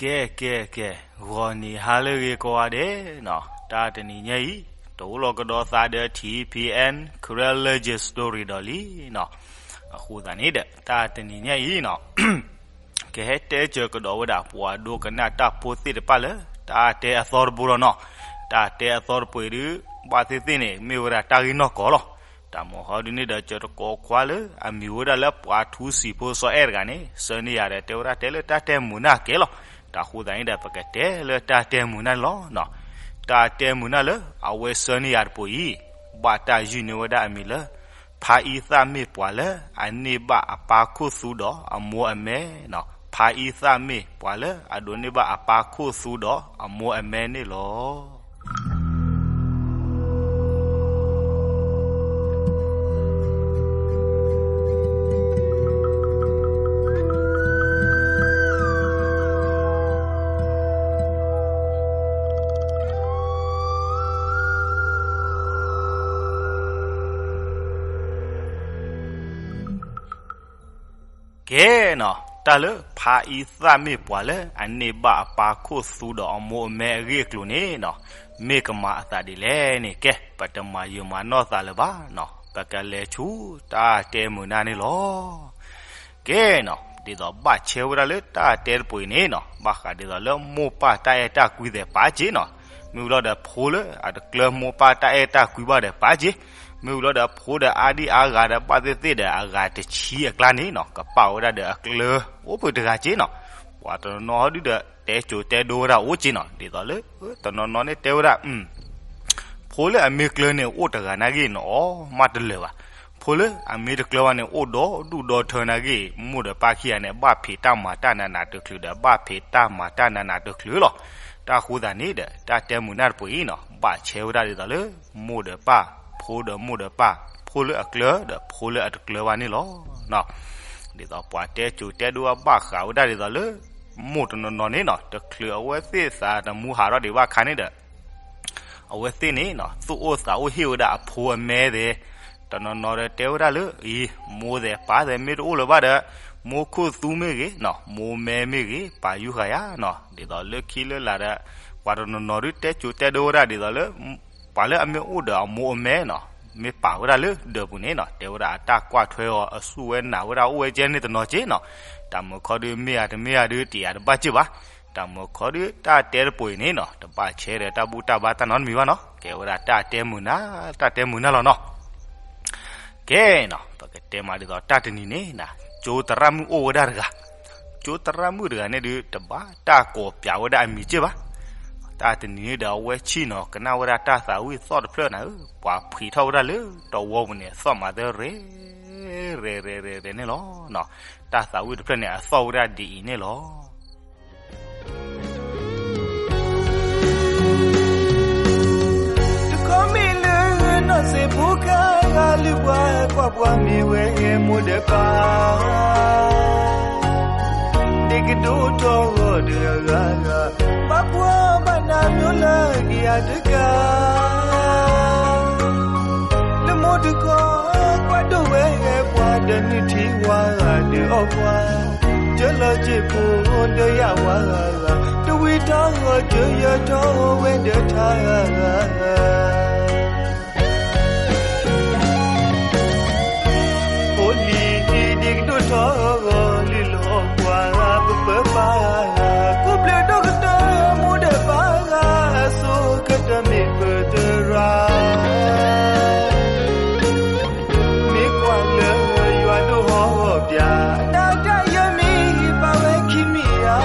ကဲ ကဲ ကဲ, ဂီၤနံၤဟါလၢအဂ့ၤကိးဂၤဒဲးနီၤ, တၢ်တနံၤညါအံၤ တအိၣ်လီၤကဒီးသးဒီး ထံၣ်ဖံအဲၣ် Karen Legend Story ဒီးလံနီၤ, အဃိသတးန့ၣ်ဒီး တၢ်တနံၤညါအံၤနီၤ ကဟဲတဲစၢၤကဒီးဝဲဒၣ် ပှၤဒိကနၣ်တၢ်ဖိသ့ၣ်တဖၣ်လၢ တၢ်တဲအသီတဘိလီၤနီၤ, တၢ်တဲအသီတပှ့ၤဒုး ဘၣ်သ့ၣ်သ့ၣ်န့ၣ် မ့ၢ်ဝဲဒၣ်တၢ်ဂ့ၢ်နီၢ်ကီၢ်လီၤ. တၢ်မုာ်ဟီဒုန့ၣ်ဒီး စၢၤတကိးခွါလၢ အမံၤဝဲဒၣ်လၢပှၤထူစံာ်ဖိစီၤအဲၣ်တဂၤန့ၣ် ဆၢန့ၢ်ယၤဒီး တဲဝဲဒၣ်တဲလၢတၢ်တဲမုာ်နၢ်ကဲလီၤ. တၢ်ဃိသတးန့ၣ်ဒီး ပကတဲလၢတၢ်တဲမုာ်နၢ်န့ၣ်လီၤ. တၢ်တဲမုာ်နၢ်လၢ အဝဲဆၢန့ၢ်ယၤတပူၤအံၤ ဘၣ်တၢ်ယုၢ်န့ၢ်ဝဲဒၣ်အမံၤလၢ ဖါအံသၣ်မ့ၢ်ပှၤလၢအန့ၢ်ဘၣ်အပၢ်ခိၣ်သူဒီးအမိၢ်အမဲနီၤ, ဖါအံသၣ်မ့ၢ်ပှၤလၢအဒိးန့ၢ်ဘၣ်အပၢ်ခိၣ်သူဒီးအမိၢ်အမဲန့ၣ်လီၤ. ကဲနီၤ, တၢ်လၢဖါအံသၣ်မ့ၢ်ပှၤလၢအန့ၢ်ဘၣ်အပၢ်ခိၣ်သူဒီးအမိၢ်အမဲအဂ့ၢ်အကျိၤန့ၣ်နီၤ, မ့ၢ်ကမၤအသးဒ်လဲၣ်န့ၣ် ကဲ ပတမၤယုာ်မၤနီၢ်သးလၢၤဘၣ်နီၤ, ပကလဲၤဆူတၢ်တဲမုာ်နၢ်န့ၣ်လီၤ. ကဲနီၤ, ဒ်သိးဘၣ်ဆဲးဝဲဒၣ်လၢတၢ်တဲတပူၤအံၤန့ၣ်နီၤ, ဘၣ်ဃးဒ်သိးလၢမိၢ်ပၢ်တၢ်အဲၣ်တၢ်ကွံသဲးပာ်စ့နီၤ, မ့ၢ်ဝံၤလီၤဒီးဖိလၢအတကျၢၤမိၢ်ပၢ်တၢ်အဲၣ်တၢ်ကွံဘၣ်ဒီးပာ်စ့, မ့ၢ်ဝံၤလီၤဒီးဖိဒီးအါဒံအါဂၤဒီးဘၣ်သ့ၣ်သ့ၣ်ဒီး အဂၤတဆံအကျါန့ၣ်နီၤ, ကပာ်ဝဲဒၣ်ဒီးအကျၢၤအိၣ်ပှဲၤတဂၤစ့နီၤ, ပှၤတနီၤနီၤဒုဒီး တဲစိၤတဲဒိဝဲဒၣ်အိၣ်စ့နီၤ, ဒ်သိးလၢ တနီၤနီၤန့ၣ်တဲဝဲဒၣ် ဖိလၢအမ့ၢ်ကျၢၤန့ၣ် အိၣ်တဂၤနာ်က့ၤနီၤ, အီၣ်မးတလၢာ်ဘၣ်. ဖိလၢအမ့ၢ်တကျၢၤဘၣ်န့ၣ် အိၣ်ဒီဒူၣ်ဒီထၢနာ်က့ၤ, မိၢ်ဒီးပၢ်ခံဂၤန့ၣ် ဘၣ်ဖံးတၢ်မၤတၢ်နးနးတချုးဒီး ဘၣ်ဖံးတၢ်မၤတၢ်နးနးတချုးလီၤ. တၢ်ဃိသတးန့ၣ်ဒီး တၢ်တဲမုာ်နၢ်တပူၤအံၤနီၤ, ဘၣ်ဆဲးဝဲဒၣ်ဒ်သိးလၢ မိၢ်ဒီးပၢ်, ဖိဒီးမိၢ်ဒီးပၢ်, ဖိလၢအကျၢၤဒီးဖိလၢအတကျၢၤဘၣ်န့ၣ်လီၤ. ဒ်သိးပှၤတဲစိၤတဲဒိဘၣ်ဃးဝဲဒၣ်ဒ်သိးလၢ မိၢ်တနီၤနီၤန့ၣ်နီၤ, တချုးအဝဲသ့ၣ်သးတမူဟးထီၣ်ဒံးဘၣ်အခါန့ၣ်ဒီး အဝဲသ့ၣ်န့ၣ်နီၤ သူၣ်အိၣ်သးအိၣ်ဟ့ၣ်ဝဲဒၣ်အဖိအမဲသ့ၣ်, တနီၤနီၤဒီးတဲဝဲဒၣ်လၢ အံၤ မိၢ်သဲးပၢ်သဲးမ့ၢ်တအိၣ်လၢၤဘၣ်ဒီး မိၢ်ခိၣ်သူမ့ၢ်ဂ့ၤနီၤ, မိၢ်မဲမ့ၢ်ဂ့ၤ ပာ်ယူၢ်ဃာ်ယၤနီၤ. ဒ်သိးလၢခံလၢလာ်ဒီး ပှၤတနီၤနီၤဒုတဲစိၤတဲဒိဝဲဒၣ်ဒ်သိးလၢ ပှၤလၢအမ့ၢ်အိၣ်ဒီးအမိၢ်အမဲနီၤ, မ့ၢ်ပာ်ဝဲဒၣ်လၢဒၢးပူၤန့ၣ်နီၤ, တဲဝဲဒၣ်အတၢ်ကွၢ်ထွဲအီၤ အစူၢ်ဝဲနာ်ဝဲဒၣ်အိၣ်ဝဲကဲန့ၣ်တနီၤက့နီၤ. တၢ်မုာ်ခီဒုမ့ၢ်ဧါတမ့ၢ်ဧါဒု တယာ်တဘၣ်က့ၢ်ဘၣ်. တၢ်မုာ်ခီဒုတၢ်တဲတပူၤအံၤန့ၣ်နီၤ, တဘၣ်ဆဲးဒီးတၢ်ဘူၣ်တၢ်ဘါတၢ်နီတမံၤဘၣ်နီၤ, ကဲဝဲဒၣ်တၢ်တဲမုာ်နၢ်, တၢ်တဲမုာ်နၢ်လီၤနီၤ. ကဲနီၤ, ပကတဲမးဒ်သိးတၢ်တနံၤန့ၣ်နီၤ, ကၠိသရၣ်မုၣ်အိၣ်ဝဲဒၣ်တဂၤ, ကၠိသရၣ်မုၣ်တဂၤန့ၣ်ဒု တဘၣ်တၢ်ကိးပၠးဝဲဒၣ်အမံၤက့ၢ်ဘၣ်. တၢ်တနံၤန့ၣ်ဒီးအဝဲဆ့ၣ်နီၤကနၣ်ဝဲဒၣ်တၢ်သးဝံၣ်သီၣ်တဖျၢၣ်နၤဧၢ, ပှၤဖှံးထီၣ်ဝဲဒၣ်လၢတဝီပူၤန့ၣ် သီၣ်မးသၢ ရဲၣ် ရဲၣ် ရဲၣ် ရဲၣ် ရဲၣ်န့ၣ်လီၤ. တၢ်သးဝံၣ်တဖျၢၣ်န့ၣ် အသီၣ်ဝဲဒၣ်ဒ်အံၤန့ၣ်လီၤ. တခီမ့ၢ်လၢနီၢ်စ့ဖိခါဂၤ လုၢ်ပှၤကွၢ်ပှၤမ့ၢ်ဝဲမိၢ်ဒီးပၢ်, ဒ့ကဒိၣ်ထီၣ်ဂီၤဒီးအဂၤဂၤ, ဘၣ်ပှၤဘၣ်နးမ့ၢ်လၢကယၤတကး, လၢမိၢ်တခီကွၢ်ဒိၣ်ဝဲပှၤဒီးနုၢ်ထံဝါဂၤဒီးအီၣ်ပှၤ, ကၢလီၤစ့ၢ်ဖိဒီးယၤဝါဂၤဂၤ, တဝံၤထီၣ်ဂီၤကၢယၢၤထီၣ်ဝဲဒီးထါဂၤဂၤ အိၣ်လံဒ့ကဒိၣ်ထီၣ်ဂီၤလံလီၤကွၢ်, ပပၢပၢ်ဂၤဂၤ, ကူဘျၢဒီကတၢၢ်မိၢ်ဒီးပၢ်ဂၤ, အစိကတၢၢ်မ့ၢ်ပတရၣ် မ့ၢ်ကွၢ်လၢယွၤဒိၣ်ဟီၣ်ပၠး, နၤတၢ်ယဲမ့ၢ်ဘၣ်ဝဲခံမံၤဧါ,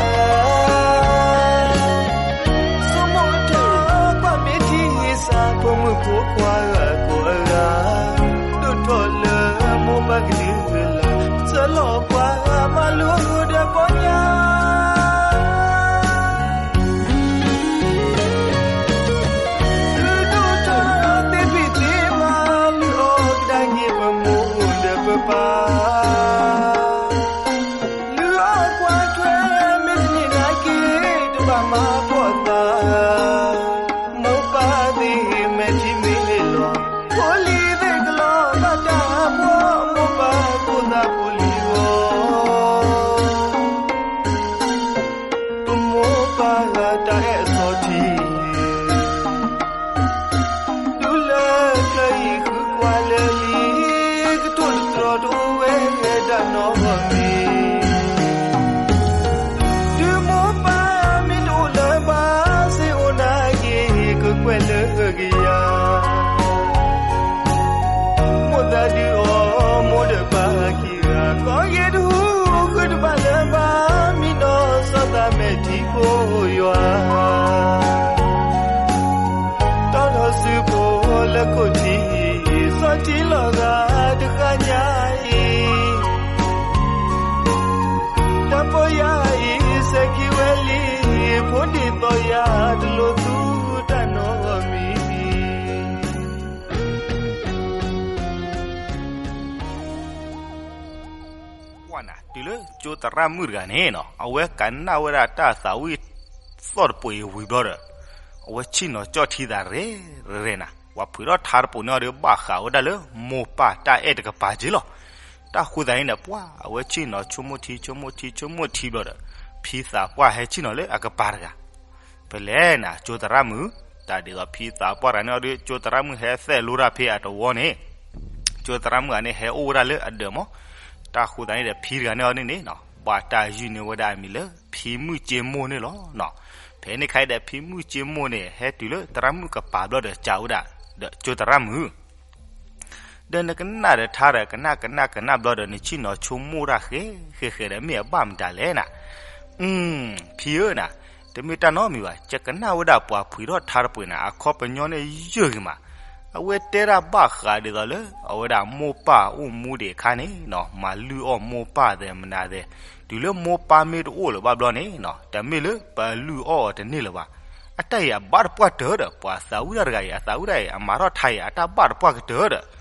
ဆိကမိၣ်ထီၣ်ကွၢ်မ့ၢ်ထံဂ့ၤစၢ် တၢ်အဲၣ်အစီထံ ဒူလၢချၢအံၤဃုကွၢ်လၢလံ ကတိၤတတြီတအိၣ်ဝဲဒၣ်နီတမံၤ ဒုးမိၢ်ပၢ်မ့ၢ်တအိၣ်လၢၤဘၣ် စ့အိၣ်နၤက့ၤ ကကွဲးလၢကယၤ မိၢ်သးဒုးအီၤ မိၢ်ဒီးပၢ်ခံဂၤ ကီၢ်ဂ့ၤတဟူဃုတဘၣ်လၢၤဘၣ် မံနီၢ်စီၤသးမဲာ်ထံဖိယွၤ တီထီၣ်စုဖိလၢခိၣ်ထံး စီၤထံးလီၤဂာ်တဃၣ်ညါအံၤ တၢ်ပီၢ်ယၤအံၤ စဲၤက့ၤဝဲလံ ဖိဒ်သိးယၤတလိၣ်သူတၢ်နီတမံၤ ပှၢ်နၤ တုၤလၢကၠိသရၣ်မုၣ်တဂၤန့ၣ်နီၤ အဝဲကနၣ်ဝဲဒၣ်တၢ်သးဝံၣ်သီၣ်တပိၤအံၤဝံၤဘျီဒီး အဝဲဆ့ၣ်နီၤကၠီၣ်ထံသးရဲၣ်ရဲၣ်နၤ ပှၤဖုးထီၣ်ထါတပိၤန့ၣ်အီၤဒီး ဘၣ်ဃးဝဲဒၣ်လၢမိၢ်ပၢ်တၢ်အဲၣ်တကပၤက့လီၤ. တၢ်ဃိသတးန့ၣ်ဒီး ပှၢ်အဝဲဆ့ၣ်နီၤဆိကမိၣ်ထံ ဆိကမိၣ်ထံ ဆိကမိၣ်ထံဘျီဒီး ဖံသးပှၢ်ဟဲဆ့ၣ်နီၤလၢအကပၤတဂၤ ဖဲလဲၣ်နၤ ကၠိသရၣ်မုၣ် တၢ်ဒ်သိးဖံသးပှၢ်တဂၤန့ၣ်အီၤဒီး ကၠိသရၣ်မုၣ်ဟဲသဲးလိတၢ်ဖဲအတဝီန့ၣ် ကၠိသရၣ်မုၣ်တဂၤန့ၣ် ဟဲအိၣ်ဝဲဒၣ်လၢအဒၢးမး. တၢ်ဃိသတးန့ၣ်ဒီး ဖံတဂၤန့ၣ်အီၤန့ၣ်န့ၣ်နီၤ ဘၣ်တၢ်ယုၢ်န့ၢ်ဝဲဒၣ်အမံၤလၢ ဖံမုၣ်ကၠ့မိၢ်န့ၣ်လီၤ. ဖဲန့ၣ်ခါအံၤဒီး ဖံမုၣ်ကၠ့မိၢ်န့ၣ် ဟဲတုၤလၢသရၣ်မုၣ်ကပၤဘျီဒီး စံးဝဲဒၣ် ဒီးကၠိသရၣ်မုၣ် ဒီးနကနၣ်ဒီးထါဒီး ကနၣ်ကနၣ်ကနၣ်ဘျီဒီး နဆ့ၣ်နီၤဆိကမိၣ်တၢ်ဃဲဃဲဃဲဒီး မ့ၢ်အဘၣ်မတၤလဲၣ်နၤ. အု ဖံဧၢနၤ, တမ့ၢ်တၢ်နီတမံၤဘၣ်, ယကနၣ်ဝဲဒၣ်ပှၤဖုးထီၣ်ထါတပှ့ၤန့ၣ် အခီပညီန့ၣ်ယုၢ်ဂ့ၤမး. အဝဲတဲဒၣ်ဘၣ်ဃးဒ်သိးလၢ အဝဲဒၣ်မိၢ်ပၢ်အိၣ်မူဒံးအခါန့ၣ်နီၤ, မၤလုၢ်အီၣ်မိၢ်ပၢ်သဲးမနုၤသဲး, တုၤလၢမိၢ်ပၢ်မ့ၢ်တအိၣ်လၢၤဘၣ်ဘျီန့ၣ်နီၤ, တမ့ၢ်လၢပလုၢ်အီၣ်အီၤတန့ၢ်လၢၤဘၣ်. အတၢ်အံၤအဘၣ်တပှၢ်တၢၢ်ဒီး ပှၤသးဝံၣ်တၢ်တဂၤအံၤ အသးဝံၣ်တၢ်အံၤ အမၤထီၣ်ထါအံၤ အတၢ်ဘၣ်တပှၢ်ကတၢၢ်ဒီး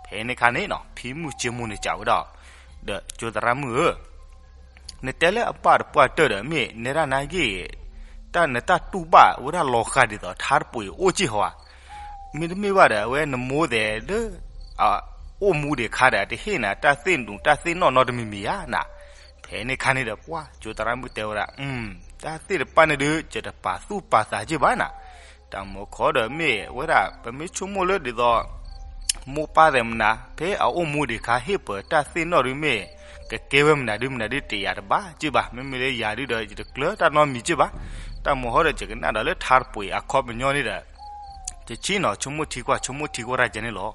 ဖဲန့ၣ်ခါန့ၣ်နီၤ, ဖံမုၣ်ကၠ့မိၢ်န့ၣ်စံးဝဲဒၣ်, ဒီးကၠိသရၣ်မုၣ်ဧၢ, နတဲလၢအဘၣ်တပှၢ်တၢၢ်ဒီး မ့ၢ်နဲဒၣ်နၤဂ့ၢ်, တၢ်နတၢ်တူၢ်ဘၣ်ဝဲဒၣ်လီၤဃာ်ဒ်သိးထါတပှ့ၤအိၣ်က့ၢ်ဟီဧါ. မ့တမ့ၢ်ဘၣ်ဒီး အဝဲနမိၢ်သဲးလၢ အအိၣ်မူဒံးအခါဒီး အတဟ့ၣ်နၤတၢ်သ့ၣ်နူာ်တၢ်သ့ၣ်နီၣ်နီတမံၤမံၤဧါနၤ. ဖဲန့ၣ်ခါန့ၣ်ဒီး ပှၢ်ကၠိသရၣ်မုၣ်တဲဝဲဒၣ်, တၢ်သ့ၣ်တဖၣ်န့ၣ်ဒီး ယတပာ်သူၣ်ပာ်သးက့ၢ်ဘၣ်နၤ. တၢ်မူခီဒီးမ့ၢ်ဝဲဒၣ် ပမ့ၢ်ဆိကမိၣ်လၢဒ်သိး မိၢ်ပၢ်သဲးမနုၤ ဖဲအအိၣ်မူဒံးအခါ ဟ့ၣ်ပၢၤတၢ်သ့ၣ်နီၣ်ဒုးမ့ၢ် ကကဲဝဲမနုၤဒုးမနုၤဒုးတယာ်တဘၣ်က့ၢ်ဘၣ်. မ့မ့ၢ်လၢယၤဒုးဒီး ယတကျၢၤတၢ်နီတမံၤက့ၢ်ဘၣ်. တၢ်မူခီဒီး ယကနၣ်ဒီးလၢထါတပှ့ၤအခီပညီန့ၣ်ဒီး ယဆ့ၣ်နီၤဆိကမိၣ်ထံကွၢ် ဆိကမိၣ်ထံကွၢ်တၢ်ကဲန့ၣ်လီၤ.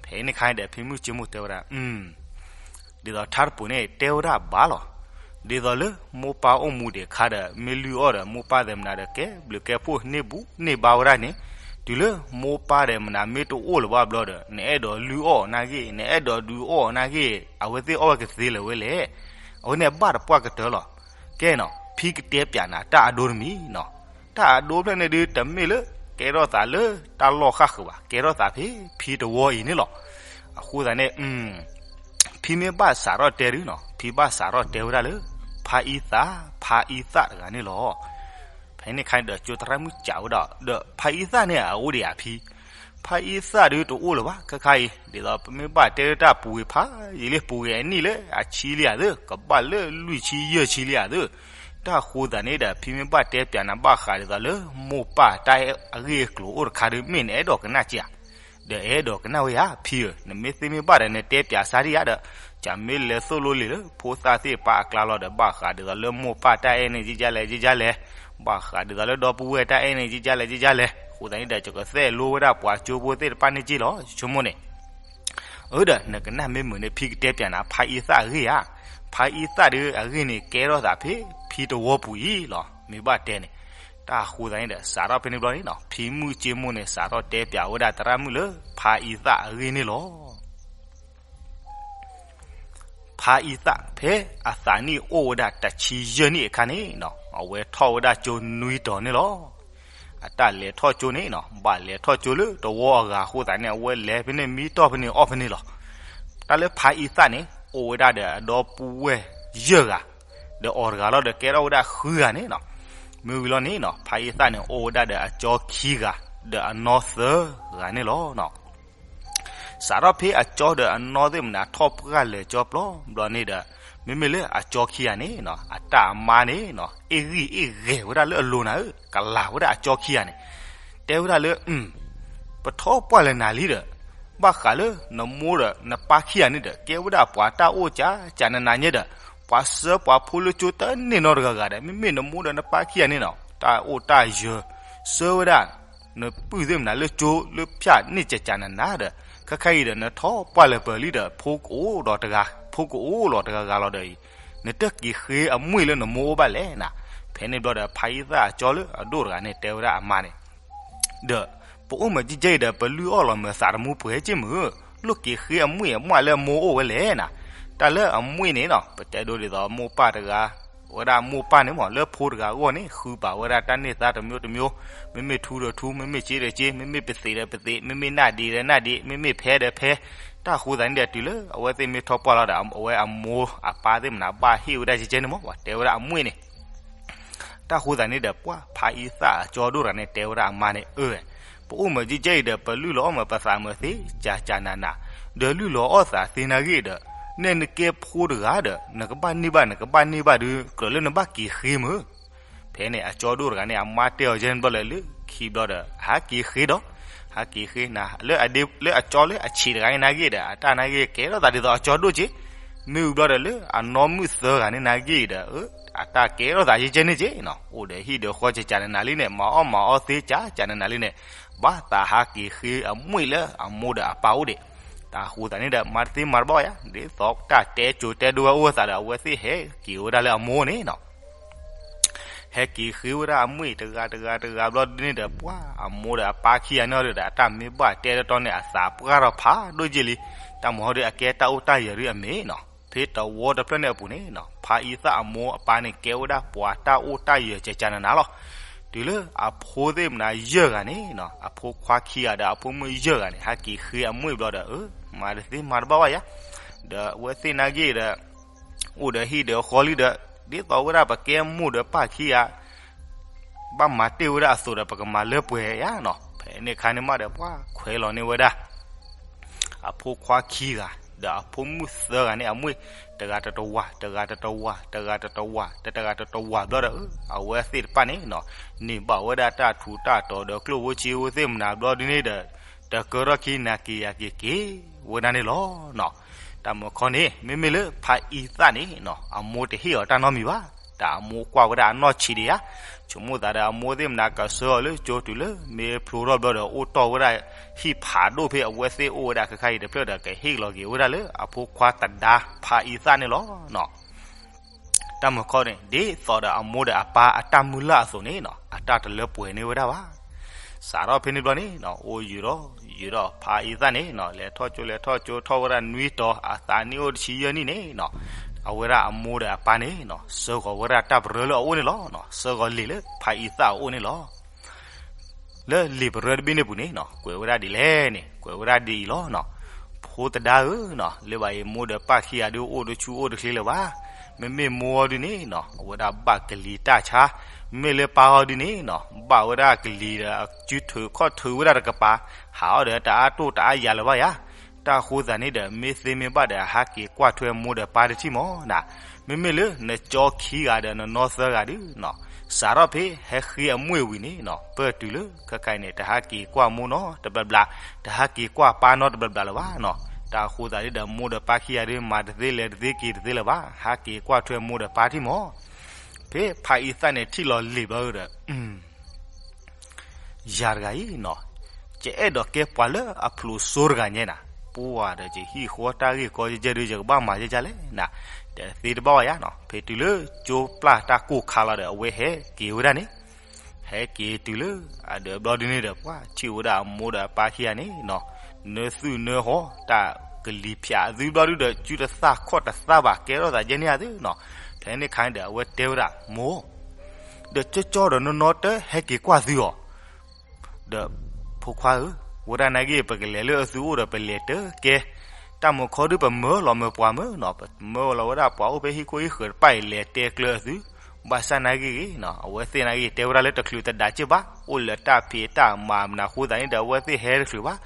ဖဲန့ၣ်ခါန့ၣ်ဒီး ဖံမုၣ်ကၠ့မိၢ်တဲဝဲဒၣ်, ဒ်သိးထါတပှ့ၤန့ၣ် တဲဝဲဒၣ်ဘၣ်လီၤ. ဒ်သိးလၢမိၢ်ပၢ်အိၣ်မူဒံးအခါဒီး မ့ၢ်လုၢ်အီၣ်ဒီးမိၢ်ပၢ်သဲးမနုၤဒီး ကဲဘျုးကဲဖှိၣ်န့ၢ်ဘူၣ်န့ၢ်ဘါဝဲဒၣ်န့ၣ်, တုၤလၢမိၢ်ပၢ်သဲးမနုၤမ့ၢ်တအိၣ်လၢၤဘၣ်ဘျီဒီး နအဲၣ်ဒိးလုၢ်အီၣ်အီၤနၤဂ့ၢ် နအဲၣ်ဒိးဒုးအီၣ်အီၤနၤဂ့ၢ် အဝဲသ့ၣ်အီၣ်ဝဲကသ့လၢၤဝဲလဲၣ်. အဝဲန့ၣ်ဘၣ်တပှၢ်ကတၢၢ်လီၤ. ကဲနီၤ ဖံကတဲပၠးနၤတၢ်အဒိတမံၤနီၤ. တၢ်အဒိဖျၢၣ်န့ၣ်ဒုး တမ့ၢ်လၢကဲထီၣ်သးလၢတၢ်လီၢ်ဃၣ်ဃုာ်ဘၣ်, ကဲထီၣ်သးဖဲဖံတဝီအံၤန့ၣ်လီၤ. အဃိသတးန့ၣ် ဖံမ့ၢ်ဘၣ်စးထီၣ်တဲဒုးနီၤ, ဖံဘၣ်စးထီၣ်တဲဝဲဒၣ်လၢ ဖါအံသၣ်, ဖါအံသၣ်တဂၤန့ၣ်လီၤ. ဖဲန့ၣ်ခါန့ၣ်ဒီး ကၠိသရၣ်မုၣ်စံးဝဲဒၣ်, ဒီးဖါအံသၣ်န့ၣ်အအိၣ်ဒံးဧါဖံ. ဖါအံသၣ်ဒုးတအိၣ်လၢၤဘၣ် ခဲခါအံၤ, ဒ်သိးပမ့ၢ်ဘၣ်တဲလၢတၢ်ပူၤဂ့ၤဖးယံာ်လံ ပူၤဂ့ၤအနံၣ်လၢအဆံလံဧါသု, ကဘၣ်လၢလွံၢ်ဆံယဲၢ်ဆံလံဧါသု. တၢ်ဃိသတးန့ၣ်ဒီး ဖံမ့ၢ်ဘၣ်တဲပၠးနၤဘၣ်ဃးဒ်သိးလၢ မိၢ်ပၢ်တၢ်အဲၣ်အဂ့ၢ်အကျိၤအိၣ်တခါဒီး မ့ၢ်နအဲၣ်ဒိးကနၣ်က့ဧါ. ဒီးအဲၣ်ဒိးကနၣ်ဝဲဧါ ဖံဧၢ, နမ့ၢ်သ့မ့ၢ်ဘၣ်ဒီး နတဲပၠးစၢ်ဒံးဧါဒီး, ကမ့ၢ်လဲၤသိၣ်လိလံာ်လၢဖိသၣ်သ့ၣ်တဖၣ်အကျါလီၤဒီး ဘၣ်ဃးဒ်သိးလၢမိၢ်ပၢ်တၢ်အဲၣ်န့ၣ် ယံာ်ယါလဲၣ် ယံာ်ယါလဲၣ်, ဘၣ်ဃးဒ်သိးလၢဒီပုၢ်ဝဲၢ်တၢ်အဲၣ်န့ၣ် ယံာ်ယါလဲၣ် ယံာ်ယါလဲၣ်, အဃိသတးန့ၣ်ဒီး ယကသဲးလိဝဲဒၣ်ပှၤကၠိဖိသ့ၣ်တဖၣ်န့ၣ်က့လီၤ ဆိကမိၣ်န့ၣ် အၢဒီး နကနၣ်မ့ၢ်မုာ်န့ၣ် ဖံကတဲပၠးနၤ ဖါအံသၣ်အဂ့ၢ်ဧါ. ဖါအံသၣ်ဒီးအဂ့ၢ်န့ၣ် ကဲထီၣ်သးဖဲဖံတဝီပူၤအံၤလီၤ. မ့ၢ်ဘၣ်တဲန့ၣ် တၢ်ဃိသတးန့ၣ်ဒီး စးထီၣ်ဖဲန့ၣ်ဘျီန့ၣ်နီၤ, ဖံမုၢ်ကၠ့မိၢ်န့ၣ် စးထီၣ်တဲပၠးဝဲဒၣ်သရၣ်မုၣ်လၢ ဖါအံသၣ်အဂ့ၢ်န့ၣ်လီၤ. ဖါအံသၣ် ဖဲအသးနံၣ်အိၣ်ဝဲဒၣ်တဆံယဲၢ်နံၣ်အခါန့ၣ်နီၤ, အဝဲထီၣ်ဝဲဒၣ်ကၠိနွံတီၤန့ၣ်လီၤ. အတၢ်လဲၤထီၣ်ကၠိန့ၣ်နီၤ, ဘၣ်လဲၤထီၣ်ကၠိလၢတဝီအဂၤအဃိသတးန့ၣ် အဝဲလဲၤဖဲန့ၣ်မံတီၢ်ဖဲန့ၣ်အီၣ်ဖဲန့ၣ်လီၤ. တၢ်လၢဖါအံသၣ်န့ၣ် အိၣ်ဝဲဒၣ်ဒီးအဒီပုၢ်ဝဲၢ်ယဲၢ်ဂၤ, ဒီးအီၤတဂၤလီၤဒီးကဲထီၣ်ဝဲဒၣ်ဃုဂၤန့ၣ်နီၤ. မ့ၢ်ဝံၤလီၤန့ၣ်နီၤ, ဖါအံသၣ်န့ၣ် အိၣ်ဝဲဒၣ်ဒီးအကၠီခံဂၤ, ဒီးအနီၢ်သၢဂၤန့ၣ်လီၤ. စးထီၣ်ဖဲအကၠီဒီးအနီၢ်သ့ၣ်မနုၤ ထီၣ်ပှၢ်လဲၤကၠီပျီဘျီန့ၣ်ဒီး မ့မ့ၢ်လၢအကၠီခံဂၤန့ၣ်နီၤ အတၢ်အမါန့ၣ်နီၤ အ့ၣ်ဂံၢ်အ့ၣ်ဂဲၤဝဲဒၣ်လၢအလိၤနၤဧၢ, ကလၤဝဲဒၣ်အကၠီခံဂၤန့ၣ်, တဲဝဲဒၣ်လၢ ပထီၣ်ပှၢ်လၢနၤလံဒီး ဘၣ်ဃးလၢနမိၢ်ဒီးနပၢ်ခံဂၤန့ၣ်ဒီး ကဲဝဲဒၣ်ပှၤတၢ်အိၣ်ကၢကၢနးနးညါဒီး ပှၤစၢပှၤဖိလၢကၠိတန့ၢ်နီတဂၤဂၤဒီး မ့မ့ၢ်နမိၢ်ဒီးနပၢ်ခံဂၤန့ၣ်နီၤ တၢ်အိၣ်တၢ်ယၢၤ စၢဝဲဒၣ် နပုၢ်သ့ၣ်မနုၤလၢကၠိလၢဖၠၣ်န့ၢ်ကၢကၢနးနးဒီး ခဲခါအံၤဒီး နထီၣ်ပှၢ်လၢပၢၤလံဒီး ဖိကအိၣ်ဒီးတဂၤ ဖိကအိၣ်လီၤတဂၤဂၤလီၤဒီးအံၤ နတက့ၤဃ့အမှံၣ်လၢနမိၢ်အိၣ်ဘၣ်လဲၣ်နၤ. ဖဲန့ၣ်ဘျီဒီး ဖါအံသၣ်အကၠီလၢအဒိၣ်တဂၤန့ၣ် တဲဝဲဒၣ်အမါန့ၣ် ဒီး ပအိၣ်မ့ၢ်ကဲကဲအံၤဒီး ပလုၢ်အီၣ်လီၤမ့ၢ်သးတမူပှဲၤက့မုၢ်, လိၣ်က့ၤဃ့အမှံၣ်အမးလၢအမိၢ်အိၣ်ဝဲလဲၣ်နၤ. တၢ်လၢအမှံၣ်န့ၣ်နီၤ ပတဲဒိဒ်သိးမိၢ်ပၢ်တဂၤ ဝဲဒၣ်မိၢ်ပၢ်န့ၣ်မ့ၢ် လၢဖိတဂၤအဂီၢ်န့ၣ် ဃုပာ်ဝဲဒၣ်တၢ်န့ၢ်သါတမျိုးတမျိုး, မ့မ့ၢ်ထူဒီးထူ, မ့မ့ၢ်စ့ဒီးစ့, မ့မ့ၢ်ပသ့ၣ်ဒီးပသ့ၣ်, မ့မ့ၢ်နၢ်ဒံးဒီးနၢ်ဒံး, မ့မ့ၢ်ဖဲဒီးဖဲ, တၢ်ဃိသးန့ၣ်ဒီး တုၤလၢအဝဲသ့ၣ်မ့ၢ်ထီၣ်ပှၢ်လီၤဒီး အဝဲအမိၢ်အပၢ်သ့ၣ်မနုၤဘၣ်ဟ့ၣ်ဝဲဒၣ်ကဲကဲန့ၣ်မ့ၢ် ပှၤတဲဝဲဒၣ်အမှံၣ်န့ၣ် တၢ်ဃိသးန့ၣ်ဒီး ပှၢ်ဖါအံသၣ်အကၠီဒိၣ်တဂၤန့ၣ် တဲဝဲဒၣ်အမါန့ၣ် အၢ ပအိၣ်မ့ၢ်ကဲကဲအံၤဒီး ပလုၢ်လီၤအီၣ်မ့ၢ်ပသးမုာ်သ့ ကၢကၢနးနး, ဒီးလုၢ်လီၤအီၣ်သးသ့နာ်ဂ့ၢ်ဒီး နဲနကဲဖိတဂၤဒီး နကဘၣ်န့ၢ်ဘၣ် နကဘၣ်န့ၢ်ဘၣ်ဒီး ကြၢးလၢနဘၣ်က့ၤဃ့မုၢ်. ဖဲန့ၣ်အကၠီဒိၣ်တဂၤန့ၣ် အမါတဲအီၤကဲန့ၣ်ဘျီလၢ လၢခံဘျီဒီး ဟးက့ၤဃ့ဒီး ဟးက့ၤဃ့နၤ လၢအကၠီလၢအဆံးတဂၤန့ၣ်နာ်ဂ့ၢ်ဒီး အတၢ်နာ်ဂ့ၢ်ကဲထီၣ်သးဒ်သိးအကၠီဒိၣ်က့ မ့ၢ်ဝံၤဘျီဒီး လၢအနီၢ်မုၣ်သၢဂၤန့ၣ်နာ်ဂ့ၢ်ဒီး အတၢ်ကဲထီၣ်သးကဲကဲန့ၣ်က့နီၤ အိၣ်ဒီးဟံၣ်ဒီးဃီကၢကၢနးနးလံန့ၣ် မၤအီၣ်မၤအီသ့ကၢကၢနးနးလံန့ၣ် ဘၣ်သးဟးက့ၤဃ့အမှံၣ်လၢအမိၢ်ဒီးအပၢ်အိၣ်ဒံး. တၢ်ဃိသးန့ၣ်ဒီး မၤတသ့မၤတဘၣ်ယါ ဒ်သိးတၢ်တဲကိၤတဲဒိဝဲအိၣ်သးဒီး အဝဲသ့ၣ်ဟဲက့ၤဝဲဒၣ်လၢအမိၢ်န့ၣ်နီၤ ဟဲက့ၤဃ့ဝဲဒၣ်အမှံၣ်တဂၤတဂၤတဂၤဘျီဒ်န့ၣ်ဒီး ပှၢ်အမိၢ်ဒီးအပၢ်ခံဂၤန့ၣ်ဒီး အတၢ်မ့ၢ်ဘၣ်တဲတတီန့ၣ် အသးပှၢ်ထီၣ်ဖးဒိၣ်က့လံ. တၢ်မၤဟီဒီးအကဲတၢ်အိၣ်တၢ်ယၢၤဒ်အမ့ၢ်နီၤ ဖဲတဝီတဖျၢၣ်န့ၣ်အပူၤန့ၣ်နီၤ ဖါအံသၣ်အမိၢ်အပၢ်န့ၣ် ကဲဝဲဒၣ်ပှၤတၢ်အိၣ်တၢ်ယၢၤကၢကၢနးနးလီၤ. တုၤလၢအဖိသ့ၣ်မနုၤယဲၢ်ဂၤန့ၣ်နီၤ အဖိခွါခံဂၤဒီးအဖိမုၣ်ယဲၢ်ဂၤန့ၣ် ဟဲက့ၤဃ့အမှံၣ်ဘျီဒီး အၢ မၤတသ့မၤတဘၣ်ဘၣ်ယါ ဒီးအဝဲသ့ၣ်နာ်ဂ့ၢ်ဒီး အိၣ်ဒီးဟံၣ်ဒီးဃီလံဒီး ဒ်သိးဝဲဒၣ်ပကဲမိၢ်ဒီးပၢ်ခံဂၤ ဘၣ်မၤတ့ၢ်ဝဲဒၣ်အသိးဒီး ပကမၤလၢပှဲၤယါနီၤ. ဖဲန့ၣ်အခါန့ၣ်မးဒီး ပှၢ်ခွဲးလီၤန့ၢ်ဝဲဒၣ် အဖိခွါခံဂၤ ဒီးအဖိမုၣ်သၢဂၤန့ၣ်အမှံၣ် တဂၤတတဝၤ တဂၤတတဝၤ တဂၤတတဝၤ တတဂၤတတဝၤဘျီဒီး အဝဲသ့ၣ်တဖၣ်န့ၣ်နီၤ န့ၢ်ဘၣ်ဝဲဒၣ်တၢ်ထူးတၢ်တီၤဒီးကျိၣ်ဖိစ့ဖိသ့ၣ်မနုၤဘျီဒ်န့ၣ်ဒီး တကဲထီၣ်ခံနာ်က့ၤယၤက့ၤက့ၤဝဲဒၣ်န့ၣ်လီၤနီၤ. တၢ်မုၢ်ခီန့ၣ် မ့မ့ၢ်လၢဖါအံသၣ်န့ၣ်နီၤ အမိၢ်တဟ့ၣ်အီၤတၢ်နီတမံၤဘၣ်. တၢ်အမိၢ်ကွၢ်ဝဲဒၣ်အနီၢ်ဆံးဒံးဧါ ဆိကမိၣ်သးဒီးအမိၢ်သ့ၣ်မနုၤကဆှၢအီၤလၢကၠိတုၤလၢမ့ၢ်ဖျိထီၣ်ဘျီဒီး အိၣ်တီၢ်ဝဲဒၣ်ဟံၣ်ဖးဒိၣ်ဖဲအဝဲသ့ၣ်အိၣ်ဝဲဒၣ်ခဲခါအံၤတဖျၢၣ်ဒီး ကဟ့ၣ်လီၤက့ၤဝဲဒၣ်လၢအဖိခွါသဒါဖါအံသၣ်န့ၣ်လီၤ. တၢ်မုၢ်ခီန့ၣ် ဒ်သိးဒီးအမိၢ်ဒီးအပၢ်အတၢ်မုၢ်လၢ်အသိးန့ၣ်နီၤ အတၢ်တလၢပှဲၤန့ၢ်ဝဲဒၣ်ဘၣ်. စးထီၣ်ဖဲန့ၣ်ဘျီန့ၣ်နီၤ အိၣ်ယံာ်ဒီး ယံာ်ဒီးဖါအံသၣ်န့ၣ်နီၤ လဲၤထီၣ်ကၠိလဲၤထီၣ်ကၠိထီၣ်ဝဲဒၣ်နွံတီၤ အသးနံၣ်အိၣ်တဆံယဲၢ်နံၣ်န့ၣ်နီၤ အဝဲဒၣ်အမိၢ်ဒီးအပၢ်န့ၣ်နီၤ ဆှၢဃီၤဝဲဒၣ်တၢ်ပရၢလၢအအိၣ်န့ၣ်လီၤနီၤ ဆှၢဃီၤလံာ်လၢဖါအံသၣ်အအိၣ်န့ၣ်လီၤ. လၢလံာ်ပရၢတဘ့ၣ်န့ၣ်ပူၤန့ၣ်နီၤ ကွဲးဝဲဒၣ်ဒ်လဲၣ်န့ၣ် ကွဲးဝဲဒၣ်ဒ်အံၤလီၤနီၤ. ဖိသဒါဧၢနီၤ လၢဘၣ်အံၤမိၢ်ဒီးပၢ်ခံဂၤဒုး အိၣ်တဆူၣ်အိၣ်တချ့လၢၤဘၣ်. မ့မ့ၢ်မိၢ်အီၤဒုးန့ၣ်နီၤ အဝဲဒၣ်ဘၣ်ကလံၤတၢ်ဆါ, မ့မ့ၢ်လၢပၢ်အီၤဒုးန့ၣ်နီၤ ဘၣ်ဝဲဒၣ်ကလံၤဒီး အစုထုးခီၣ်ထုးဝဲဒၣ်တကပၤ, ဟးအီၣ်ဒီးတအါတိၢ်တအါယၤလၢၤဘၣ်ယၤ. တၢ်ဃိသတးန့ၣ်ဒီး မ့ၢ်သ့မ့ၢ်ဘၣ်ဒီး ဟးက့ၤကွၢ်ထွဲမိၢ်ဒီးပၢ်တထံၣ်မးနီၤ. မ့မ့ၢ်လၢနကၠီခံဂၤဒီးနနီၢ်သၢဂၤဒုးနီၤ စးထီၣ်ဖဲဟဲဃ့အမှံၣ်ဝံၤန့ၣ်နီၤ ပၢၢ်တုၤလၢခဲခါအံၤန့ၣ် တဟးက့ၤကွၢ်မိၢ်နီတဘျီဘျီ, တဟးက့ၤကွၢ်ပၢ်နီတဘျီဘျီလၢၤဘၣ်နီၤ. တၢ်ဃိသတးန့ၣ်ဒီး မိၢ်ဒီးပၢ်ခံဂၤဒုး မၤတသ့လဲၤတသ့က့ၤတသ့လၢၤဘၣ်, ဟးက့ၤကွၢ်ထွဲမိၢ်ဒီးပၢ်ထံၣ်မး. ဖဲဖါအံသၣ်န့ၣ်ထံၣ်လီၤလံာ်ဘျီဒီး ယၤတဂၤအံၤနီၤ ယအဲၣ်ဒိးကဲပှၤလၢအဖျိးစိတဂၤညါနၤ, ပှၢ်ဒီးယဟံၣ်ဃီတၢ်ဂ့ၢ်ကီယကဲဒုး ယကဘၣ်မၤယကလဲၣ်နၤ, တသ့တဘၣ်ဘၣ်ယၤနီၤ. ဖဲတုၤလၢကၠိပျၢ်တၢ်ကိၢ်ခါလီၤဒီး အဝဲဟဲက့ၤဝဲဒၣ်န့ၣ်, ဟဲက့ၤတုၤလၢအဒၢးဘျီဒုးန့ၣ်ဒီး ပှၢ်ထံၣ်ဝဲဒၣ်အမိၢ်ဒီးအပၢ်ခံဂၤန့ၣ်နီၤ, နသုၣ်နၢဟီ တၢ်ကလံၤဖၠးအသုဘျီဒုးဒီး စုတသၣ်ခီၣ်တသၣ်ဘၣ် ကဲထီၣ်သးယဲၢ်န့ၢ်အသုနီၤ. ဖဲန့ၣ်ခါန့ၣ်ဒီး အဝဲတဲဝဲဒၣ်မိၢ် ဒီးကၠီကၠီဒီးနီၢ်နီၢ်တဟဲက့ၤကွၢ်သုအီၤ, ဒီးဖိခွါဧၢ, ဝဲဒၣ်နာ်က့ ပကလဲၤလၢအသုအိၣ်ဒီးပလဲၤတကဲ, တၢ်မုၢ်ခီဒုးပမၢလီၤမၢပှၤမၢနီၤ, ပမၢလီၤဝဲဒၣ်ပှၤအိၣ်ဖဲဟံၣ်ခိၣ်ဟံၣ်ဃၢၤတဖၣ်အံၤ လဲၤတဲကျၢၤအသု, ဘၣ်ဆၣ်နာ်က့ဂ့ၤနီၤ, အဝဲသ့ၣ်နာ်က့တဲဝဲဒၣ်လၢတချုးသဒးက့ၢ်ဘၣ်, အိၣ်လၢတၢ်ဖံးတၢ်မၤမနုၤအဃိသတးန့ၣ်ဒီး အဝဲသ့ၣ်ဟဲတချုးဘၣ်,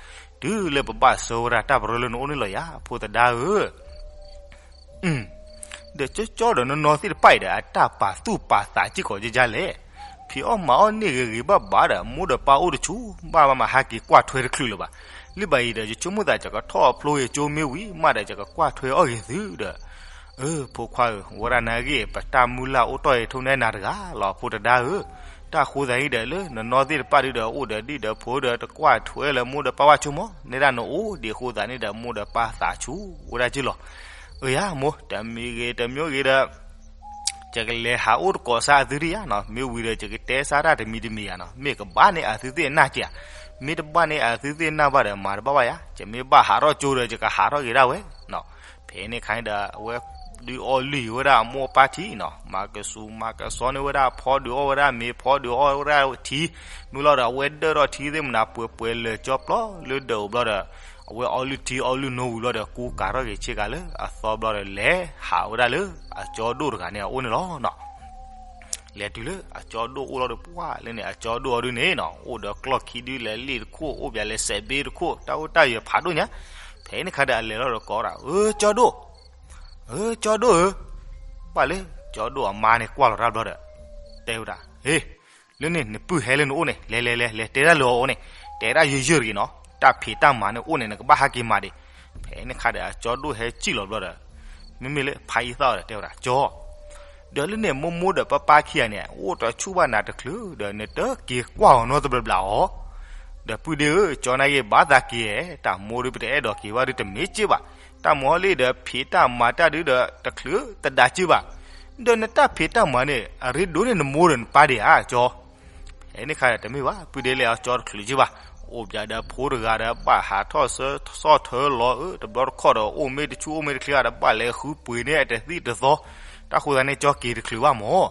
တုၤလၢပဘၣ်ဆှၢဝဲဒၣ်တၢ်ပရၢလၢနအိၣ်န့ၣ်လီၤယၤ ဖိသဒါဧၢ. ဒီးကၠီကၠီဒီးနီၢ်နီၢ်သ့ၣ်တဖၣ်အံၤဒီး အတၢ်ပာ်သူၣ်ပာ်သးစ့ၢ်ကီးကကလဲၣ်. ဖံးအီၣ်မၤအီၣ်န့ၢ်ဂ့ၤဂ့ၤဘၣ်ဘၣ်ဒီး မိၢ်ဒီးပၢ်အိၣ်တဆူၣ် ဘၣ်မးမးဟဲက့ၤကွၢ်ထွဲတချုးလၢၤဘၣ်. လၢဘၣ်အံၤဒီး ယဆိကမိၣ်သး ယကထီၣ်အဖျိဂ့ၤကၠိမ့ၢ်ဝံၤမးဒီး ယကကွၢ်ထွဲအီၣ်ဂ့ၤသုဒီး အၢ ဖိခွါဧၢ, ဝဲဒၣ်နၤဂ့ၢ် ပတၢ်မုၢ်လၢ်အိၣ်တီၢ်အံၤ ထိၣ်နဲနၤတဂၤလီၤ ဖိတဒါဧၢ. တၢ်ဃိသတးန့ၣ်ဒီး လၢနနီၢ်သ့ၣ်တဖၣ်ဒုဒီး အိၣ်ဒီးဒံၣ်ဒီးဖိဒီး တကွၢ်ထွဲလၢမိၢ်ဒီးပၢ်ဘၣ်ဆိကမိၣ်, နဲဒၣ်နအိၣ်ဒံးအဃိသတးန့ၣ်ဒီး မိၢ်ဒီးပၢ်သးဆူၣ်ဝဲဒၣ်က့လီၤ. အၢယၤမိၢ်, တမံၤဂ့ၤတမံၤဂ့ၤဒီး ယကလဲၤဟးအိၣ်တကိးဆါအသုဒံးယၤနီၤ, မ့ၢ်ဝံၤဒီး ယကတဲဆါတၢ်တမံၤတမံၤယၤနီၤ, မ့ၢ်ကဘၣ်န့ၢ်အသုသ့ၣ်အနၢ်က့ဧါ, မ့ၢ်တဘၣ်န့ၢ်အသုသ့ၣ်အနၢ်ဘၣ်ဒီး မၤတဘၣ်ဘၣ်ယၤ, ယမ့ၢ်ဘၣ်ဟးထီၣ်ကၠိဒီး ယကဟးထီၣ်က့ၤဒၣ်ဝဲနီၤ. ဖဲန့ၣ်ခါန့ၣ်ဒီး အဝဲဒုးအီၣ်လုၢ်ဝဲဒၣ်အမိၢ်အပၢ်ထံနီၤ, မၤကဆူးမၤကစီန့ၢ်ဝဲဒၣ် ဖီဒုးအီၣ်ဝဲဒၣ်မ့ၤ ဖီဒုးအီၣ်ဝဲဒၣ်ထံ, မ့ၢ်လီၤဒီး အဝဲဒၢၣ်ထီၣ်ထံသ့ၣ်မနၤ ပှဲၤပှဲၤလၢာ်ကၠီပျီလၢဒၢးအိၣ်ဘျီဒီး အဝဲအီလုၢ်ထံအီလုၢ်နိဝံၤဘျီဒီး ကူကၤထီၣ်က့ၤဆ့ကၤလၢအသီဘျီဒီး လဲၤဟးဝဲဒၣ်လၢအကၠီဒိၣ်တဂၤန့ၣ်အအိၣ်န့ၣ်လီၤနီၤ. လဲၤတုၤလၢအကၠီဒိၣ်အိၣ်လီၤဒီး ပှၢ်လၢန့ၣ် အကၠီဒိၣ်အီၤဒုန့ၣ်နီၤ, အိၣ်ဒီးကျီၢ်ခံဒု လဲၤလ့ၣ်တခိၣ် အိၣ်ပၠးလဲၤစဲးဘ့တခိၣ် တၢ်အိၣ်တၢ်ယၢၤဖးဒိၣ်ညါ. ဖဲန့ၣ်ခါဒီး အလဲၤလီၤဒီးကိးဒၣ် အၢ ကၠီဒိၣ်, အၢ ကၠီဒိၣ်ဧၢ. ဘၣ်လၢကၠီဒိၣ်အမါန့ၣ် ကွၢ်လီၤတၢ်ဘျီဒီး တဲဝဲဒၣ် ဟ့ လၢန့ၣ် နပုၢ်ဟဲလၢနအိၣ်န့ၣ် လဲၤလဲၤလဲၤ လဲၤတဲဒၣ်လၢအအိၣ်န့ၣ်, တဲဒၣ်ယိယိတဂ့ၤနီၤ, တၢ်ဖံးတၢ်မၤန့ၣ်အိၣ်န့ၣ် နကဘၣ်ဟဲက့ၤမၤဒံး. ဖဲန့ၣ်ခါဒီး အကၠီဒိၣ်ဟဲစံၣ်လီၤဘျီဒီး မ့မ့ၢ်လၢဖါအံသၣ်ဒီး တဲဝဲဒၣ် ကၠီ, ဒီးလၢန့ၣ် မိၢ်မိၢ်ဒီးပၢ်ပၢ်ခံဂၤန့ၣ် အိၣ်တဆူၣ်ဘၣ်နၤတချုးဒီး နတက့ၤကွၢ်အီၤနီတဘျီဘျီဧါ. ဒီးပုၢ်ဒ့ဧၢ, ကၠီနာ်က့ၤ ဘၣ်သးက့ၤဧါ, တၢ်မိၢ်ဒုး ပတအဲၣ်ဒိးက့ၤဘၣ်ဒုး တမ့ၢ်စ့ၢ်ဘၣ်, တၢ်မၤဟီလ့ၣ်ဒီး ဖံးတၢ်မၤတၢ်ဒုးဒီး တချုးတဒါစ့ၢ်ဘၣ်. ဒီးနတၢ်ဖံးတၢ်မၤန့ၣ် အရ့ဒိၣ်န့ၢ်နမိၢ်ဒီးနပၢ်ဒံးဧါ ကၠီ. ဖဲန့ၣ်ခါဒီး တမ့ၢ်ဘၣ်, ပုၢ်ဒ့လဲၤအကၠီတချုးစ့ၢ်ဘၣ်, အိၣ်ပၠးဒီးဖိတဂၤဒီး ဘၣ်ဟးထီၣ်ဆီၣ်ထွဲလီၤဧၢ, တဘျီတခီၣ်ဒီး အိၣ်မ့ၢ်တဆူၣ်အိၣ်မ့ၢ်တချ့ဒီး ဘၣ်လဲၤဃုပှ့ၤန့ၢ် အတသံၣ်တသီ, တၢ်ဃိသတးန့ၣ် ကၠီက့ၤတချုးဘၣ်မၢ်.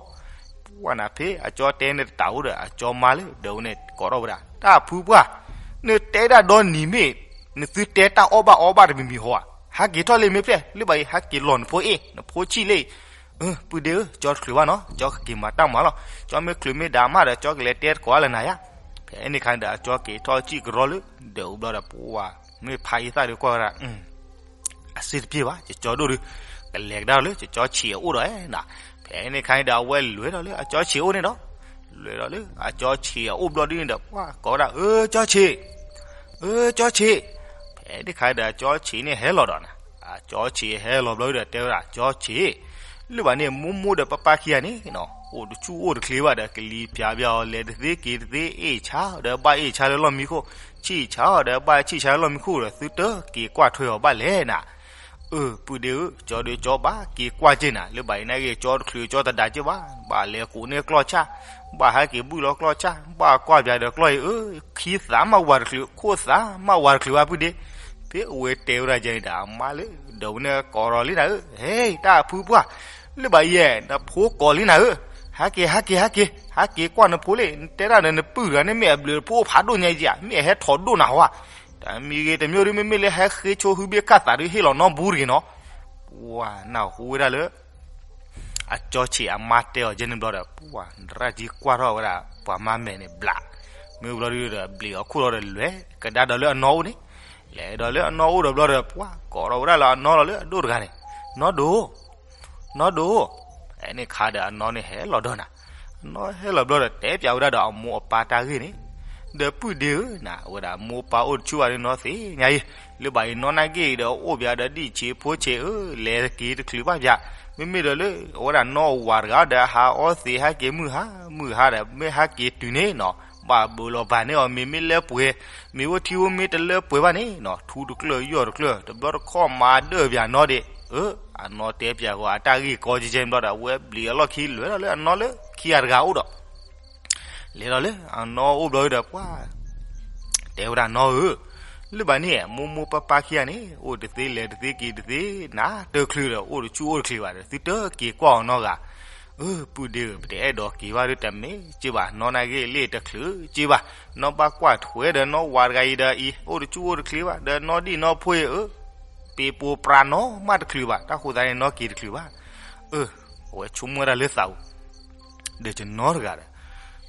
ပှၢ်နၤဖဲအကၠီတဲန့ၣ်တတးအိၣ်ဒီး အကၠီမါလၢဒၢးဝဲန့ၣ် ကိးထီၣ်ဝဲဒၣ် တၢ်ဖုပှၢ်, နတဲဒၣ်ဒီနံၤမ့ၢ် နသုတဲတၢ်အီၣ်ဘၣ်အီဘၣ်တမံၤမံၤဟီဧါ, ဟဲက့ၤထီၣ်လံမ့ၢ်ဖျဲၣ်, လၢဘၣ်အံၤ ဟဲက့ၤလီၤနဖိအ့ၣ် နဖိဆံၣ်လံ. အၢ ပုၢ်ဒ့ဧၢ, ကၠီတချုးဘၣ်နီၤ, ကၠီကက့ၤမၤတၢ်မၤလီၤ, ကၠီမ့ၢ်ချုးမ့ၢ်ဒါမးဒီး ကၠီကလဲၤတဲတကိးလၢနၤယါ. ဖဲန့ၣ်ခါန့ၣ်ဒီး အကၠီက့ၤထီၣ်စံၣ်ကရီလၢဒၢးအိၣ်ဘျီဒီး ပှၢ် မ့ၢ်ဖါအံသၣ်ဒီးကွၢ်ဝဲဒၣ် အစ့တပျ့ၢ်ဘၣ်, ကၠီဒိၣ်ဒုး ကလဲၤကဒါလၢ ကၠီဆံးအအိၣ်ဒီးနၤ. ဖဲန့ၣ်ခါန့ၣ်ဒီး အဝဲလဲၤဒီးလၢအကၠီဆံးအအိၣ်န့ၣ်ဒီး လဲၤဒီးလၢအကၠီဆံးအအိၣ်ဘျီဒုန့ၣ်ဒီး ပှၢ်ကိးဝဲဒၣ် အၢ ကၠီဆံး, အၢ ကၠီဆံး. ဖဲန့ၣ်ခါဒီး အကၠီဆံးန့ၣ်ဟဲလီၤဒီးနၤ, အကၠီဆံးဟဲလီၤဘျီဒီး တဲဝဲဒၣ် ကၠီဆံး, လၢဘၣ်န့ၣ် မိၢ်မိၢ်ဒီးပၢ်ပၢ်ခံဂၤန့ၣ် အိၣ်တဆူၣ်အိၣ်တချ့ဘၣ်ဒီး ကလံၤပၠးပၠးအီၤ လဲၤတသ့က့ၤတသ့ အ့ၣ်ဆါဒီးဘၣ်အ့ၣ်ဆါလၢလီၢ်မံခိၣ်, ဆံၣ်ဆါအီၤဒီးဘၣ်ဆံၣ်ဆါလၢလီၢ်မံခိၣ်ဒီး သုတက့ၤကွၢ်ထွဲအီၤဘၣ်လဲၣ်နၤ. အၢ ပုၢ်ဒ့ဧၢ, ကၠီဒုး ကၠီဘၣ်က့ၤကွၢ်က့ၤနၤ, လၢဘၣ်အံၤနာ်က့ၤ ကၠီတချုးကၠီတဒါက့ၤဘၣ်, ဘၣ်လဲၤကိးန့ၢ်ကျီၢ်ဆၣ်, ဘၣ်ဟဲက့ၤဘုၣ်လီၤကျီၢ်ဆၣ်, ဘၣ်ကွၢ်ပၠးဒီးကျီၢ်အံၤ အၢ ခံသးမးဝၤတချုး ခိၣ်သးမးဝၤတချုးဘၣ် ပုၢ်ဒ့. ဖဲအဝဲတဲဝဲဒၣ်ယဲန့ၣ်ဒီး အမါလၢဒၢးဝဲန့ၣ်ကိးထီၣ်လံနၤဧၢ, ဟဲ တၢ်ဖုပှၢ်, လၢဘၣ်ယဲ နဖိကိးလံနၤဧၢ, ဟဲက့ၤ ဟဲက့ၤ ဟဲက့ၤ ဟဲက့ၤကွၢ်နဖိလံ, နတဲဒၣ်ဒီးနပုၢ်တဂၤန့ၣ် မ့ၢ်အဘျုးတဖိအိၣ်ဖးဒိၣ်ညါယဲ, မ့ၢ်အဟဲထီၣ်ဒိၣ်နၤဟီဧါ. တမံၤဂ့ၤတမံၤဒုး မ့မ့ၢ်လၢဟဲဃ့ဆိဟုဘ့ၣ်ခၣ်သးဒုး ဟ့ၣ်လီၤနီတဘူတဂ့ၤနီၤ. ပှၢ်နၢ်ဟူဝဲဒၣ်လၢ အကၠီဆံးအမါတဲအီၤယဲန့ၣ်ဘျီဒီး ပှၢ် နရၣ်ကံကွၢ်ထီၣ်ဝဲဒၣ် ပှၤမါမဲာ်န့ၣ်ဘျး, မ့ၢ်ဘျီဒုဒီး ဘျံးအီၤခိၣ်လီၤဒီး လဲၤကဒါဒီးလၢအနီၢ်အိၣ်န့ၣ်, လဲၤဒီးလၢအနီၢ်အိၣ်ဒီးဘျီဒီး ပှၢ် ကိးထီၣ်ဝဲဒၣ်လၢအနီၢ်လီၤလၢအဒိၣ်တဂၤန့ၣ်, နီၢ်ဒိၣ် နီၢ်ဒိၣ်. ဖဲန့ၣ်ခါဒီးအနီၢ်န့ၣ်ဟဲလီၤဒီးနၤ, အနီၢ်ဟဲလီၤဘျီဒီး တဲပၠးဝဲဒၣ်ဒီးအမိၢ်အပၢ်တၢ်ဂ့ၢ်န့ၣ်, ဒီးပုၢ်ဒ့ဧၢ, နဝဲဒၣ်မိၢ်ပၢ်အိၣ်တဆူၣ်ဘၣ်ဒုးနီၢ်သ့ၣ်ညါအံၤ, လၢဘၣ်အံၤနီၢ်နာ်က့ၤဒီး အိၣ်ပၠးဒီးဒံၣ်ဆံးဖိဆံးဧၢ, လဲၤက့ၤတချုးဘၣ်ပၠး, မ့မ့ၢ်ဒီးလၢ အဝဲဒၣ်နီၢ်ဝၤတဂၤဒီး ဟးအီသံးဟဲက့ၤမုၢ်ဟါ, မုၢ်ဟါဒီး မ့ၢ်ဟဲက့ၤတုၤန့ၣ်နီၤ, ဘၣ်ဘၢလီၤဘၣ်န့ၢ်အီၤ မ့မ့ၢ်လၢပှဲၤ, မ့ၢ်အိၣ်ထံအိၣ်မ့ၢ်တလၢပှဲၤဘၣ်န့ၣ်နီၤ, ထူတကျၢၢ်ယီၢ်တကျၢၢ် တဘျီတခီၣ်မၤဒၢၣ်ပၠးနီၢ်ဒံး, အၢ အနီၢ်တဲပၠးဃီၤအတၢ်ဂ့ၢ်ကီကဲကဲဘျီဒီး အဝဲဘျံးအလီၢ်ခံ လဲၤဒီးလၢအနီၢ်လၢခံဂၤတဂၤအိၣ်ဒီး လဲၤဒီးလၢအနီၢ်အိၣ်ဘျီဒီး ပှၢ် တဲဝဲဒၣ်နီၢ်ဧၢ, လၢဘၣ်န့ၣ် မိၢ်မိၢ်ပၢ်ပၢ်ခံဂၤန့ၣ် အိၣ်တသ့လဲၤတသ့က့ၤတသ့ နတချုးဒီး အိၣ်တဆူၣ်အိၣ်တချ့ဘၣ်ဒီး သုတက့ၤကွၢ်အီၤနီတဂၤ, အၢ ပုၢ်ဒ့ဧၢ, ပတအဲၣ်ဒိးက့ၤဘၣ်ဒုးတမ့ၢ်က့ၤဘၣ်, နီၢ်နာ်က့ၤလ့ၣ်တချုးက့ၤဘၣ်, နီၢ်ဘၣ်ကွၢ်ထွဲဒီးနီၢ်ဝၤတဂၤအံၤဒီးအံၤ အိၣ်တဆူၣ်အိၣ်တချ့ဘၣ် ဒီးနီၢ်ဒံၣ်နီၢ်ဖိအံၤဧၢ ပ့ၤပိာ်ပြးနီၢ်မးတချုးဘၣ်, တၢ်ဃိသတးန့ၣ် နီၢ်က့ၤတချုးဘၣ်. အၢ အဝဲဆိကမိၣ်ဝဲဒၣ်လၢသးပူၤ ဒီးကနီတဂၤဒီး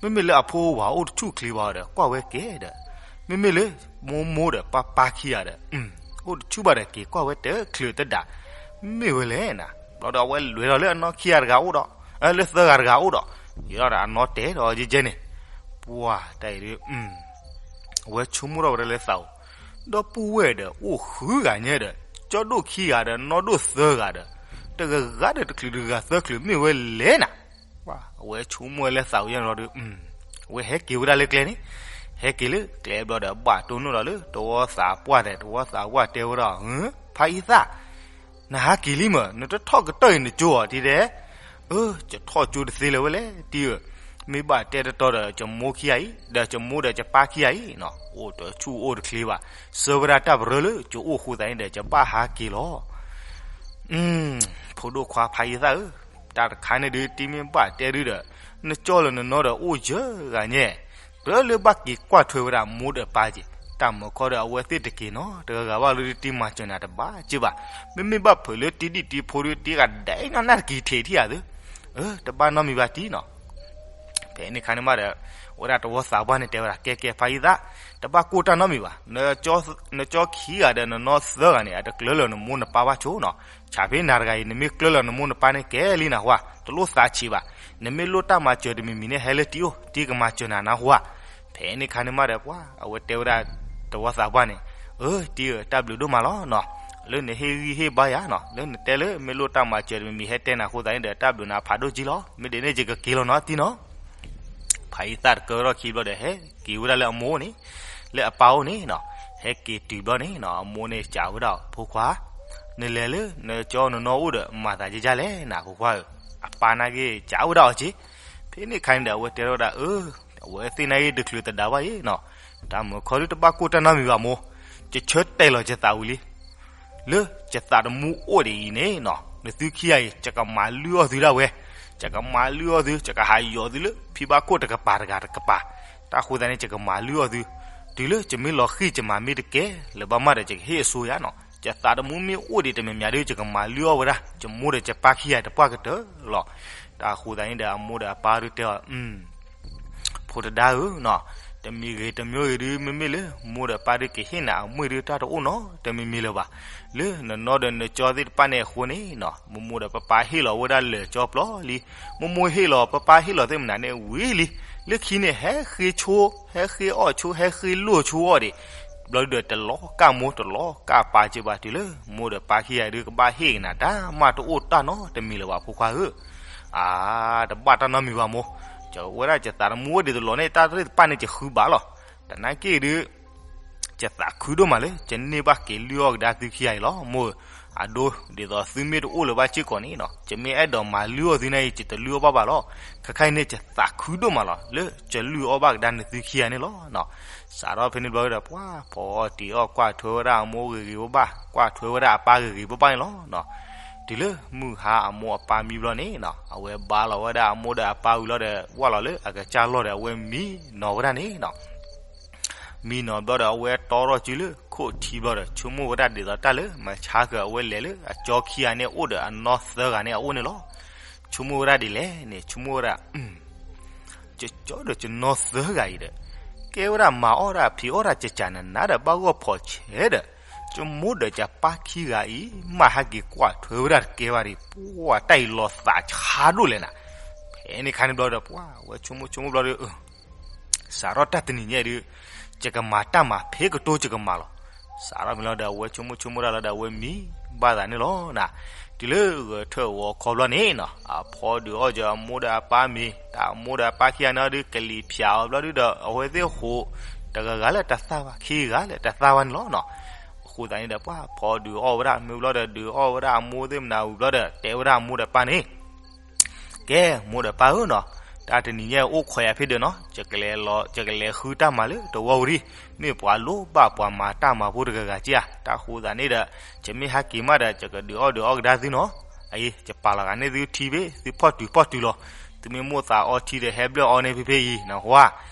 မ့မ့ၢ်လၢအဖိဝၤအိၣ်တဆူၣ်ချ့ဘၣ်ဒီး ကွၢ်ဝဲကဲဒီး, မ့မ့ၢ်လၢမိၢ်မိၢ်ဒီးပၢ်ပၢ်ခံဂၤဒီး အိၣ်တဆူၣ်ဘၣ်ဒီး က့ၤကွၢ်ဝဲတချုးတဒါ, မ့ၢ်ဝဲလဲၣ်နၤ ဘျီဒီးအဝဲလဲၤထီၣ်လၢအနီၢ်ခံဂၤတဂၤအိၣ်ဒီး, လၢသၢဂၤတဂၤအိၣ်ဒီး, ယံၤဒီးအနီၢ်တဲဒီးယဲကဲန့ၣ်, ပှၤတၢ်အံၤဒုး အဝဲဆိကမိၣ်ထီၣ်ဝဲဒၣ်လၢသးဧိၤ, ဒီပုၢ်ဝဲၢ်ဒီးအိၣ်ဃုဂၤညါဒီး, ကၠီဒိၣ်ခံဂၤဒီး နီၢ်ဒိၣ်သၢဂၤဒီး, တဂၤဂၤဒီးတချုးတဂၤသၢချုး မ့ၢ်ဝဲလဲၣ်နၤ. အဝဲဆိကမိၣ်ဝဲလၢသးဧိၤယဲန့ၣ်လီၤဒီး, အဝဲဟဲက့ၤဝဲဒၣ်လၢကျဲန့ၣ်, ဟဲက့ၤလၢကျဲဘျီဒီး ဘၣ်တိၢ်နီၣ်ဒီးလၢတဝီသးပှၢ်ဒီး တဝီသးပှၢ်တဲဝဲဒၣ်, ဖါအံသၣ် နဟးက့ၤလံမး, နတထီၣ်ကတၢၢ်အံၤနကၠိဧါ တံၤဒဲး. အၢ ယထီၣ်ကၠိတသ့လၢၤဝဲလဲၣ် တံၤဧၢ, မ့ၢ်ဘၣ်တဲတတီဒီး ယမိၢ်ခံဂၤအံၤ, ဒီးယမိၢ်ဒီးယပၢ်ခံဂၤအံၤနီၤ, အိၣ်တဆူၣ်အိၣ်တချ့ဘၣ်, ဆှၢဝဲဒၣ်တၢ်ပရၢလၢယအိၣ်အဃိသတးန့ၣ်ဒီး ယဘၣ်ဟးက့ၤလီၤ. ဖိဒိၣ်ခွါဖါယံသၣ်ဧၢ, တၢ်တခါန့ၣ်ဒုး တံၤမ့ၢ်ဘၣ်တဲဒုဒီး, နကၠီလၢနနီၢ်ဒီးအိၣ်ယဲၢ်ဂၤညါ, တလၢဘၣ်က့ၤကွၢ်ထွဲဝဲဒၣ်မိၢ်ဒီးပၢ်က့ၤ, တၢ်မုာ်ခီဒီးအဝဲသ့ၣ်တက့ၤနီတဂၤဂၤဘၣ်လၢ တံၤမၤစၢၤနၤတဘၣ်က့ဘၣ်, မ့မ့ၢ်ဘၣ်ဖုးလၢတံၤဒံၣ်တံၤဖိဒုး တံၤဂၤဒဲးနီၢ်နၢ်တက့ၤထံးထံးဧါသု, အၢ တဘၣ်နီတမံၤဘၣ်တံၤနီၤ. ဖဲန့ၣ်ခါန့ၣ်မးဒီး အဝဲဒၣ်တဝီသးပှၢ်န့ၣ်တဲဝဲဒၣ် ကဲကဲဖါယံသၣ်, တဘၣ်ကိၢ်တၢ်နီတမံၤဘၣ်, နကၠီခံဂၤဒီးနနီၢ်သၢဂၤန့ၣ် အတကျၢလၢၤနမိၢ်နပၢ်ဘၣ်ဆိနီၤ, ဆးဖဲနၤတဂၤအံၤ နမ့ၢ်ကျၢလၢၤနမိၢ်နပၢ်န့ၣ်ကဲလံနဟါ, တလိၣ်သးဆံးဘၣ်, နမ့ၢ်လိၣ်တၢ်မၤစၢၤတမံၤမံၤန့ၣ် ဟဲလၢတံၤအိၣ် တံၤကမၤစၢၤနၤနဟါ, ဖဲန့ၣ်ခါန့ၣ်မးဒီးပှၤ အဝဲတဲဝဲဒၣ် တဝီသးပှၢ်န့ၣ်, အၢ တံၤဧၢ တၢ်ဘျုးဒိၣ်မးလီၤနီၤ, လၢနဟ့ၣ်ဂံၢ်ဟ့ၣ်ဘါယၤနီၤ, လၢနတဲလၢမ့ၢ်လိၣ်တၢ်မၤစၢၤတမံၤမံၤ ဟဲတဲနၤအဃိသတးန့ၣ်ဒီး တၢ်ဘျုးနၤဖးဒိၣ်က့လီၤ, မ့ၢ်ဒ်န့ၣ်ယကက့ၤလီၤနီၤတံၤနီၤ. ဖါယံသၣ်တကၢထီၣ်ခံဘျီဒီး ဟဲက့ၤဝဲဒၣ်လၢအမိၢ်အိၣ်န့ၣ်, လၢအပၢ်အိၣ်န့ၣ်နီၤ, ဟဲက့ၤတုၤဘျီန့ၣ်နီၤ အမိၢ်န့ၣ်စံးဝဲဒၣ် ဖိခွါ, နလဲၤလၢနကၠီနနီၢ်အိၣ်ဒီး မၤသးဒ်လဲၣ်နၤ ဖိခွါဧၢ, အပၢ်နာ်က့ၤစံးဝဲဒၣ်အီၤက့, ဖဲန့ၣ်ခါန့ၣ်ဒီး အဝဲတဲထီၣ်ဝဲဒၣ် အၢ အဝဲသ့ၣ်နာ်က့ၤတချုးသဒါဘၣ်အံၤနီၤ, တၢ်မုာ်ခီဒုးတဘၣ်ကိၢ်တၢ်နီတမံၤဘၣ်မိၢ်, ယဆၢတဲာ်လီၤယသးဝံၤလံ လၢယသးတမူအိၣ်ဒံးအံၤန့ၣ်နီၤ, နသုခံဂၤအံၤ ယကမၤလုၢ်အီၣ်သုဒၣ်ဝဲ, ယကမၤလုၢ်အီၣ်သု, ယကဟးယီၤသုလၢဖံဘၣ်ခိၣ်တကပၤတဂၤတကပၤ, တၢ်ဃိသတးန့ၣ် ယကမၤလုၢ်အီၣ်သု, တုၤလၢယမ့ၢ်လီၤဃံၢ်ယမၤမ့ၢ်တကဲလၢၤဘၣ်မးဒီး ယကဟ့ၣ်အစိယၤနီၤ, ယသးတမူမ့ၢ်အိၣ်ဒံးတမံၤမံၤဒီး ယကမၤလုၢ်အီၣ်ဝဲဒၣ် ယမိၢ်ဒီးယပၢ်ခံဂၤတပှၢ်ကတၢၢ်လီၤ. တၢ်ဃိသတးန့ၣ်ဒီး အမိၢ်ဒီးအပၢ်ဒုးတဲအီၤ ဖိတဒါဧၢနီၤ, တမံၤဂ့ၤတမံၤဂ့ၤဒုး မ့မ့ၢ်လၢမိၢ်ဒီးပၢ်ဒုးကဟ့ၣ်နၤအမွေၢ်ဒုး တၢ်တအိၣ်နီတမံၤမံၤလၢၤဘၣ်. လၢနနီၢ်ဒီးနကၠီသ့ၣ်တဖၣ်န့ၣ်အဃိန့ၣ်နီၤ, မိၢ်မိၢ်ဒီးပၢ်ပၢ်ဟ့ၣ်လီၤဝဲဒၣ်လၢာ်ကၠီပျီလံ, မိၢ်မိၢ်ဟ့ၣ်လီၤပၢ်ပၢ်ဟ့ၣ်လီၤသ့ၣ်မနုၤန့ၣ်ဝံၤလံ, လၢခံန့ၣ် ဟဲဃ့ဆိ, ဟဲဃ့အီၣ်ဆိ ဟဲဃ့လိၢ်ဆိအီၣ်ဒံး, ဘျီဒုးဒီးတလီၤကၢ်မိၢ်တလီၤကၢ်ပၢ်က့ဘၣ်တုၤလၢ မိၢ်ဒီးပၢ်ခံဂၤဒုးကဘၣ်ဟ့ၣ်က့ၤနၤ တၢ်မးတအိၣ်တၢ်နီတမံၤလၢၤဘၣ် ဖိခွါဧၢ အါ, တဘၣ်တၢ်နီတမံၤဘၣ်မိၢ်, ယဝဲဒၣ်ယသးတမူအိၣ်ဒံးတလီၤန့ၣ် တၢ်သ့ၣ်တဖၣ်န့ၣ် ယဃုဘၣ်လီၤ. တနာ်က့ၢ်ဒုး ယသးခုဒိၣ်မးလၢ ယန့ၢ်ဘၣ်က့ၤလုၢ်အီၣ်ကဒါသုခံဂၤအံၤလီၤ မိၢ်ဧၢ, အဒိ ဒ်သိးသုမ့ၢ်တအိၣ်လၢၤဘၣ်စ့ၢ်ကီးန့ၣ်နီၤ, ယမ့ၢ်အဲၣ်ဒိးမၤလုၢ်အီၣ်သုန့ၣ်အံၤ ယတလုၢ်အီၣ်ဘၣ်ဘၣ်လီၤ. ခဲခါအံၤန့ၣ် ယသးခုဒိၣ်မးလီၤ လၢယလုၢ်အီၣ်ဘၣ်ကဒါနသုခံဂၤန့ၣ်လီၤ. စးထီၣ်ဖဲန့ၣ်ဘျီဒီး ပှၤဖီအီၣ်တံၤအီၣ် ကွၢ်ထွဲဝဲဒၣ်အမိၢ်ဂ့ၤဂ့ၤဘၣ်ဘၣ်, ကွၢ်ထွဲဝဲဒၣ်အပၢ်ဂ့ၤဂ့ၤဘၣ်ဘၣ်န့ၣ်လီၤ. တုၤလၢမုၢ်ဟါအမိၢ်အပၢ်မံဘျီန့ၣ်နီၤ, အဝဲဘါလီၤဝဲဒၣ်အမိၢ်ဒီးအပၢ်ဝံၤလီၤဒီး ဝၢ်လီၤလၢအကစၢ်လီၢ်ဒီး အဝဲမံနီၤဝဲဒၣ်န့ၣ်နီၤ. မံနီၤဘျီဒီး အဝဲတီထီၣ်စုလၢခိၣ်ထံဘျီဒီး ဆိကမိၣ်ဝဲဒၣ်ဒ်သိးတၢ်လၢ မၤဆါဃၢၤအဝဲလဲၤလၢအကၠီခံဂၤန့ၣ် အိၣ်ဒီးအနီၢ်သၢဂၤန့ၣ်အအိၣ်န့ၣ်လီၤ. ဆိကမိၣ်ဝဲဒၣ်ဒ်လဲၣ်န့ၣ် ဆိကမိၣ်ဝဲဒၣ် ကၠီဒီးကၠီနီၢ်သၢဂၤအံၤဒီး ကဲဝဲဒၣ်မၤအီၣ်ဒၣ်ဖံးအီၣ်ဒၣ်ကကးနးနးဒီး ဘၣ်ဂီၢ်ဖီၣ်ဆဲးဒီး ကၠီမိၢ်ဒီးကၠီပၢ်ခံဂၤအံၤ မ့ၢ်ဟဲက့ၤကွၢ်ထွဲဝဲဒၣ်တကဲဘၣ်ဒီး ပှၤတၢ်အံၤလီၤသးဆါဒိၣ်လဲၣ်နၤ. ဖဲန့ၣ်ခါန့ၣ်ဘျီဒီး ပှၤဝဲဆိကမိၣ်ဆိကမိၣ်ဘျီဒီး စးထီၣ်တၢ်တနံၤညါဒီး ယကမၤတၢ်မၤဖဲကတိၤယကမၤလီၤ. စးထီၣ်မ့ၢ်လီၤဒီး အဝဲဆိကမိၣ်ဆိကမိၣ်တၢ်လီၤဒီး အဝဲမံဘၣ်သးန့ၣ်လီၤနၤ. တုၤလၢဂဲၤထၢၣ်ဝီၤခီဘျီန့ၣ်နီၤ, အဖီဒုးအီၣ်က့ၤအမိၢ်ဒီးအပၢ်မ့ၤ, တၢ်အမိၢ်ဒီးအပၢ်ခံဂၤန့ၣ်ဒီး ကလံၤဖၠးအီၤဘျီဒုးဒီး အဝဲသ့ၣ်ဟိး တဂၤဂၤလၢတသၣ်ဘၣ် ခံဂၤလၢတသၣ်ဘၣ်န့ၣ်လီၤနီၤ. အဃိသတးန့ၣ်ဒီး ပှၤဖီဒုးအီၣ်ဝဲဒၣ်မ့ၢ်ဘျီဒီး ဒုးအီၣ်ဝဲဒၣ်အမိၢ်သ့ၣ်မနုၤဝံၤဘျီဒီး တဲဝဲဒၣ်အမိၢ်ဒီးပၢ်န့ၣ် ကဲ မိၢ်ဒီးပၢ်ဧၢနီၤ, တၢ်တနံၤညါအိၣ်ခိးယၤဖဲဒၢးနီၤ, ယကလဲၤဃုတၢ်မၤလၢတဝီဝံၤလံ, မ့ၢ်ပှၤလိၣ်ဘၣ်ပှၤမၤတၢ်မၤဖိတဂၤဂၤက့ဧါ, တၢ်ဃိသးန့ၣ်ဒီး ယမ့ၢ်ဟဲက့ၤမးဒီး ယကဒုးအီၣ်ဒုးအီၣ်ကဒါသုနီၤ, အအံၤ ယပာ်လီၤဂာ်န့ၢ်သုထံဖဲ သုဖီၣ်တုၤဖီၣ်တုၤလီၤ, သုမ့ၢ်မိၣ်သးအီထံဒီး ဟဲဘျၢၣ်အီန့ၢ်ဖဲဖဲအံၤ နဟါ,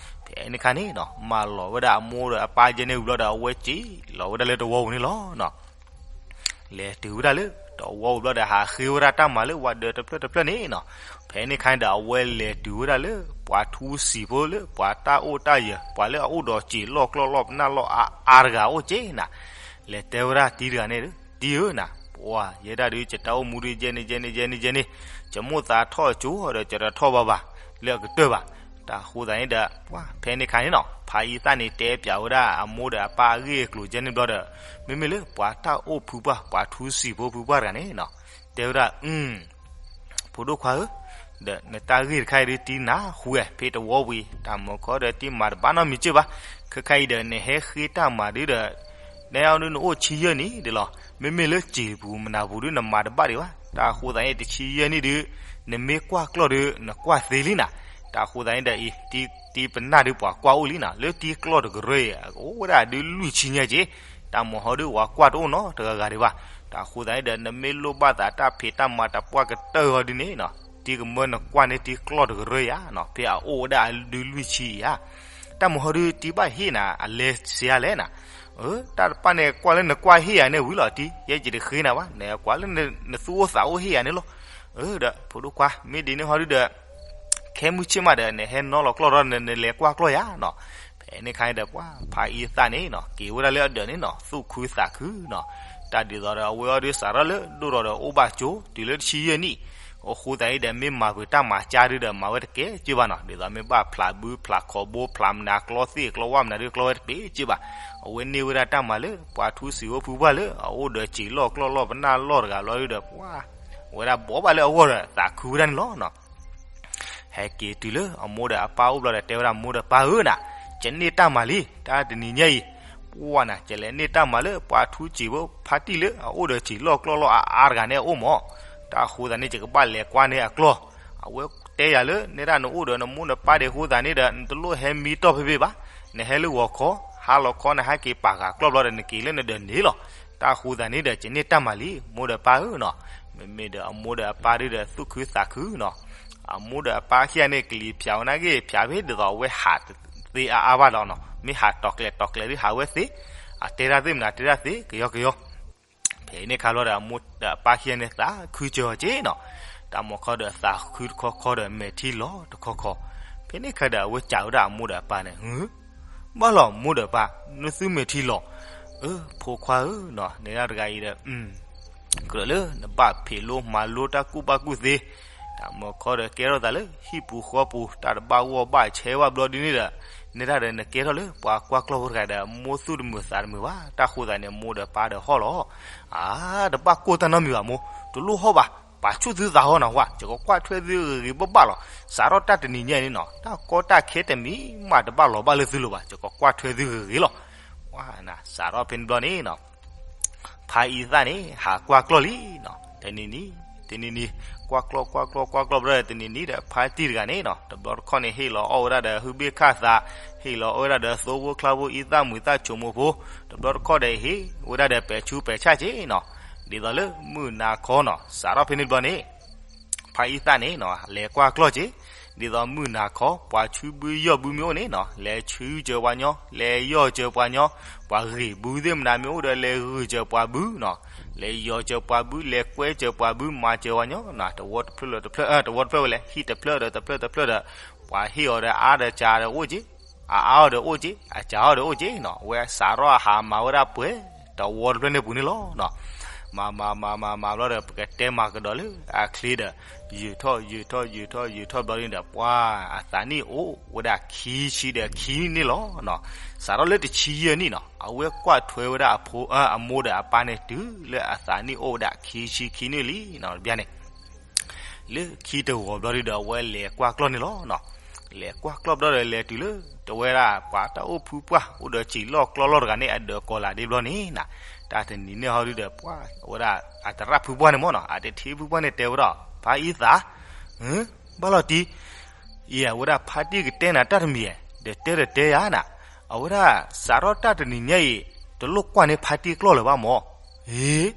ဖဲန့ၣ်ခါန့ၣ်နီၤ မၢလီၤဝဲဒၣ်အမိၢ်ဒီးအပၢ်ယဲန့ၣ်ဝံၤဘျီဒီး အဝဲစံၣ်လီၤဝဲဒၣ်လၢတဝီပူၤန့ၣ်လီၤနီၤ. လဲၤတုၤဝဲဒၣ်လၢတဝီပူၤဘျီဒီး ဟးဃ့ဝဲဒၣ်တၢ်မၤလၢပှၤဒၢးတဖျၢၣ်တဖျၢၣ်န့ၣ်နီၤ, ဖဲန့ၣ်ခါန့ၣ်ဒီး အဝဲလဲၤတုၤဝဲဒၣ်လၢ ပှၤထူစံာ်ဖိလၢ ပှၤတၢ်အိၣ်တၢ်ယၢၤ ပှၤလၢအအိၣ်ဒီးစံာ်လီၢ်ကျီၢ်လီၢ်ပနၢ်လီၢ်အါအါတဂၤအိၣ်က့နၤ, လဲၤတဲဝဲဒၣ်တံၤတဂၤန့ၣ်, တံၤဧၢနၤ, ဝါ ယဲဒၣ်ဒုး ယတၢ်အိၣ်မူဒုး ယဲန့ၣ် ယဲန့ၣ် ယဲန့ၣ် ယဲန့ၣ်, ယမိၣ်သးထီၣ်ကၠိဒီး ယတထီၣ်ဘၣ်ဘၣ် လၢအကတၢၢ်ဘၣ်. တၢ်အဃိသတးန့ၣ်ဒီး ပှၤဖဲန့ၣ်ခါန့ၣ်နီၤ ဖါအံသၣ်န့ၣ် တဲပၠးဝဲဒၣ်အမိၢ်ဒီးအပၢ်အဂ့ၢ်အကျိၤယဲန့ၣ်ဘျီဒီး မ့မ့ၢ်လၢပှၤတၢ်အိၣ်ဖုပှၢ် ပှၤထူစံာ်ဖိဖုပှၢ်တဂၤန့ၣ်နီၤ တဲဝဲဒၣ် အု ဖိဒိၣ်ခွါဧၢ, ဒီးနတၢ်ဂ့ၢ်တခါအံၤဒုး တံနၤဃူဝဲ ဖဲတဝီပူၤအံၤ တၢ်မၤခီဒီး တံမၤတဘၣ်နီတမံၤစ့ၢ်ဘၣ်. ခဲခါအံၤဒီး နဟဲဃ့တၢ်မၤဒုးဒီး နဲအီၤဒုး နအိၣ်ဆံယဲၢ်နံၣ်ဒ်လီၤ. မ့မ့ၢ်လၢစံာ်ပူၤမနၤပူၤဒုး နမၤတဘၣ်ဒံးဘၣ်. တၢ်အဃိသတးန့ၣ် တဆံယဲၢ်နံၣ်ဒုး နမ့ၢ်ကွၢ်ကျီၢ်ဒုး နကွၢ်သ့လံနၤ. တၢ်အဃိသတးန့ၣ်ဒီး အံၤ တံပနၢ်ဒုး ပှၤကွၢ်အိၣ်လံနၤ လၢတံကျီၢ်တကရၢအံၤ အကအိၣ်ဝဲဒၣ်ဒုးလွံၢ်ဆံညါက့ၤ. တၢ်မၤဟီဒုး ပှၤကွၢ်တအိၣ်နီတဂၤဂၤဒံးဘၣ်. တၢ်အဃိသတးန့ၣ်ဒီး နမ့ၢ်လိၣ်ဘၣ်သးတၢ်ဖံးတၢ်မၤတပှၢ်ကတၢၢ်အီၤဒုးန့ၣ်နီၤ တံကမၢနကွၢ်န့ၢ်တံကျီၢ်တကရၢအံၤဧါနီၤ ဖဲအအိၣ်ဝဲဒၣ်ဒုးလွံၢ်ဆံအံၤဧါ. တၢ်မၤဟီဒုး တံဘၣ်ဟ့ၣ်နၤ အလဲၤဆံးအါလဲၣ်နၤ. အၢ တၢ်တပၣ်န့ၣ် ကွၢ်လၢနကွၢ်ဟ့ၣ်ယၤန့ၣ်ဝံၤလီၤ တံ ယဲယတဃ့နၤဘၣ် နကွၢ်လၢနသူၣ်အိၣ်သးအိၣ်ဟ့ၣ်ယၤန့ၣ်လီၤ. အၢ ဒီးဖိဒိၣ်ခွါ မ့ၢ်ဒ်န့ၣ်ဟီဒုးဒီး ခဲမုၢ်ဆ့ၣ်မးဒီး နဟဲနီၣ်လီၤကျီၢ်ဒီး နလဲၤကွၢ်ကျီၢ်ယၤနီၤ. ဖဲန့ၣ်ခါန့ၣ်ဒီး ပှၤဖါအံသၣ်န့ၣ်နီၤ က့ၤဝဲဒၣ်လၢအဒၢးန့ၣ်နီၤ သူၣ်ခုသးခုနီၤ. တၢ်ဒ်သိးဒီး အဝဲအီၤဒုးစးထီၣ်လၢဒိၣ်ထီၣ်ဒီးအိၣ်ဘၣ်ကၠိ တုၤလၢတဆံယဲၢ်နံၣ် အဃိသတးန့ၣ်ဒီး မ့ၢ်မၤပှဲၤတၢ်မၤကၠါဒုးဒီး မၤဝဲတကဲက့ၤဘၣ်နီၤ. ဒ်သိးမ့ၢ်ဘၣ်ဖျးဘုဖျးခီၣ်ဘိ ဖျးမနၤ ကျီသ့ၣ်ကျီဝၣ်မနၤဒုး ကျီဝဲတကဲက့ၤဘၣ်. အဝဲန့ၢ်ဝဲဒၣ်တၢ်မၤလၢ ပှၤထူစံာ်ဖိဖုပှၢ်လၢ အအိၣ်ဒီးစံာ်လီၢ်ကျီၢ်လီၢ်ပနၢ်လီၢ်တဂၤဘျီဒုးဒီး ပှၤ ဝဲဒၣ်ဘိးဘၣ်လၢအဂီၢ်ဒီး သးခုဝဲဒၣ်န့ၣ်လီၤနီၤ. ဟဲက့ၤတုၤလၢအမိၢ်ဒီးအပၢ်အိၣ်ဘျီဒီး တဲဝဲဒၣ် မိၢ်ဒီးပၢ်ဧၢနၤ, ယန့ၢ်တၢ်မၤလံ, တၢ်တနံၤညါအံၤ, ပှၢ်နၤ ယလဲၤန့ၢ်တၢ်မၤလၢပှၤထူစံာ်ဖိဖါတံၢ်လၢအအိၣ်ဒီးစံာ်လီၢ်ကျီၢ်လီၢ်အါအါတဂၤန့ၣ်အအိၣ်မး. တၢ်အဃိသတးန့ၣ် ယကဘၣ်လဲၤကွၢ်န့ၢ်အကျီၢ်, အဝဲတဲယၤလၢ နဲဒၣ်နအိၣ်ဒီးနမိၢ်နပၢ်ဒံးအဃိသတးန့ၣ်ဒီး နတလိၣ်ဟဲမံတီၢ်ဖဲဖဲဘၣ်, နဟဲလၢဂီၤခီ, ဟါလီၤခီ နဟဲက့ၤပာ်ဃာ်ကျီၢ်ဘျီဒီး နက့ၤလၢနဒၢးန့ၣ်လီၤ. တၢ်အဃိသတးန့ၣ်ဒီး ယန့ၢ်တၢ်မၤလံ မိၢ်ဒီးပၢ်ဧၢနီၤ. မ့မ့ၢ်ဒီးအမိၢ်ဒီးအပၢ်ဒုးဒီး သူၣ်ခုသးခုနီၤ. အမိၢ်ဒီးအပၢ်ခံဂၤန့ၣ် ကလံၤဖၠးဝဲနာ်က့ ဖၠးဖဲဒ်သိးအဝဲဟးသ့အါအါဘၣ်လီၤနီၤ. မ့ၢ်ဟးတီၤကျဲၤတီၤကျဲၤဒုးဟးဝဲသ့, အတဲတၢ်သ့ၣ်မနုၤတဲတၢ်သ့ ကယီကယီ. ဖဲန့ၣ်ခါဘျီဒီး အမိၢ်ဒီးအပၢ်ခံဂၤန့ၣ် သးခုစၢၤအီၤက့နီၤ. တၢ်မၤခီဒီးသးခုတခီခီဒီး မဲာ်ထံလီၤတခီခီ. ဖဲန့ၣ်ခါဒီး အဝဲစံးဝဲဒၣ်အမိၢ်ဒီးအပၢ်န့ၣ်, ဘၣ်လီၤမိၢ်ဒီးပၢ်, နသူမဲာ်ထံလီၤ. အၢ ဖိခွါဧၢနီၤ, နဲဒၣ်တဂၤအံၤဒီး ကြၢးလၢနဘၣ်ဖံးလိမၤလိတၢ်ကူၣ်ဘၣ်ကူၣ်သ့, တၢ်မၤခီဒီးကဲထီၣ်သးလၢဟံၣ်ပူၤဃီပူၤ တၢ်တဘၣ်ဂီၢ်ဘၣ်ဆဲးဘၣ်ဘျီဒ်န့ၣ်ဒီး, နဲဒၣ်ဒီးနကဲထီၣ်လၢပှၤကွၢ်ကျီၢ်ဖိတဂၤဒီး မိၢ်သူၣ်တမုာ်သးတမုာ်ဘၣ်. တၢ်ဃိသးန့ၣ် မိၢ်ဒီးပၢ်ဒီးဟီၣ်လီၤ. အါ တဘၣ်ကိၢ်တၢ်နီတမံၤဘၣ်မိၢ်, တလိၣ်ဟီၣ်ဘၣ်, ပာ်ဆူၣ်သုသးဟီနီၤ, ဝဲ ယကကွၢ်ထွဲသုဂ့ၤဂ့ၤဘၣ်ဘၣ်လီၤ. စးထီၣ်တၢ်တနံၤညါအံၤန့ၣ်နီၤ, တၢ်ကီတၢ်ခဲတမံၤမးတဘၣ်လီၤဘၣ်လၢသုလိၤဘၣ်, ယကကွၢ်ထွဲသုဂ့ၤဂ့ၤလီၤ. ဝဲ စးထီၣ်ဖဲန့ၣ်ဘျီန့ၣ်နီၤ ဖါအံသၣ်န့ၣ် ဟးကွၢ်ကျီၢ်လံနီၤ. တနံၤနံၤ, တနံၤနံၤ, ကွၢ်ကျီၢ်ကွၢ်ကျီၢ်ကွၢ်ကျီၢ်ဘျီဒီး တနံၤနံၤဒီး ဖါတံၢ်တဂၤန့ၣ်နီၤ တဘျီတခီၣ်န့ၣ် ဟ့ၣ်လီၤအီၣ်ဝဲဒၣ်ဒီးဟုဘ့ၣ်ခၣ်သး, ဟ့ၣ်လီၤအီၣ်ဝဲဒၣ်ဒီးသိဖိချါဖိအံသၣ်မုာ်သၣ်ဆိမိၣ်ဖိ, တဘျီတခီၣ်ဒီးဟ့ၣ်ဝဲဒၣ်ဒီးပဲာ်ဆူပဲာ်ဆၣ်က့နီၤ. ဒ်သိးလၢမုၢ်နၤခီနီၤ စးထီၣ်ဖဲန့ၣ်ဘျီန့ၣ် ဖါအံသၣ်န့ၣ်နီၤ လဲၤကွၢ်ကျီၢ်က့, ဒ်သိးမုၢ်နၤခီ ပှၤဆူဘုယီၢ်ဘုမ့ၢ်အိၣ်န့ၣ်နီၤ လဲၤဆူစၢၤပှၤညီ, လဲၤယီၢ်စၢၤပှၤညီ, ပှၤဂ့ၤဘုသ့ၣ်မနုၤမ့ၢ်အိၣ်ဒီး လဲၤဂုာ်စၢၤပှၤဘုနီၤ, လဲၤယီၢ်စၢၤပှၤဘု, လဲၤကွဲစၢၤပှၤဘု, မၤစၢၤပှၤညီနီၤ, တဝီတဖျၢၣ်လၢတဖျၢၣ်, တဝီတဖျၢၣ်ဝဲလဲၣ်, ဟံၣ်တဖျၢၣ်ဒီးတဖျၢၣ်တဖျၢၣ်ဒီး, ပှၤဟ့ၣ်အီၤဒီးအါဒီးစှၤဒီးအိၣ်က့, အအါအီၤဒီးအိၣ်က့, အစှၤအီၤဒီးအိၣ်က့နီၤ, အဝဲစးထီၣ်ဟးမၤဝဲဒၣ်ပှဲၤ တဝီတဖျၢၣ်န့ၣ်ပူၤန့ၣ်လီၤနီၤ. မၤမၤမၤမၤမၤဘျီဒီး ပကတဲမၤကဒီးလၢအချ့ဒီး ယုာ်ထီၣ်ယုာ်ထီၣ်ယုာ်ထီၣ် ယုာ်ထီၣ်ဘျီန့ၣ်ဒီး ပှၤအသးနံၣ်အိၣ်ဝဲဒၣ်ခံဆံဒီးခံန့ၣ်လီၤနီၤ. စးထီၣ်လၢတဆံယဲၢ်နံၣ်နီၤ အဝဲကွၢ်ထွဲဝဲဒၣ်အဖိ, အမိၢ်ဒီးအပၢ်န့ၣ် တုၤလၢအသးနံၣ်အိၣ်ဝဲဒၣ်ခံဆံခံန့ၣ်လံနီၤ. တဘျီန့ၣ် လၢခံတဂီၤဘျီဒုးဒီး အဝဲလဲၤကွၢ်ကျီၢ်န့ၣ်လီၤနီၤ. လဲၤကွၢ်ကျီၢ်ဘျီဒီး လဲၤတုၤလၢ တဝဲဒၣ်ပှၤတၢ်အိၣ်ဖုပှၢ် အိၣ်ဒီးစံာ်လီၢ်ကျီၢ်လီၢ်တဂၤန့ၣ် အဒၢးကီၤလၤဒ့ဘျီန့ၣ်နီၤ. တၢ်တနံၤန့ၣ်ဟီဒုးဒီး ပှၤဝဲဒၣ်အသရၣ်ဖုပှၢ်န့ၣ်မ့ၢ်နီၤ အတထံဖုပှၢ်န့ၣ်တဲဝဲဒၣ် ဖါအံသၣ်, ဘၣ်လီၤတံၢ် အံၤ အဝဲဒၣ်ဖါတံၢ်ကတဲနၤတၢ်တမံၤဧါ, ဒီးတဲဒီးတဲယၤနၤ, အဝဲဒၣ်စးထီၣ်တၢ်တနံၤညါအံၤ တလိၣ်ကွၢ်န့ၢ်ဖါတံၢ်ကျီၢ်လၢၤဘၣ်မး. အ့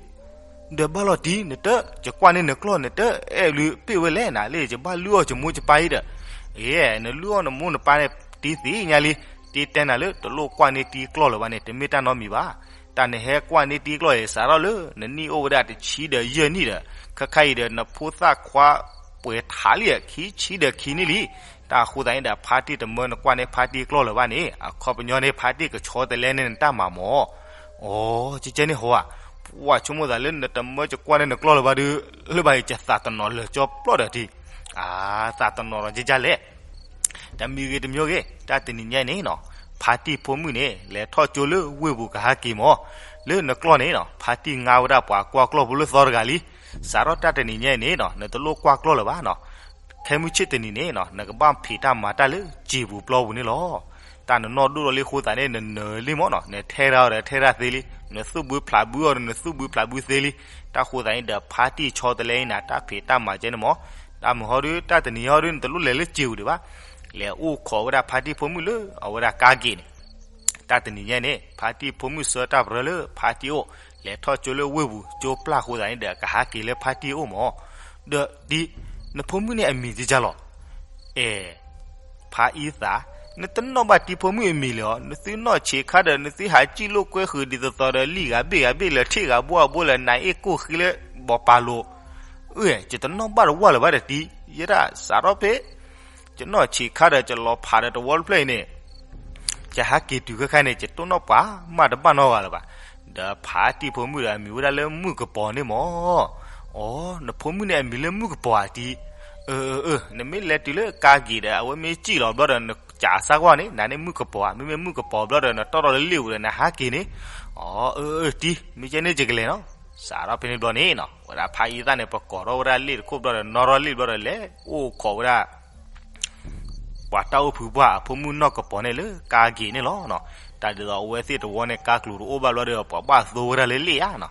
ဒီးဘၣ်လီၤတံၢ် နတ ယကွၢ်န့ၢ်နကျီၢ် နတအဲၣ်လုၢ်ပ့ၢ်ဝဲလဲၣ်နၤ လၢယဘၣ်လုၢ်အီၣ်ယမိၢ်ယပၢ်အံၤဒီး, အ့ နလုၢ်အီၣ်နမိၢ်နပၢ်န့ၣ် တံၢ်သ့ၣ်ညါလံ, တံၢ်တဲနၤလၢတလိၣ်ကွၢ်န့ၢ်တံၢ်ကျီၢ်လၢၤဘၣ်န့ၣ် တမ့ၢ်တၢ်နီတမံၤဘၣ်. တၢ်နဟဲကွၢ်န့ၢ်တံၢ်ကျီၢ်အံၤ စးထီၣ်လၢနနံၣ်အိၣ်ဝဲဒၣ်တဆံဒီးယဲၢ်နံၣ်ဒီး ခဲခါအံၤဒီး နဖိသၣ်ခွါပှဲၤထးလံ ခံဆံဒီးခံနံၣ်လံ. တၢ်အဃိသတးန့ၣ်ဒီး ဖါတံၢ်တမၢနကွၢ်န့ၢ်ဖါတံၢ်ကျီၢ်လၢၤဘၣ်န့ၣ် အခီပညီန့ၣ် ဖါတံၢ်ကဆီတလဲန့ၢ်နတၢ်မၤမး. အိ ကဲကဲန့ၣ်ဟီဧါ, ဝဲဆိကမိၣ်သးလၢနတမၢကကွၢ်န့ၢ်နကျီၢ်လၢၤဘၣ်ဒီး လၢဘၣ်အံၤ ယသးတနီၤလၢာ်ကၠီပျီၢ်ဒီးတံၢ်, အသးတနီၤဒီးကကလဲၣ်. တမံၤဂ့ၤတမံၤဂ့ၤ တၢ်တနံၤညါအံၤန့ၣ်နီၤ, ဖါတံၢ်ဖိမုၣ်န့ၣ် လဲၤထီၣ်ကၠိလၢဝ့ၢ်ပူၤကဟးက့ၤမၢ်, လၢနကျီၢ်န့ၣ်နီၤ ဖါတံၢ်ငါဝဲဒၣ်ပှၤကွၢ်ကျီၢ်ဖိလၢသီတဂၤလံ. စးထီၣ်တၢ်တနံၤညါအံၤန့ၣ်နီၤ နတလိၣ်ကွၢ်ကျီၢ်လၢၤဘၣ်နီၤ. ခဲမုၢ်ဆ့ၣ်တနံၤန့ၣ်နီၤ နကဘၣ်ဖံးတၢ်မၤတၢ်လၢစံာ်ပူၤပျီပူၤန့ၣ်လီၤ. တၢ်နနီၢ်ဒိၣ်ထီၣ်လံအဃိသတးန့ၣ် နနၢၤလံမၢ်နီၤ, နထဲရၤအီၤဒီးထဲရၤသ့လံ, နသူၣ်ဘုဖျးဘုအီၤဒီးနသူၣ်ဘုဖျးဘုသ့လံ. တၢ်ဃိသတးန့ၣ်ဒီး ဖါတံၢ်ဆီတလဲအံၤနၤ တၢ်ဖံးတၢ်မၤကဲန့ၣ်မၢ်, တၢ်မုာ်ဟီဒု တၢ်တနံၤဟီဒု နတလိၣ်လဲၤလၢစံာ်ပူၤဒံးဘၣ်. လဲၤအိၣ်ခိးဝဲဒၣ်ဖါတံၢ်ဖိမုၣ်လၢအဝဲဒၣ်ကါက့ၤန့ၣ် တၢ်တနံၤညါန့ၣ် ဖါတံၢ်ဖိမုၣ်ဆှၢတၢ်ပရၢလၢဖါတံၢ်အိၣ်, လဲၤထီၣ်ကၠိလၢဝ့ၢ်ပူၤ ကၠိပျၢ်အဃိသတးန့ၣ်ဒီး ကဟးက့ၤလၢဖါတံၢ်အအိၣ်မၢ်. ဒီးတံၢ်, နဖိမုၣ်န့ၣ်အမံၤဒ်လဲၣ်လီၤ. အဲ ဖါအံသၣ်, နတနီၣ်ဘၣ်တံၢ်ဖိမုၣ်အမံၤလၢၤအီၤ, နသုနီၢ်ဆံးခါဒီး နသုဟးစံၣ်လိာ်ကွဲဃုာ်ဒ်သိးသိးဒီး လံာ်ဂၤဘ့ၣ်ဂၤဘ့ၣ်လၢထံၣ်ဂၤဘိအဘိလၢ နၤအ့ၣ်ကိၢ်ဃံလၢဘီပာ်လိၤ. အၢ ယတနီၣ်ဘၣ်တဝၢ်လၢၤဘၣ်ဒီးတံၢ်, ယဲဒၣ်စးထီၣ်ဖဲ ယနီၢ်ဆံးခါဒီး ယလီၤဖးဒီးတဝီတဖျၢၣ်အံၤန့ၣ် ယဟးက့ၤတုၤခဲခါန့ၣ် ယတိၢ်နီၣ်ပှၤမးတဘၣ်နီတဂၤလၢၤဘၣ်. ဒီးဖါတံၢ်ဖိမုၣ်ဒီးအမံၤဝဲဒၣ်လၢမုၣ်ကပီၤန့ၣ်မၢ်. အိ နဖိမုၣ်န့ၣ်အမံၤလၢမုၣ်ကပီၤဧါတံၢ်. အၢ အၢ အၢ နမ့ၢ်လဲၤတုၤလၢကါက့ၤဒီး အဝဲမ့ၢ်စံၣ်လီၤဘျီဒီး နကးစၢ်ကွၢ်န့ၣ် နၤန့ၣ်မုၣ်ကပီၤဧါ, မ့မ့ၢ်မုၣ်ကပီၤဘျီဒီး နတီၢ်ထီၣ်လၢလ့ၣ်ပူၤဒီး နဟးက့ၤန့ၣ်. အိ အၢ အၢ တံၢ်, မ့ၢ်ကဲန့ၣ်ယကလဲၤနီၤ. စးထီၣ်ဖဲန့ၣ်ဘျီန့ၣ်နီၤ ဝဲဒၣ်ဖါအံသၣ်န့ၣ် ပကိးထီၣ်ဝဲဒၣ်လ့ၣ်တခိၣ်ဘျီဒီး နီၣ်ထီၣ်လ့ၣ်ဘျီဒီး လဲၤအိၣ်ခိးဝဲဒၣ် ပှၤတၢ်အိၣ်ဖုပှၢ်အဖိမုၣ်နီၢ်ကပီၤန့ၣ်လၢကါက့ၤန့ၣ်လီၤ. တၢ်ဒ်သိးအဝဲသ့ၣ်တဝီန့ၣ် ကါကျိၤတအိၣ်ဘၣ်ဘျီဒီး ပှၤဘၣ်သိဝဲဒၣ်လၢလ့ၣ်ဧါနီၤ.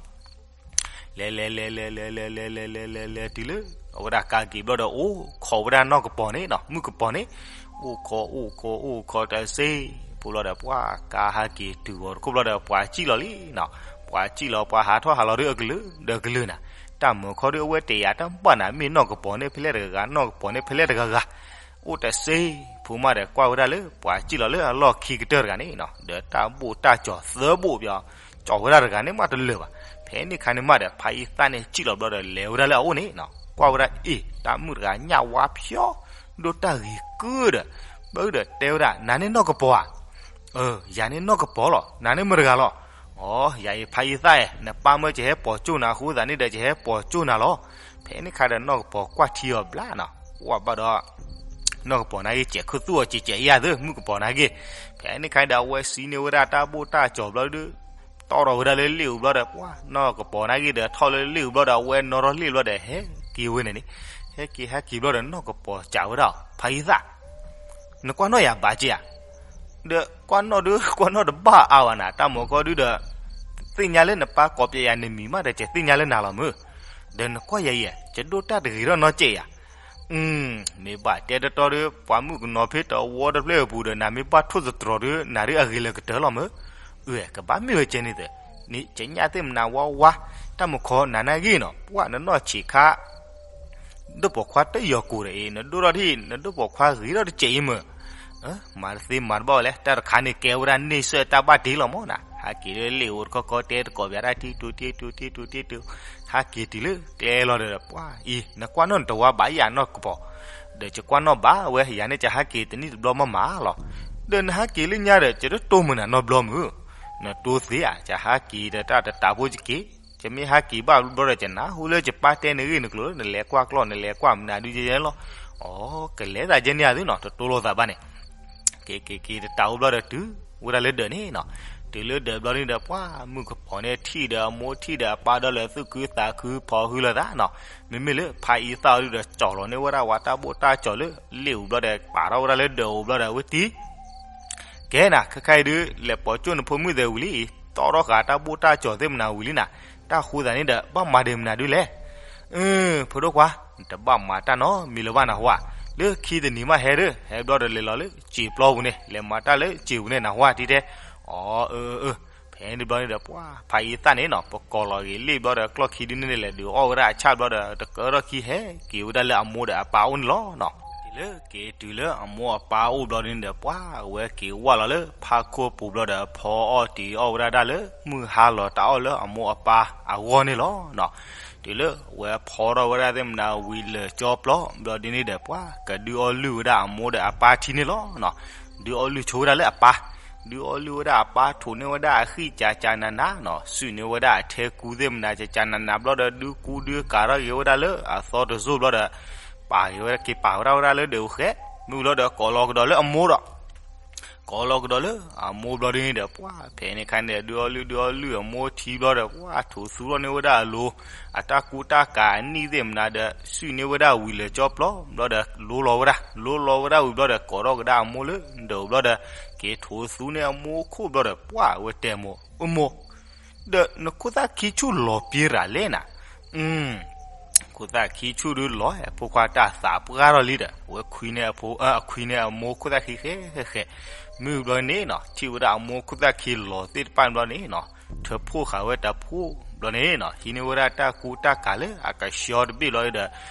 လဲၤလဲၤလဲၤလဲၤလဲၤလဲၤလဲၤလဲၤလဲၤလဲၤလဲၤတုၤလၢ အဝဲဒၣ်ကါက့ၤဘျီဒီး အိၣ်ခိးဝဲဒၣ်နီၢ်ကပီၤန့ၣ်နီၤ မုၣ်ကပီၤန့ၣ်, အိၣ်ခိးအိၣ်ခိးအိၣ်ခိးတစ့ၢ်ဖိဘျီဒီး ပှၤကါဟးက့ၤတုၤအီၤတခိၣ်ဘျီဒီး ပှၤစံၣ်လီၤလံနီၤ. ပှၤစံၣ်လီၤပှၤဟးထီၣ်ဟးလီၤဒီးအကလုာ်ဒီးကလုာ်နၤ, တၢ်မုာ်ခီဒီးအဝဲတယာ်တၢ်ဘၣ်နၤ မ့ၢ်နီၢ်ကပီၤန့ၣ်ဖဲလဲၣ်တဂၤဂၤ နီၢ်ကပီၤန့ၣ်ဖဲလဲၣ်တဂၤဂၤ အိၣ်တစ့ၢ်ဖိမးဒီး ကွၢ်ဝဲဒၣ်လၢပှၤစံၣ်လီၤလၢအလီၢ်ခံကတၢၢ်တဂၤန့ၣ်နီၤ ဒီးတၢ်ဘိၣ်တၢ်ကၠီၤသၢဘိၣ်ပၠီ ကၠီၤဝဲဒၣ်တဂၤန့ၣ်မးတလၢာ်ဘၣ်. ဖဲန့ၣ်ခါန့ၣ်မးဒီး ဖါအံသၣ်န့ၣ်စံၣ်လီၤဘျီဒီး လဲၤဝဲဒၣ်လၢအအိၣ်န့ၣ်နီၤ ကွၢ်ဝဲဒၣ်အ့ၣ် တၢ်မုၣ်တဂၤညၣ်ဝါဖျီ ဒိၣ်တၢ်ဂ့ၤကုဒီး ဘၣ်ဒီးတဲဝဲဒၣ် နၤန့ၣ်နီၢ်ကပီၤဧါ. အၢ ယၤန့ၣ်နီၢ်ကပီၤလီၤ. နၤန့ၣ်မတၤတဂၤလီၤ. အိ ယၤအံၤဖါအံသၣ်ဧၢ, နပၢ်မၢယဟဲပိာ်ကၠိၣ်နၤအဃိသတးန့ၣ်ဒီး ယဟဲပိာ်ကၠိၣ်နၤလီၤ. ဖဲန့ၣ်ခါဒီး နီၢ်ကပီၤကွၢ်ထံအီၤဘျါနီၤ, ကွၢ်ဘၣ်ဒီး နီၢ်ကပီၤနာ်က့ စဲးခုသူၣ်အီၤစဲးစဲးယၤသ့ မုၣ်ကပီၤနာ်က့. ဖဲန့ၣ်ခါဒီး အဝဲစံးန့ၢ်ဝဲဒၣ်တၢ်ဘိၣ်တၢ်ကၠီၤဘျီဒီး တီၢ်ထီၣ်ဝဲဒၣ်လၢလ့ၣ်အူဘျီဒီး ပှၤနီၢ်ကပီၤနာ်က့ဒီး ထီၣ်လၢလ့ၣ်အူဘျီဒီး အဝဲနီၣ်ထီၣ်လ့ၣ်ဘျီဒီး ဟဲက့ၤဝဲန့ၣ်န့ၣ်, ဟဲက့ၤဟဲက့ၤဘျီဒီး နီၢ်ကပီၤစံးဝဲဒၣ် ဖါအံသၣ် နကွၢ်နီၣ်ယၤဘၣ်က့ဧါ. ဒီးကွၢ်နီၣ်ဒုး ကွၢ်နီၣ်တဘၣ်အါဘၣ်နၤ တၢ်မုာ်ခီဒုဒီး သ့ၣ်ညါလၢနပၢ်ကိးပယၤနမံၤမးဒီး ယသ့ၣ်ညါလၢနၤလီၤမုၢ်. ဒီးနကွၢ်ယၤအံၤ ယဒိၣ်တၢ်တဂ့ၤထီၣ်နီတစဲးဧါ. မ့ၢ်ဘၣ်တဲတတီဒီး ပှၤမုၣ်ကနီၤဖဲတဝီတဖျၢၣ်အပူၤဒီး နမ့ၢ်ဘၣ်ထိၣ်သတြီၤဒီး နၤဒုးအဂ့ၤလၢကတၢၢ်လီၤမုၢ်. အၢ ကဘၣ်မ့ၢ်ဝဲကဲန့ၣ်သ့ နကညၣ်သ့ၣ်မနၤဝါဝါ, တၢ်မုာ်ခီနၤနာ်က့နီၤ ပှၤနနီၢ်ဆံးခါ ဒိၣ်ပိာ်ခွါတယီၤကိာ်ဒီးအံၤ နဒိၣ်ထီၣ်ထံၣ် နဒိၣ်ပိာ်ခွါဂ့ၤထီၣ်တစဲးအံၤမုၢ်. မၤတသ့မၤတဘၣ်ဝဲလဲၣ် တၢ်တခါန့ၣ်ကဲဝဲဒၣ်န့ဆၢၣ်တၢ်ဘၣ်တ့လီၤမၢ်နၤ. ဟဲက့ၤလၢလ့ၣ်အူတခီခီ တဲတကိးပယၤတၢ်ထံ တူၤတ့တူၤတ့တူၤတ့တူၤ, ဟဲက့ၤတုၤလၢကျဲလီၤဒီး ပှၤအံၤ နကွၢ်နီၣ်နတဝါဘၣ်ယၤနီၢ်ကပီၤ, ဒီးယကွၢ်နီၣ်ဘၣ်ဝဲ ယၤန့ၣ် ယဟဲက့ၤတနံၣ်တဘျီမးမးလီၤ. ဒီးနဟဲက့ၤလၢညါဒီး ယတတိၢ်မုၢ်နၤနီတဘျီမုၢ်. နတိၢ်သ့ဧါ ယဟဲက့ၤဒီးတၢ်တတးဖိယက့ၤ ယမ့ၢ်ဟဲက့ၤဘၣ်ဘျီဒီး ယနၢ်ဟူလၢယပၢ်တဲနဂ့ၢ်နကျိၤလၢ နလဲၤကွၢ်ကျီၢ် နလဲၤကွၢ်မနုၤဒုယဲလီၤ. အိ ကလဲၤသးယဲန့ၣ်ဧါသုနီၤ တတိၢ်လိာ်သးဘၣ်န့ၣ်. က့ၤက့ၤက့ၤတတးဖိဘျီဒီး တုၤဝဲဒၣ်လၢဒၢးန့ၣ်နီၤ. တုၤလၢဒၢးဘျီန့ၣ်ဒီး ပှၤမုၣ်ကပီၤန့ၣ်ထံၣ်ဒီး အမိၢ်ထံၣ်ဒီးအပၢ်ဒီး လၢသူၣ်ခုသးခုဖီၣ်ဟုလီၤသးနီၤ. မ့မ့ၢ်လၢဖါအံသၣ်အီၤဒုဒီး ကၠီၤလီၤန့ၢ်ဝဲဒၣ်ဝဲတၢ်ဘိၣ်တၢ်ကၠီၤလၢလ့ၣ်အူဘျီဒီး ပာ်ထီၣ်ဝဲဒၣ်လၢဒၢးအူဘျီဒီး အဝဲတံၢ် ကဲနၤ ခဲခါအံၤဒု လဲၤပိာ်ကၠိၣ်နဖိမုၣ်သ့ၣ်ဝံၤလံ, တီၣ်ထီၣ်ဃာ်တၢ်ဘိၣ်တၢ်ကၠီၤသ့ၣ်မနၤဝံၤလံနၤ, တၢ်ဃိသးန့ၣ်ဒီး ဘၣ်မၤဒံးမနုၤဒုလဲၣ်. အၢ ဖိဒိၣ်ခွါ, နတဘၣ်မၤတၢ်နီတမံၤလၢၤဘၣ်နဟါ, လၢခံတနံၤမးဟဲဒီး ဟဲဘျီဒီးလဲၤလီၤလၢစံာ်ပျီပူၤန့ၣ် လဲၤမၤတၢ်လၢစံာ်ပူၤန့ၣ် နဟါတံၢ်တဲ. အိ အၢ အၢ အၢ ဖဲန့ၣ်တဘျီန့ၣ်ဒီး ပှၤဖါအံသၣ်န့ၣ်နီၤ ပကိးလီၤဂ့ၤလ့ၣ်ဘျီဒီး ကျီၢ်ခံဒုန့ၣ်န့ၣ် လဲၤဒုးအီၣ်ဝဲဒၣ်အဆၣ်ဘျီဒီး တကၢထီၣ်ခံဟဲက့ၤဝဲဒၣ်လၢအမိၢ်ဒီးအပၢ်အိၣ်န့ၣ်လီၤနီၤ. တုၤလၢက့ၤတုၤလၢအမိၢ်အပၢ်အိၣ်ဘျီဒုန့ၣ်ဒီး ပှၤဝဲက့ၤဝၢ်လီၤလၢဖါခိၣ်ပူၤဘျီဒီး ဖီအီၣ်တံၤအီၣ်ဝဲဒၣ်တၢ်လၢ မုၢ်ဟါလီၤတၢ်အီၣ်လၢအမိၢ်အပၢ်အဂီၢ်န့ၣ်လီၤနီၤ. တုၤလၢဝဲဖီထီၣ်ဝဲဒၣ်သ့ၣ်မနၤဝံၤလၢာ်ကၠီပျီ ဘျီဒုန့ၣ်ဒီး ပှၤကဒုးအီၣ်လုၢ်ဝဲဒၣ်အမိၢ်ဒီးအပၢ်ထံန့ၣ်လီၤနီၤ. ဒုးအီၣ်လုၢ်ဆိဝဲဒၣ်လၢအပၢ် ဒုးအီၣ်လုၢ်ဝဲဒၣ်အပၢ် ထိးန့ၢ်ဝဲဒၣ်အဃံၣ်ကၠးကၠးနးနးနီၤ, စုၣ်န့ၢ်ဝဲဒၣ်အထဲကူသ့ၣ်မနၤ ကၠးကၠးနးနးဘျီဒီး ဒုးကူဒုးကၤထီၣ်က့ၤဝဲဒၣ်လၢအသီတစိၢ်ဘျီဒီး ပာ်က့ၤဝဲဒၣ်က့ၤ ပာ်ဝဲဒၣ်ဝဲဒၣ်လၢဒဲးအိၣ်ဃဲ, မ့ၢ်ဝံၤလီၤဒီး ကိးလီၤကဒီးလၢအမိၢ်ဒီး ကိးလီၤကဒီးလၢအမိၢ်ဘျီဒ်န့ၣ်ဒီး ပှၢ်ဖဲန့ၣ်ခါန့ၣ်ဒီး ဒုးအီၣ်လုၢ်ဒုးအီၣ်လုၢ် အမိၢ်ထံဘျီဒီး ပှၢ်ထိးသူထီၣ်န့ၢ်ဝဲဒၣ်အလိၤ အတၢ်ကူတၢ်ကၤအနံၣ်သ့ၣ်မနၤဒီး စုၣ်န့ၢ်ဝဲဒၣ်ဝံၤလၢာ်ကၠီပျီဘျီဒီး လိလီၤဝဲဒၣ် လိလီၤဝဲဒၣ်ဝံၤဘျီဒီး ကိးထီၣ်ကဒါအမိၢ်လၢဒဲးအိၣ်ဘျီဒီး က့ၤထိးသူန့ၢ်အမိၢ်ခိၣ်ဘျီဒီး ပှၢ်ဝဲတဲမိၢ် အမိၢ် ဒီးနခိၣ်သၣ်ခံဆူၣ်လီၤပှဲၤရၤလဲၣ်နၤ, ခိၣ်သၣ်ခံဆူၣ်ဒုးလီၤ ဖိခွါတၢ်သးပှၢ်ထီၣ်လံဒီး အဝဲခွံန့ၢ်အဖိ အခွံန့ၢ်အမိၢ်ခိၣ်သၣ်ခံဃဲဃဲဃဲ, မ့ၢ်ဘျီန့ၣ်နီၤ ထံၣ်ဝဲဒၣ်အမိၢ်ခိၣ်သၣ်ခံလီၤသ့ၣ်တဖၣ်န့ၣ်ဘျီန့ၣ်နီၤ ထၢဖှိၣ်ဃာ်ဝဲတၢ်ဖှိၣ်ဘျီန့ၣ်နီၤ ဟံးန့ၢ်ဝဲဒၣ်တၢ်ကူတၢ်ကၤလၢအကဆှီတဘ့ၣ်ဘျီဒီး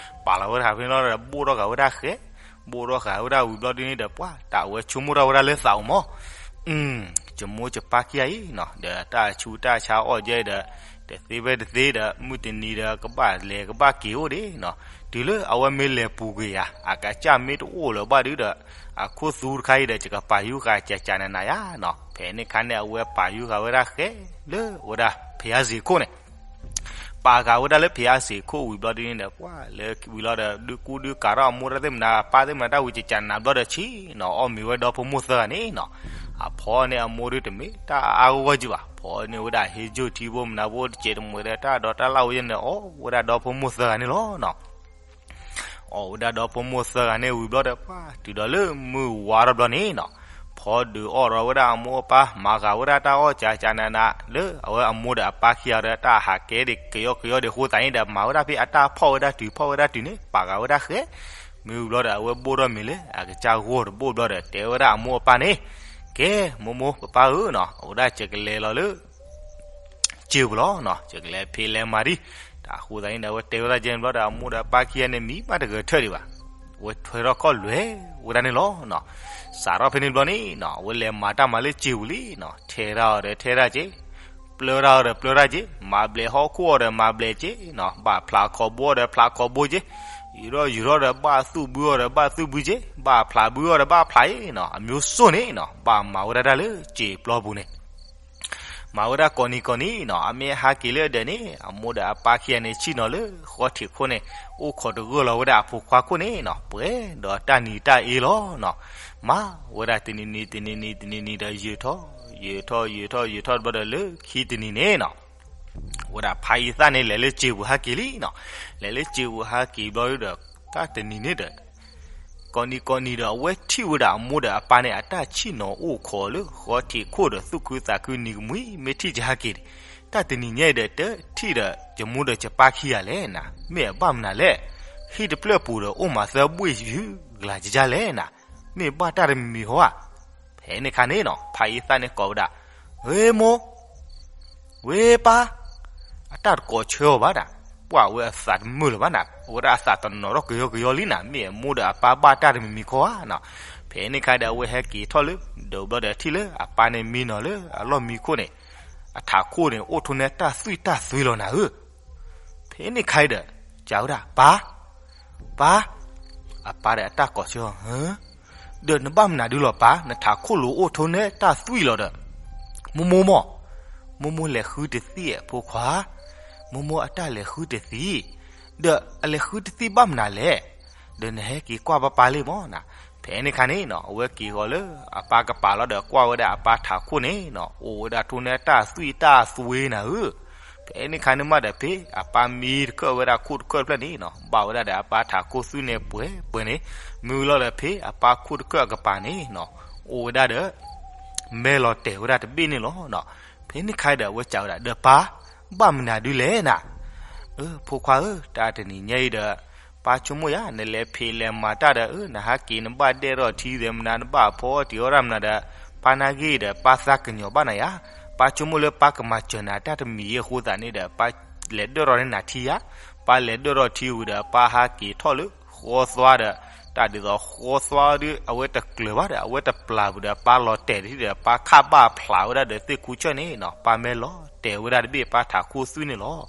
ပာ်လီၤဝဲဒၣ်ဖဲန့ၣ်လီၤဒီး ဘိၣ်ထီၣ်ဃာ်ဝဲဒၣ်ဃဲ, ဘိၣ်ထီၣ်ဃာ်ဝဲဒၣ်ဝံၤဘျီဒ်န့ၣ်ဒီး ပှၢ်တၢ်အဝဲဆိကမိၣ်ထီၣ်ဝဲဒၣ်လၢသးအိၣ်မး ယမိၢ်ယပၢ်ခံဂၤအံၤနီၤ ဒီးတၢ်ဆူးတၢ်ဆါအီၣ်ကဲဒီး တသ့ဖဲတသ့ဒီး မုၢ်တနံၤဒီး ကဘၣ်လဲၤကဘၣ်က့ၤအိၣ်ဒံးနီၤ, တုၤလၢအဝဲမ့ၢ်လဲၤပူၤကွံာ်ယၤ အကစၢ်မ့ၢ်တအိၣ်လၢၤဘၣ်ဒုဒီး အခိၣ်သူတခါအံၤဒီး ယကပာ်ယူၢ်ဃာ်ကၠးကၠးနးနးယါနီၤ, ဖဲန့ၣ်ခါန့ၣ် အဝဲပာ်ယူၢ်ဃာ်ဝဲဒၣ်ဃဲလၢဝဲဒၣ်ဖယါစ့ၤခိၣ်န့ၣ် ပာ်ဃာ်ဝဲဒၣ်လၢဖယါစ့ၤခိၣ်ဝံၤဘျီဒ်န့ၣ်ဒီး ပှၢ်လၢဝံၤလီၤဒီး ဒုးကူဒုးကၤထီၣ်အမိၢ်တၢ်သ့ၣ်မနၤ အပၢ်သ့ၣ်မနၤတၢ်ဝံၤ ကၠးကၠးနးနးဘျီဒီး ဆံးနီၤ အီၣ်မ့ၤဝဲဒီဖိမိၢ်သၢဂၤန့ၣ်နီၤ, အဖီန့ၢ်အမိၢ်ဒုးတမ့ၢ်တၢ်အါအါဂီၢ်ဂီၢ်ကၠ့ဘၣ်, ဖီန့ၢ်ဝဲဒၣ်ဟ့ၣ်ကၠိၣ်ထံဖိမနၤဖိတစဲးတမှဲၤဒီး တၢ်ဒီးတၢ်လၣ်ဝဲယဲန့ၣ် အီၣ်ဝဲဒၣ်ဒီဖိမိၢ်သၢဂၤန့ၣ်လီၤနီၤ အီၣ်ဝဲဒၣ်ဒီဖိမိၢ်သၢဂၤန့ၣ်ဝံၤဘျီဒီး ပှၢ်တုၤဒီးလၢမုၢ်ဝါထီၣ်ဘျီန့ၣ်နီၤ, ဖီဒုးအီၣ်ဒီးဝဲဒၣ်အမိၢ်အပၢ် မၤဃာ်ဝဲဒၣ်တၢ်အီၣ်ကၠးကၠးနးနး လၢအဝဲအမိၢ်ဒီးအပၢ်ခံဂၤဒီး တၢ်ဟးကဲဒံးကယီကယီဒံးအဃိသတးန့ၣ်ဒီး မၤဝဲဒၣ်ဖဲအတၢ်ဖီၣ်ဝဲဒၣ်တုၤ ဖီၣ်ဝဲဒၣ်တုၤန့ၣ် ပာ်ဃာ်ဝဲဒၣ်ဃဲ, မ့ၢ်ဝံၤဘျီဒီး အဝဲဘိၣ်ထီၣ်မ့ၤလၢအကစၢ်ဂီၢ်တဘိၣ်ဘျီဒီး တဲဝဲဒၣ်အမိၢ်အပၢ်န့ၣ်, ကဲ မိၢ်မိၢ်ပၢ်ပၢ်ဧၢနီၤ အဝဲဒၣ်ယကလဲၤလီၤလၢ စ့ပူၤလီၤနီၤ, ယကလဲၤဖံးလဲၤမၤဒံး, တၢ်အဃိသတးန့ၣ်ဒီး အဝဲတဲဝဲဒၣ်ကဲန့ၣ်ဘျီဒီး အမိၢ်ဒီးအပၢ်ခံဂၤန့ၣ် မံဘၣ်တဂၤထၢၣ်ဒံးဘၣ်, အဝဲထွဲထီၣ်ခီၣ်လွဲၢ်ဝဲဒၣ်န့ၣ်လီၤနီၤ, စးထီၣ်ဖဲန့ၣ်ဘျီန့ၣ်နီၤ အဝဲလဲၤမၤတၢ်မၤလၢစ့ပူၤလံနီၤ, ထဲတၢ်အီၤဒီးထဲတၢ်က့, ပျၢတၢ်အီၤဒီးပျၢတၢ်က့, မၤဘျဲးဟီၣ်ခိၣ်အီၤဒီးမၤဘျဲးက့နီၤ, ဘၣ်ဖျးခီဘိအီၤဒီးဖျးခီဘိက့, ယူၤထီၣ်ယူၤထီၣ်ဒီးဘၣ်သူၣ်ဘုအီၤဒီးဘၣ်သူၣ်ဘုက့, ဘၣ်ဖျးဘုအီၤဒီးဘၣ်ဖျးအံၤနီၤ, အမျိုးစုံန့ၣ်နီၤ ဘၣ်မၤဝဲဒၣ်တၢ်လၢစ့ပျီပူၤန့ၣ် မၤဝဲဒၣ်ကိးနံၤကိးနံၤနီၤ, အမ့ၢ်ဟးက့ၤလၢအဒဲးန့ၣ် အမိၢ်ဒီးအပၢ်ခံဂၤန့ၣ် ဆ့ၣ်နီၤလၢဃီထံးခိၣ်န့ၣ် အိၣ်ခိးတဂၢၢ်လီၤဝဲဒၣ်အဖိခွါခိၣ်န့ၣ်နီၤ, ပှဲၤဒီးတၢ်နံၤတၢ်အ့လီၤနီၤ, မၤဝဲဒၣ်တနံၤနံၤတနံၤနံၤတနံၤနံၤဒီး ယံာ်ထီၣ် ယံာ်ထီၣ် ယံာ်ထီၣ် ယံာ်ထီၣ်ဘျီဒီး လၢခံတနံၤန့ၣ်နီၤ ဝဲဒၣ်ဖါအံသၣ်န့ၣ် လဲၤလၢစ့ပူၤဟဲက့ၤလံနီၤ, လဲၤလၢစ့ပူၤဟဲက့ၤဘျီဒီး တၢ်တနံၤန့ၣ်ဒီး ကိးနံၤကိးနံၤဒီး အဝဲထံၣ်ဝဲဒၣ်အမိၢ်ဒီးအပၢ်န့ၣ် အတၢ်ဆ့ၣ်နီၤအိၣ်ခိးလၢဃီထံးခိၣ်ဒီး သူၣ်ခုသးခုနံၤကမှံ မ့ၢ်ထံၣ်ယဟဲက့ၤန့ၣ်, တၢ်တနံၤညါအံၤဒီး တထံၣ်ဒီးယမိၢ်ဒီးယပၢ်ခံဂၤလဲၣ်နၤ, မ့ၢ်အဘၣ်မနုၤလဲၣ်, ဟံၣ်တဖျၢၣ်ပူၤဒီး အိၣ်မးသၢဘှ့ၣ်ယုၢ်ကလၤကကၢ်လဲၣ်နၤ, မ့ၢ်ဘၣ်တၢ်တမံၤမံၤဟီဧါ. ဖဲန့ၣ်ခါန့ၣ်နီၤ ဖါအံသၣ်န့ၣ်ကိးဝဲဒၣ်, ဝ့ၢ်မိၢ် ဝ့ၢ်ပၢ်, အတၢ်တကိးဆၢအီၤဘၣ်နၤ, ပှၢ်ဝဲအသးတမုာ်လၢၤဘၣ်နၤ, အဝဲဒၣ်အသးတနီၤထီၣ်ကယီကယီလံနၤ, မ့ၢ်အမိၢ်ဒီးအပၢ်ဘၣ်တၢ်တမံၤမံၤခီဧါနီၤ. ဖဲန့ၣ်ခါဒီး အဝဲဟဲက့ၤထီၣ်လၢ ဒီးဘျီဒီးထံၣ်လၢအပၢ်န့ၣ်မံနီၤလၢအလီၢ်မံခိၣ်န့ၣ်, အထးခိၣ်န့ၣ် အိၣ်ထိးန့ၢ်တၢ်သွံၣ်တၢ်သွ့လီၤနၤဧၢ. ဖဲန့ၣ်ခါအံၤဒီး စံးဝဲဒၣ် ပၢ်, ပၢ်, အပၢ်ဒီးအတၢ်ကိးဆၢအီၤ, ဒီးနဘၣ်မနုၤဒုလီၤပၢ်, နထးခိၣ်လိၤအိၣ်ထိးန့ၢ်တၢ်သွံၣ်လီၤဒီး, မိၢ်မိၢ်မီၢ်, မိၢ်မိၢ်လဲၤဃုတသံၣ်အဖိခွါ, မိၢ်မိၢ်အတၢ်လဲၤဃုတသံၣ်, ဒီးအလဲၤဃုတသံၣ်ဘၣ်မနုၤလဲၣ်, ဒီးနဟဲက့ၤကွၢ်ပၢ်ပၢ်လံမီၢ်နၤ. ဖဲန့ၣ်ခါန့ၣ်နီၤ အဝဲက့ၤဃီၤလၢအပၢ်ကပၤလီၤဒီး ကွၢ်ဝဲဒၣ်အပၢ်ထးခိၣ်န့ၣ်နီၤ အိၣ်ဝဲဒၣ်ထိးန့ၢ်တၢ်သွံၣ်တၢ်သွ့နၤဧၢ. ဖဲန့ၣ်ခါန့ၣ်မးဒီး ဖဲအပၢ်မံတခၢၣ်ဝဲဒၣ်ခိၣ်တခၢၣ်တဖျၢၣ်န့ၣ်နီၤ ဘၣ်ဝဲဒၣ်ဒီးအပၢ်ထးခိၣ်သွံၣ်န့ၣ်ပှဲၤပှဲၤန့ၣ်, မုၢ်လီၤဒီးဖဲအပၢ်ခိၣ်တခၢၣ်အကပၤန့ၣ်နီၤ အိၣ်ဝဲဒၣ်ဒီး မဲလီၤတဲာ်ဝဲဒၣ်တဘ့ၣ်န့ၣ်လီၤ. ဖဲန့ၣ်ခါဒီး အဝဲစံးဝဲဒၣ် ဒီးပၢ်, ဘၣ်မနုၤဒုလဲၣ်နၤ. အၢ ဖိခွါဧၢ, တၢ်တနံၤညါအံၤဒီး ပၢ်ဆိကမိၣ်ယၤ နလဲၤဖံးလဲၤမၤတၢ်ဒီး အၢ နဟးက့ၤနဘၣ်ဒဲၣ်ထီၣ်ထံသ့ၣ်မနၤ နဘၣ်ဖီအီၣ်တံၤအီၣ်တၢ်မနၤဒီး ပၢ်နာ်က့ၤဒီး ပၢ်သးကညီၤဘၣ်နၤယၤ, ပၢ်ဆိကမိၣ်လၢပၢ်ကမၤစၢၤနၤတၢ်တမံၤအံၤအဃိသတးန့ၣ်ဒီး ပၢ်လဲၤဒၢၣ်ထီၣ်န့ၢ်နၤထံယၤ, ပၢ်လဲၤဒၢၣ်ထီၣ်ထံဝံၤဒီး ပၢ်ဟးက့ၤထီၣ်လၢဃီသွါဒီး တၢ်ဒ်သိးဃီသွါဒီး အဝဲတကျၢၤဘၣ်ဒီး အဝဲတပျၢ်ပူၤဒီး ပၢ်လီၤတဲာ်တထံၣ်ဒီး ပၢ်ခးဘၣ်ဖျးဝဲဒၣ်ဒီးသ့ၣ်ခူဆၢၣ်န့ၣ်နီၤ ပၢ်မဲလီၤတဲာ်ဝဲဒၣ်တဘ့ၣ် ပၢ်ထးခိၣ်သွံၣ်န့ၣ်လီၤ.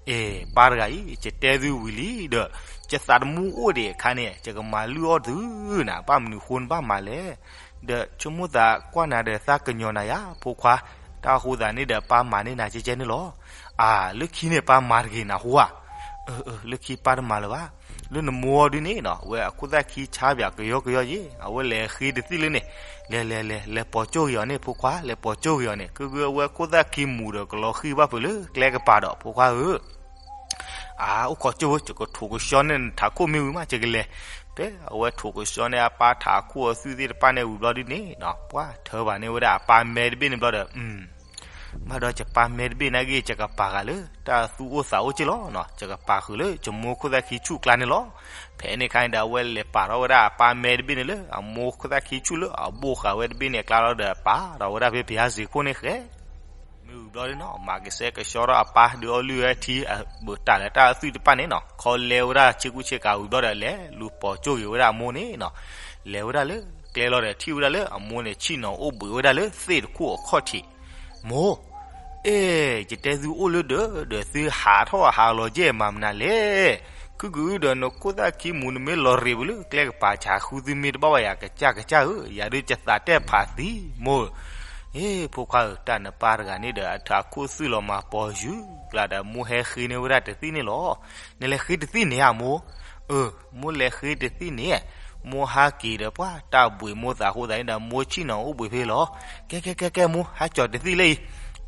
အဲ ပၢ်တဂၤအံၤ ယတဲသုဝံၤလံဒီး ယသးတမူအိၣ်ဒံးအခါန့ၣ် ယကမၤလုၢ်အီၣ်သုနၤ ဘၣ်မနုၤဃိနဘၣ်မၤလဲၣ်. ဒီးဆိကမိၣ်သးကွၢ်နၤဒီးသးကညီၤနၤယၤ ဖိခွါ, တၢ်အဃိသတးန့ၣ်ဒီးပၢ်မၤန့ၢ်နၤကဲကဲန့ၣ်လီၤ. အၢ လၢခံန့ၣ်ပၢ်မၤတဂ့ၤနၤဟူဧါ. အၢ အၢ လၢခံပၢ်တမၤလၢၤဘၣ်. လၢနမိၢ်အီၤဒုန့ၣ်နီၤ အဝဲအခိၣ်သၣ်ခံဆါပၠးကယီကယီယ့ၣ် အဝဲလဲၤဃ့တသံၣ်လၢန့ၣ်, လဲၤလဲၤလဲၤ လဲၤပိာ်ကၠိဂ့ၤအီၤန့ၣ် ဖိခွါ လဲၤပိာ်ကၠိဂ့ၤအီၤန့ၣ် ကုၢ်ကုၢ်အဝဲအခိၣ်သၣ်ခံမူၤဒီးကလီၤဃံၣ်ဘၣ်ဖုးလၢကျဲကပၤဒီး ဖိခွါဧၢ အၢ အိၣ်ခိးကၠိဝဲ ယကထိးကဆှီန့ၢ်နထးခိၣ်မ့ၢ်ဝံၤမး ယကလဲၤ. ဖဲအဝဲထိးကဆှီန့ၢ်အပၢ်ထးခိၣ်အသွံၣ်သ့ၣ်တဖၣ်န့ၣ်ဝံၤဘျီဒုန့ၣ်နီၤ ပှၢ်ထၢဘၣ်န့ၢ်ဝဲဒၣ်အပၢ်မဲတဘ့ၣ်န့ၣ်ဘျီဒီး ဘၣ်ဒီးယပၢ်မဲတဘ့ၣ်နာ်က့ ယကပာ်ဃာ်လၢတၢ်သူၣ်အိၣ်သးအိၣ်က့ၢ်လီၤနီၤ ယကပာ်ဃုာ်လၢယမိၢ်ခိၣ်သၣ်ခံဆူၣ်ကျါန့ၣ်လီၤ. ဖဲန့ၣ်အခါန့ၣ်ဒီး အဝဲလဲၤပာ်ထီၣ်ဝဲဒၣ်အပၢ်မဲတဘ့ၣ်န့ၣ်လၢအမိၢ်ခိၣ်သၣ်ခံဆူၣ်လၢအဘိၣ်ဃာ်ဝဲတဘ့ၣ်န့ၣ်အကျါလီၤဒီး ပာ်ထီၣ်ဝဲဒၣ်ဖဲပယါစ့ခိၣ်န့ၣ်ဃဲ မ့ၢ်ဝံၤဘျီဒုနီၤ မၤကဆှဲကဆှီထီၣ်အပၢ်ဒုးအီၣ်လုၢ်ဝဲထံ အဘၢၣ်တၢ်လၢတၢ်အသွံၣ်တဖၣ်န့ၣ်နီၤ ခီလဲဝဲဒၣ်ဆ့ကူဆ့ကၤဝံၤဘျီဒီး လဲၤလူၤပိာ်ကၠိဂ့ၤဝဲဒၣ်အမိၢ်န့ၣ်နီၤ လဲၤဝဲဒၣ်လၢကျဲလီၤဒီးထံၣ်ဝဲဒၣ်လၢအမိၢ်န့ၣ် ဆ့ၣ်နီၤအိၣ်ဘှံးဝဲဒၣ်လၢသ့ၣ်တခိၣ်အခီၣ်ထံး, မိၢ် အဲ ယတဲသုအိၣ်လၢဒၢးဒီးသုဟးထီၣ်ဟးလီၤကဲမၤမနုၤလဲၣ်. ကုၢ်ကုၢ်ဒီးနခိၣ်သၣ်ခံမူၤ နမ့ၢ်လီၤရ့းပူၤလၢကျဲကပၤ ဆးဃုသုမ့ၢ်တဘၣ်ဝဲယၤ ကစၢ်ကစၢ်ဧၢ ယၤဒုးယသးတဲဖးသံ မိၢ်ဧၢ. အ့ ဖိခွါဧၢ တၢ်နပၢ်တဂၤန့ၣ်ဒီး အထးခိၣ်သွံၣ်လီၤမၤပိာ်ယူၤကျါဒီး မိၢ်ဟဲဃ့န့ၢ်ဝဲဒၣ်တသံၣ်န့ၣ်လီၤ. နလဲၤဃ့တသံၣ်န့ၣ်ဧါမိၢ်. အၢ မိၢ်လဲၤဃ့တသံၣ်န့ၣ် မိၢ်ဟးက့ၤဒီးပှၢ် တၢ်ဘှံးမိၢ်သးအဃိသတးန့ၣ်ဒီး မိၢ်ဆ့ၣ်နီၤအိၣ်ဘှံးဖဲလီၤ. ကဲကဲကဲကဲမိၢ် ဟးကၠီၤတသံၣ်လၢအံၤ.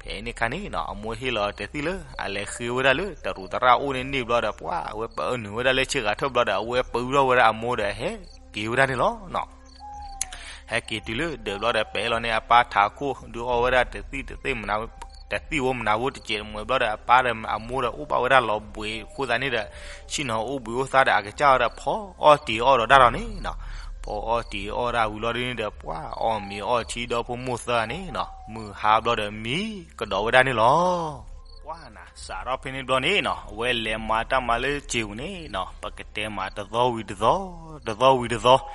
ဖဲန့ၣ်အခါန့ၣ်နီၤ အမိၢ်ဟ့ၣ်လီၤတသံၣ်လၢ အလဲၤဃ့ဝဲဒၣ်လၢတရူးသရၣ်အိၣ်န့ၣ်န့ၣ်ဘျီဒီး ပှၢ်အဝဲပအၢနုာ်ဝဲဒၣ်လၢဆ့ကၤထၢၣ်ဘျီဒီး အဝဲပအုထီၣ်ဝဲဒၣ်အမိၢ်ဒီးဟဲက့ၤဝဲဒၣ်န့ၣ်လီၤနီၤ. ဟဲက့ၤတုၤလၢဒၢးဘျီဒီး ပအဲၣ်လီၤန့ၢ်အပၢ်ထးခိၣ် ဒုးအီၣ်ဝဲဒၣ်တသံၣ်တသ့ၣ်မနုၤ တသံၣ်ဧိၤမနုၤဧိၤတစဲးတမှဲၤဘျီဒီး အပၢ်ဒီးအမိၢ်ဒီးအိၣ်ဘၣ်ဝဲဒၣ်လီၤဘှံးအဃိသတးန့ၣ်ဒီး ဆ့ၣ်နီၤအိၣ်ဘှံးအိၣ်သါဒီးအကစၢ်ဝဲဒီး ဖီအီၣ်တံၤအီၣ်ဒီးတၢ်လီၤန့ၣ်နီၤ. ဖီအီၣ်တံၤအီၣ်ဒၣ်ဝံၤလီၤဒုန့ၣ်ဒီး ပှၢ်အီၣ်မ့ၤအီထံဒီဖိမိၢ်သၢဂၤန့ၣ်နီၤ မုၢ်ဟါဘျီဒီးမံကဒီးဝဲဒၣ်န့ၣ်လီၤ. ပှၢ်နၤ စးထီၣ်ဖဲန့ၣ်ဘျီန့ၣ်နီၤ အဝဲလဲၤမၤတၢ်မၤလၢစ့ပူၤန့ၣ်နီၤ ပကတဲမၤတသီဝံၤတသီ တသီဝံၤတသီ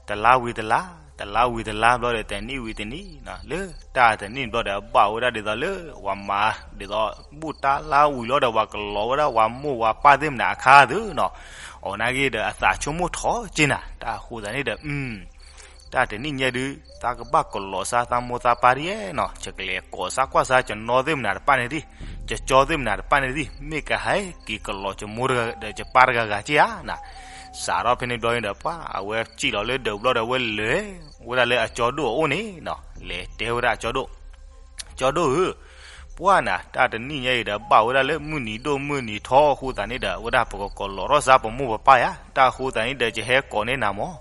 တလါဝံၤတလါ တလါဝံၤတလါဘျီဒီး တနံၣ်ဝံၤတနံၣ်နီၤ လၢတၢ်တနံၣ်ဘျီဒီး ဘၣ်ဝဲဒၣ်ဒ်သိးလၢပှၤမၤဒ်သိး ဘူၣ်တၢ်လါဝံၤလီၤဒီး ပှၤကလီၤဝဲဒၣ်ပှၤမိၢ်ပှၤပၢ်သ့ၣ်မနုၤအခါသုနီၤ အီၤနာ်က့ဒီး အသးဆိကမိၣ်ထီၣ်က့နၤ တၢ်အဃိသတးန့ၣ်ဒီး တၢ်တနံၣ်ညါဒုး သးကဘၣ်ကလီၤစါသးမိၢ်သးပၢ်ဒ်နီၤ ယကလဲၤကိးစါကွၢ်စါယနီၢ်သ့ၣ်မနုၤတဖၣ်န့ၣ်ဒံး ယကၠီသ့ၣ်မနုၤတဖၣ်န့ၣ်ဒံး မ့ၢ်ကဟဲက့ၤကလီၤယမိၢ်ဒီးယပၢ်တဂၤဂၤက့ဧါနၤ. စးထီၣ်ဖဲန့ၣ်ဘျီန့ၣ်ဒီး ပှၢ်အဝဲစံၣ်လီၤလၢဒၢးဘျီဒီး အဝဲလဲၤဝဲဒၣ်လၢအကၠီဒိၣ်အအိၣ်န့ၣ်နီၤ လဲၤတဲဝဲဒၣ်အကၠီဒိၣ် ကၠီဒိၣ်ဧၢ, ပှၢ်နၤ တၢ်တနံၣ်ညါအံၤဒီး ဘၣ်ဝဲဒၣ်လၢမုၢ်နံၤဒိၣ်မုၢ်နံၤထီအဃိသတးန့ၣ်ဒီး ဝဲဒၣ်ပကကလီၤထီၣ်စါပမိၢ်ပပၢ်ယါ, တၢ်အဃိသတးန့ၣ်ဒီး ယဟဲကိးန့ၢ်နၤမၢ်.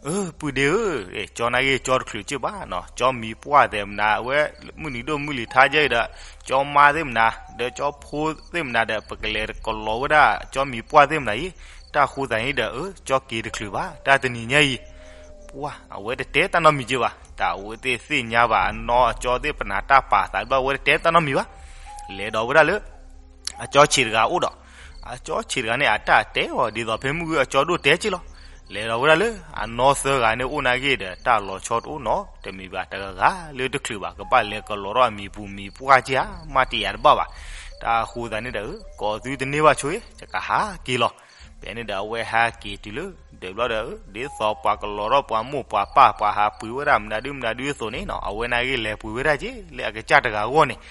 အၢ ပုၢ်ဒ့ဧၢ, ကၠီနာ်က့ ကၠီတချုးက့ဘၣ်နီၤ, ကၠီမံၤပှၢ်သ့ၣ်မနၤ အဝဲမုၢ်နံၤဒိၣ်မုၢ်နံၤထီယါအံၤဒီး ကၠီမါသ့ၣ်မနၤ ဒီးကၠီဖိသ့ၣ်မနၤဒီး ပကလဲၤကလီၤဝဲဒၣ် ကၠီမံၤပှၢ်သ့ၣ်မနၤအံၤ, တၢ်အဃိသတးန့ၣ်ဒီး အၢ ကၠီက့ၤတချုးဘၣ် တၢ်တနံၤညါအံၤ ပှၢ် အဝဲတတဲတၢ်နီတမံၤက့ဘၣ်, တၢ်အဝဲသ့ၣ်သ့ၣ်ညါဘၣ် အနီၢ်အကၠီသ့ၣ်ပနၤတၢ်ပာ်သးဘျီ အဝဲတတဲတၢ်နီတမံၤဘၣ်. လဲၤဒီးဝဲဒၣ်လၢ အကၠီဆံးတဂၤအိၣ်ဒီး, အကၠီဆံးတဂၤန့ၣ် အတၢ်တဲအီၤ ဒ်သိးဖဲမုၢ်ဂုၢ်အကၠီဒိၣ်တဲက့လီၤ. လဲၤဒီးဝဲဒၣ်လၢ အနီၢ်သၢဂၤန့ၣ်အိၣ်နာ်က့ဒီး တၢ်လီၤဆီတအိၣ်နီတမံၤဘၣ်, တဂၤဂၤလၢတချုးဘၣ် ကဘၣ်လဲၤကလီၤထီၣ်အမံၤပူၤမံၤပှၢ်က့ဧါ မ့ၢ်တယာ်တဘၣ်ဘၣ်. တၢ်အဃိသတးန့ၣ်ဒီး ကိးသုတန့ၢ်ဘၣ်ဆိ ယကဟးက့ၤလီၤ. ဖဲန့ၣ်ဒီး အဝဲဟဲက့ၤတုၤလၢ ဒၢးဘျီဒီး ဒ်သိးပှၤကလီၤထီၣ်ပှၤမိၢ်ပှၤပၢ် ပှၤဟးပှ့ၤဝဲဒၣ်မနုၤဒုမနုၤဒုအသိးန့ၣ်နီၤ, အဝဲနာ်က့လဲၤပှ့ၤဝဲဒၣ်က့ လၢအကစၢ်တဂၤအဂီၢ်န့ၣ်,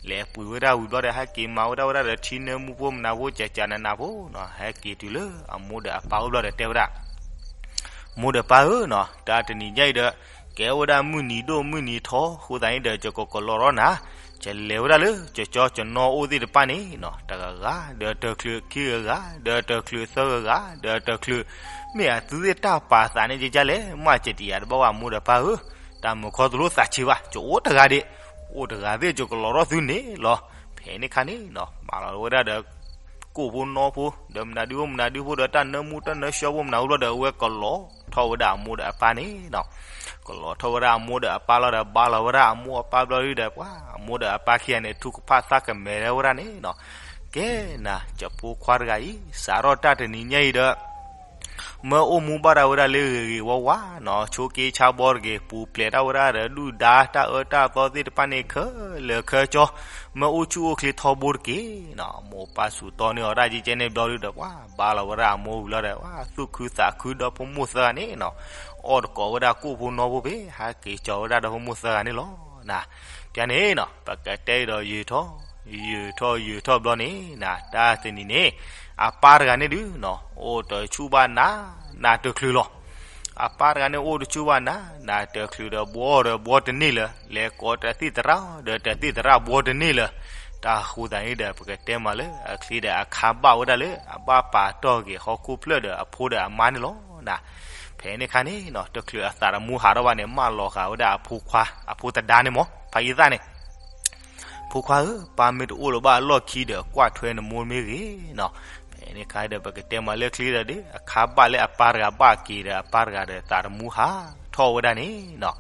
လဲၤပှ့ၤဝဲဒၣ်ဝံၤဘျီဒီး ဟဲက့ၤမၤဝဲဒၣ်ဝဲဒၣ်ဒီး ထံနၢမူဖိမနၤဖိ ကကနနဖိနီၤ, ဟဲက့ၤတုၤလၢအမိၢ်ဒီးအပၢ်အိၣ်ဘျီဒီးတဲဝဲဒၣ် မိၢ်ဒီးပၢ်ဧၢနီၤ, တၢ်တနံၤညါအံၤဒီး ကဲဝဲဒၣ်မုၢ်နံၤဒိၣ်မုၢ်နံၤထီအဃိသတးန့ၣ်ဒီး ယကကလီၤထီၣ်နၤ, ယလဲၤဝဲဒၣ်လၢ ကၠီကၠီကၠီနီၢ်အိၣ်သ့ၣ်တဖၣ်န့ၣ်နီၤ, တဂၤဂၤ ဒီးတချုးခံဂၤဂၤ ဒီးတချုးသၢဂၤဂၤ ဒီးတချုး မ့ၢ်အသုသ့ၣ်တၢ်ပာ်သးန့ၣ်ကကလဲၣ် မ့ၢ်ကတယာ်တဘၣ်ဝဲ မိၢ်ဒီးပၢ်ဧၢ, တၢ်မုာ်ခီတလိသးဆံးဘၣ်, ယအိၣ်တဂၤဒံး, အိၣ်တဂၤသ့ၣ် ယကလီၤထီၣ်သုန့ၣ်လီၤ. ဖဲန့ၣ်ခါန့ၣ်နီၤ မၤလီၤဝဲဒၣ်ဒီး ကိၣ်ဖိနီၢ်ဖိ ဒီးမနုၤဒုဖိမနုၤဒုဖိဒီး တၢ်နၢမူတၢ်နၢဆှီဖိမနုၤဖိဘျီဒီး အဝဲကလီၤထီၣ်ဝဲဒၣ်အမိၢ်ဒီးအပၢ်န့ၣ်နီၤ, ကလီၤထီၣ်ဝဲဒၣ်အမိၢ်ဒီးအပၢ်လီၤဒီး ဘါလီၤဝဲဒၣ်အမိၢ်အပၢ်ဘျီဒုဒီး ပှၤအမိၢ်ဒီးအပၢ်ခံဂၤန့ၣ် ထုကဖၣ်သးကမဲာ်လၢဝဲဒၣ်န့ၣ်နီၤ, ကဲနၤ ယဖိခွါတဂၤအံၤ စးထီၣ်တၢ်တနံၤညါအံၤဒီး မၢအိၣ်မူဘၣ်ဒၣ်ဝဲဒၣ်လၢဂ့ၤဂ့ၤဝါဝါနီၤ, ဆိးက့ဆါဘီတဂ့ၤ, ပူၤဖျဲးတၢ်ဝဲဒၣ်ဒီးဒုၣ်ဒါတၢ်အၢတၢ်သီသ့ၣ်တဖၣ်န့ၣ်ခဲလၢာ်ခဲဆ့, မၢအိၣ်ဆူၣ်အိၣ်ချ့ထီဘိတက့ၢ်နီၤ. မိၢ်ပၢ်စူးတီန့ၢ်အီၤတၢ်ကဲကဲန့ၣ်ဘျီဒုဒီး ပှၤဘါလီၤဝဲဒၣ်အမိၢ်ဝံၤလီၤဒီး ပှၤသူၣ်ခုသးခုဒီဖိမိၢ်သၢဂၤန့ၣ်နီၤ, အီၣ်တကိးဝဲဒၣ်ကိၣ်ဖိနီၢ်ဖိဖဲ ဟးက့ၤကၠီၤဝဲဒၣ်ဒီဖိမိၢ်သၢဂၤန့ၣ်လီၤ. နၤ, ပျဲန့ၣ်နီၤ ပကတဲဒီးယုာ်ထီၣ် ယုာ်ထီၣ်ယုာ်ထီၣ်ဘျီန့ၣ်နၤ, တၢ်တနံၤန့ၣ် အပၢ်တဂၤန့ၣ်ဒုနီၤ အိၣ်တဆူၣ်ဘၣ်နး နးတချုးလီၤ. အပၢ်တဂၤန့ၣ်အိၣ်တဆူၣ်ဘၣ်နး နးတချုးဒီး ဘှီဒီးဘှီတန့ၢ်လၢၤ, လဲၤကိးတၢ်သံၣ်သရၣ်ဒီးတၢ်သံၣ်သရၣ်ဘှီတန့ၢ်လၢၤ. တၢ်ဃိသးန့ၣ်ဒီး ပကတဲမးလၢအချ့ဒီး အခါဘၣ်ဝဲဒၣ်လၢ အဘၣ်ပာ်တီၢ်က့ၤဟီၣ်ခိၣ်ဖျၢၣ်ဒီးအဖိဒီးအမါန့ၣ်လီၤ. နၤ, ဖဲန့ၣ်ခါန့ၣ်နီၤ တချုးအသးတမူဟးထီၣ်ဘၣ်န့ၣ် မၢလီၤဃာ်ဝဲဒၣ်အဖိခွါ အဖိသဒါန့ၣ်မး ဖါအံသၣ်န့ၣ် ဖိခွါဧၢ, ပၢ်မ့ၢ်တအိၣ်လၢၤဘၣ်အလီၢ်ခံဒီး ကွၢ်ထွဲနမိၢ်မ့ၢ်ဂ့ၤနီၤ. ဖဲန့ၣ်ခါဒီး ပကတဲမးလၢချ့ဒီး အခါဘၣ်လၢအပၢ်တဂၤဘၣ်က့ၤဒီး အပၢ်တဂၤဒီး သးတမူဟးထီၣ်ဝဲဒၣ်န့ၣ်နီၤ.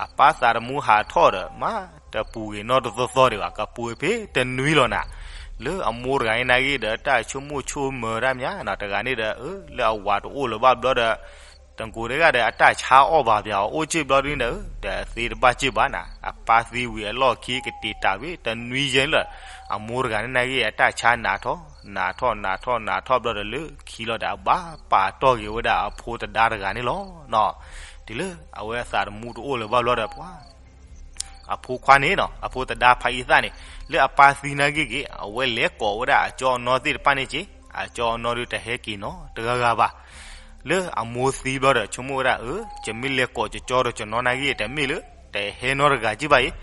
အပၢ်သးတမူဟးထီၣ်ဒီး မ့ၢ်တပူၤဂ့ၤနီတသီသီဒံးဘၣ်, ကပူၤဖဲတနွံလီၤနၤ. လၢအမိၢ်တဂၤန့ၣ်နာ်ဂ့ၤဒီး တၢ်ဆိကမိၣ်ဆိကမးတၢ်မးနီၤ, တဂၤန့ၣ်ဒီး လၢအဝၤတအိၣ်လၢၤဘၣ်ဘျီဒီး တကိးတဂၤဒီး အတၢ်ဆါအီၣ်ဘၣ်ပၠးအီၤ အိၣ်က့ၢ်ဘျီဒုန့ၣ်ဒီး တသ့တဘၣ်က့ၢ်ဘၣ်နၤ. အပၢ်သံဝံၤအလီၢ်ခံကတ့ၤတၢ်ဝံၤ တနွံယဲၢ်လၢ အမိၢ်တဂၤန့ၣ်နာ်ဂ့ၤ အတၢ်ဆါနးထီၣ် နးထီၣ် နးထီၣ် နးထီၣ်ဘျီဒီး လၢခံလီၤဒီး အဘၣ်ပာ်တီၢ်က့ၤဝဲဒၣ်အဖိသဒါတဂၤန့ၣ်လီၤ. တုၤလၢအဝဲအသးတမူတအိၣ်လၢၤဘၣ်ဘျီဒီး ပှၤ အဖိခွါန့ၣ်နီၤ အဖိသဒါဖါအံသၣ်န့ၣ် လၢအပၢ်သံနာ်ဂ့ၤက့ၤ အဝဲလဲၤကိးဝဲဒၣ်အကၠီအနီၢ်သ့ၣ်တဖၣ်န့ၣ်က့ၤ, အကၠီအနီၢ်ဒုတဟဲက့ၤနီတဂၤဂၤဘၣ်. လၢအမိၢ်သံဘျီဒီး ဆိကမိၣ်ဝဲဒၣ် အၢ ယမ့ၢ်လဲၤကိးကၠီဒီးကၠီနီၢ်နာ်ဂ့ၤ တမ့ၢ်လၢ တဟဲနီတဂၤက့ၤဘၣ်အံၤ,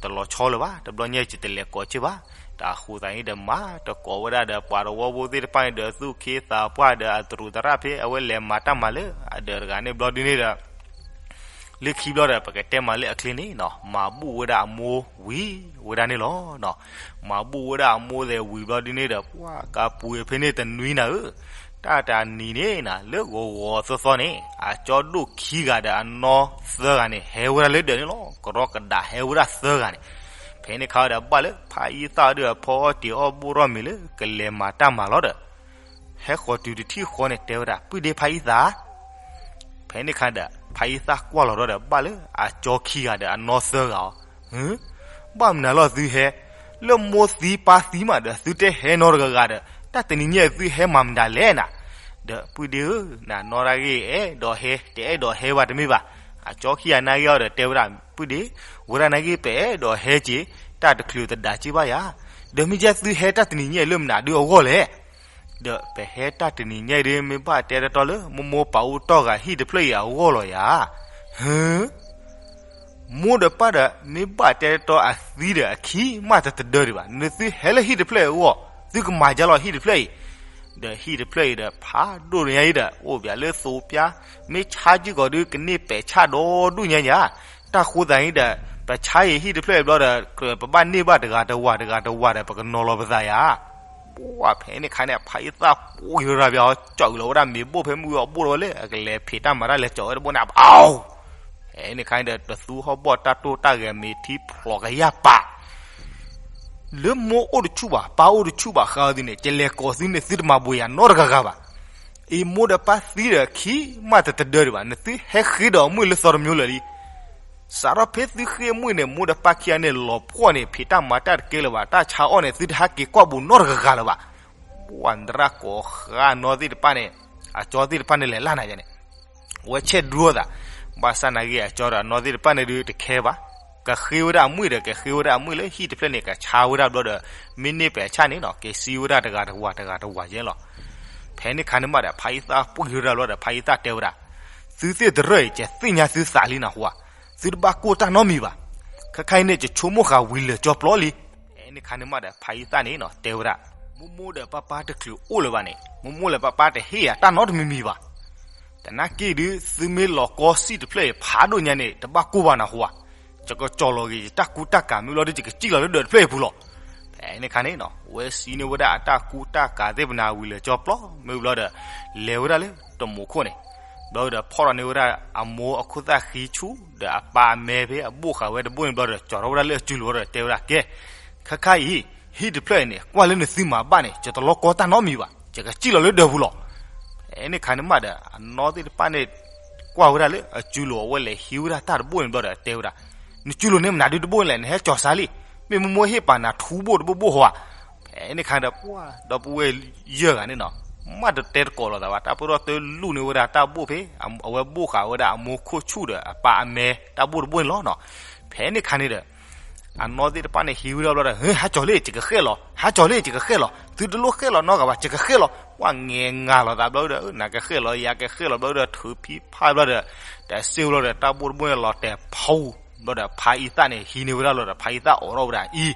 တလီၤဆီလၢၤဘၣ်, တဘျီညါယတလဲၤကိးက့ၤဘၣ်. တၢ်ဃိသးန့ၣ်ဒီး မ့ၢ်တကိးဝဲဒၣ်ဒီး ပှၤတဝီဖိသ့ၣ်တဖၣ်န့ၣ်ဒီး သူၣ်ခ့သးပှၢ်ဒီး အတရူးသရၣ်ဖဲ အဝဲလဲၤမၤတၢ်မၤလၢအဒၢးတဂၤန့ၣ်ဘျီဒုန့ၣ်ဒီး လၢခံဘျီဒီး ပကတဲမးလၢအချ့န့ၣ်နီၤ မၤဘူၣ်ဝဲဒၣ်အမိၢ်ဝံၤဝဲဒၣ်န့ၣ်လီၤ. မၤဘူၣ်ဝဲဒၣ်အမိၢ်သဲးဝံၤဘျီဒုန့ၣ်ဒီး ပှၤကပူၤဖဲန့ၣ်တနွံနၤဧၢ, တၢ်တနံၤန့ၣ်နၤ လၢဂီၤဂီၤသီသီန့ၣ် အကၠီဒိၣ်ခံဂၤဒီးအနီၢ်သၢဂၤန့ၣ် ဟဲဝဲဒၣ်လၢဒၢးန့ၣ်လီၤ. ကရီကဒးဟဲဝဲဒၣ်သၢဂၤန့ၣ်, ဖဲန့ၣ်ခါဒီး ဘၣ်လၢဖါအံသၣ်ဒီးအဖီအီၣ်တ့ၤအီၣ်ဘိၣ်ထီၣ်မ့ၤလၢကလဲၤမၤတၢ်မၤလီၤဒီး ဟဲဃီၤတုၤတထံၣ်ဃီန့ၣ် တဲဝဲဒၣ် ပုၢ်ဒ့ဖါအံသၣ်, ဖဲန့ၣ်ခါဒီး ဖါအံသၣ်ကွၢ်လီၤဒီး ဘၣ်လၢအကၠီခံဂၤဒီးအနီၢ်သၢဂၤအီၤ, ဘၣ်မနုၤလီၤသုဟဲ, လၢမိၢ်သံပၢ်သံမးဒီး သုတဟဲနီတဂၤဂၤဒီး တၢ်တနံၤညါအံၤသုဟဲမၤမနုၤလဲၣ်နၤ, ဒီးပုၢ်ဒ့ဧၢ, နနီၢ်တၢ်ဂ့ၢ်အဲၣ်ဒိးဟဲ တအဲၣ်ဒိးဟဲဘၣ်တမ့ၢ်ဘၣ်. အကၠီခံဂၤနာ်ဂ့ၤအီၤဒီးတဲဝဲဒၣ် ပုၢ်ဒ့, ဝဲဒၣ်နာ်ဂ့ၤ ပအဲၣ်ဒိးဟဲက့ၤ, တၢ်တချုးသဒါက့ၤဘၣ်ယၤ, ဒီးမ့ၢ်ကဲသုဟဲတၢ်တနံၤညါအံၤလၢမနုၤဒုအဂီၢ်လဲၣ် ဒီးပဟဲတၢ်တနံၤညါအံၤဒ် မ့ၢ်ဘၣ်တဲတီတီလၢ မိၢ်မိၢ်ပၢ်အိၣ်တီၢ်ဂၤဟံၣ်တဖျၢၣ်အံၤအဂီၢ်လီၤယၤ. ဟု, မိၢ်ဒီးပၢ်ဒီး မ့ၢ်ဘၣ်တဲတီတီအသံဒီးအခံမးတတဒၢဒံးဘၣ်, နသုဟဲလၢဟံၣ်တဖျၢၣ်အံၤအဂီၢ်, သုကမၤယါလီၤဟံၣ်တဖျၢၣ်အံၤ ဒီးဟံၣ်တဖျၢၣ်အံၤဒီး ဖးဒိၣ်ညါအံၤဒီး အိၣ်ပၠးလၢသိးပၠါ, မ့ၢ်ဆါကံၢ်ကီၤဒု ကန့ၢ်ပဲာ်ဆၣ်ဒီဒူၣ်ညါညါ, တၢ်ဃိသးန့ၣ်ဒီး ပဆါအံၤဟံၣ်တဖျၢၣ်အံၤဘျီဒီး ကြၢးပဘၣ်န့ၢ်ဘၣ်တဂၤတဝာ်တဂၤတဝာ်ဒီး ပကနီၤလီၤပသးယၤ. ပှၤဖဲန့ၣ်ခါန့ၣ် ဖါအံသၣ်ပူၤယိၤရၤပၠးအီၤ ကၠီၣ်အုးလီၤဝဲဒၣ်မ့ၤဘိၣ်ဖဲမုၢ်ဂီၤဘိၣ်လီၤဝဲလၢ အကလဲၤဖံးတၢ်မၤတၢ်လဲၤကၠီၤဝဲတဘိန့ၣ် အဘၣ် ဖဲန့ၣ်ခါန့ၣ်ဒီး တသူဟီၣ်ဘီၣ်တၢ်တိၢ်တၢ်ဂဲၤမ့ၤထံဖျိးကယၢ်ပာ် လၢမိၢ်အိၣ်တဆူၣ်ဘၣ် ပၢ်အိၣ်တဆူၣ်ဘၣ်ဃးအီၤသုန့ၣ် ကလဲၤကိးသုန့ၣ် သုတမၤဘှံးယၤနီတဂၤဂၤဘၣ်. အံၤမိၢ်ဒီးပၢ်သံဒီးခံမးတတဒၢဒံးဘၣ် နသုဟဲဃ့ဒီးအမုၢ်လၢသီတမျိုးလၢာ်လံ. စးထီၣ်ဖဲသုဃ့အမုၢ်န့ၣ် မိၢ်ဒီးပၢ်ခံဂၤန့ၣ် လီၤဖှီၣ်န့ၣ် ဖံးတၢ်မၤတၢ်တကဲလၢၤဘၣ် တၢ်ဆါအီၣ်န့ၣ် သုတဟဲက့ၤကွၢ်ဘူးနီတဂၤဂၤလၢၤဘၣ်. ပှၤနရၣ်ကိးဃာ်နီၢ်သ့ၣ်တဖၣ်န့ၣ် အကၠီသ့ၣ်တဖၣ်န့ၣ်လဲၤလၢ်နၤန့ၣ် ဝဲဆဲးဒြိသး, ဘၣ်ဆၣ်နာ်ဂ့ၤအကၠီဒီးအနီၢ်သ့ၣ်တဖၣ်န့ၣ်ဒုးတခဲဘၣ်. ကဃ့ဝဲဒၣ်အမုၢ်ဒီး ကဃ့ဝဲဒၣ်အမုၢ်လၢဟံၣ်တဖျၢၣ်န့ၣ် ကဆါဝဲဒၣ်ဘျီဒီး မ့ၢ်န့ၢ်ပဲာ်ဆၣ်န့ၣ်နီၤ ကစံဝဲဒၣ်တဂၤတဝာ်တဂၤတဝာ်ယဲလီၤ. ဖဲန့ၣ်ခါန့ၣ်မးဒီး ဖါအံသၣ်ပှံၢ်ရၤလီၤဒီး ဖါအံသၣ်တဲဝဲဒၣ်, သုသ့ၣ်တရၢၢ်အံၤ ကသ့ၣ်ညါသုသးလံနၢ်ဟူဧါ, သုတဘၣ်ကိၢ်တၢ်နီတမံၤဘၣ်. ခဲခါအံၤန့ၣ် ယဆိကမိၣ်ဃာ်ဝံၤလၢာ်ကၠီပျီလံ. ဖဲန့ၣ်ခါန့ၣ်မးဒီး ဖါအံသၣ်န့ၣ်နီၤ တဲဝဲဒၣ်, မိၢ်မိၢ်ဒီးပၢ်ပၢ်တချုးအိၣ်လၢၤဘၣ်န့ၣ် မိၢ်မိၢ်လၢပၢ်ပၢ်တဟ့ၣ်ယၤတၢ်နီတမံၤမံၤဘၣ်. တနာ်က့ဒုး သုမ့ၢ်လီၤကီစံၣ်တဖျၢၣ်အံၤ ဖးဒိၣ်ညါန့ၣ် တဘၣ်ကိၢ်ဘၣ်နၢ်ဟူဧါ. ယကကၠီၤလီၤက့ၤယတၢ်ကူတၢ်ကၤမ့ၢ်ဘျီဒုး ယကစံၣ်လီၤလၢဒၢးတဖျၢၣ်အံၤပူၤလီၤ. ဖဲန့ၣ်ခါန့ၣ်နီၤ ဝဲစံးန့ၢ်ဝဲဒၣ်အတၢ်ကူတၢ်ကၤသ့ၣ်ပနၢ်ဝံၤလၢာ်ကၠီပျီ မ့ၢ်ဘျီဒီး လဲၤဝဲဒၣ်လၢတမူခိၣ်န့ၣ် ဘျီဒီးဖီၣ်ထီၣ်န့ၢ်ဝဲဒၣ်အမိၢ်အခိၣ်သၣ်ဃံဆူၣ် ဒီးအပၢ်အမဲဖဲအဘိၣ်ဃာ်ဝဲတဘိၣ်န့ၣ်ဘျီဒီး ကၠီၤထီၣ်ဝဲဒၣ်လၢအစုလိၤဒီးတဲဝဲဒၣ် ကဲ, ခဲခါအံၤ ဟံၣ်တဖျၢၣ်အံၤန့ၣ် ကွၢ်လၢနသုမၤဘၣ်န့ၣ် ယတလီၤကီတၢ်နီတမံၤဘၣ်, ယကစံၣ်လီၤလၢဒၢးပူၤလီၤ. ဖဲန့ၣ်ခါန့ၣ်မးဒီး အနီၢ်သ့ၣ်တဖၣ်န့ၣ် ကွၢ်ဝဲဒၣ်လၢအစုလိၤအဝဲလဲၤဟံးဝဲဒၣ်တၢ်တဘိၣ်န့ၣ်ဘျီဒီး တဲဝဲဒၣ်, နစုလိၤန့ၣ်မနုၤဒုတဘိၣ်လဲၣ်, နဟဲကၠီၤစါလံ, မ့ၢ်မိၢ်မိၢ်ဟ့ၣ်ပာ်နၤထူဘိၣ်တဘိၣ်ဘိၣ်ဧါ. ဖဲန့ၣ်ခါဒီး ပှၢ်ဒီပုၢ်ဝဲၢ်ယဲၢ်ဂၤန့ၣ်နီၤ, မ့ၢ်တတဲတကိးလိာ်သးဘၣ်, တၢ်ပရီၣ်တၢ်ပရီၣ်လူၣ်န့ၢ်ဝဲဒၣ်တၢ်ဘိၣ်ဖဲ အဝဲဘိၣ်ဃာ်ဝဲဒၣ်အမိၢ်ခိၣ်ဆူၣ်ဒီး အပၢ်အမဲ တၢ်ဘိၣ်တဘိၣ်န့ၣ်လီၤနီၤ. ဖဲန့ၣ်ခါန့ၣ်ဒီး အနီၢ်သ့ၣ်တဖၣ်န့ၣ်ဟံးဝဲဒၣ်ဘျီဒီး ဟ့ ဟးကၠီၤလံ ယကဃဲၣ်လီၤ, ဟးကၠီၤလံ ယကဃဲၣ်လီၤ, သုတလိၣ်ဃဲၣ်လီၤနီတဂၤဘၣ် ယကဃဲၣ်လီၤ. ပှၢ်ငဲၤငၤလိာ်သးဘျီဒီး နကဃဲၣ်လီၤ ယကဃဲၣ်လီၤဘျီဒီး ထုးဖံးဖးဘျီဒီး တၢ်စ့ၢ်ဘျီဒီး တၢ်ဘိၣ်တဘိၣ်န့ၣ်လီၤတဲာ်ဖီဝူၤဘျီဒီး ဖါအံသၣ်န့ၣ် ဟံးန့ၢ်ဝဲဒၣ်လီၤဒီး ဖါအံသၣ်အိးထီၣ်ဝဲဒၣ်အံၤ,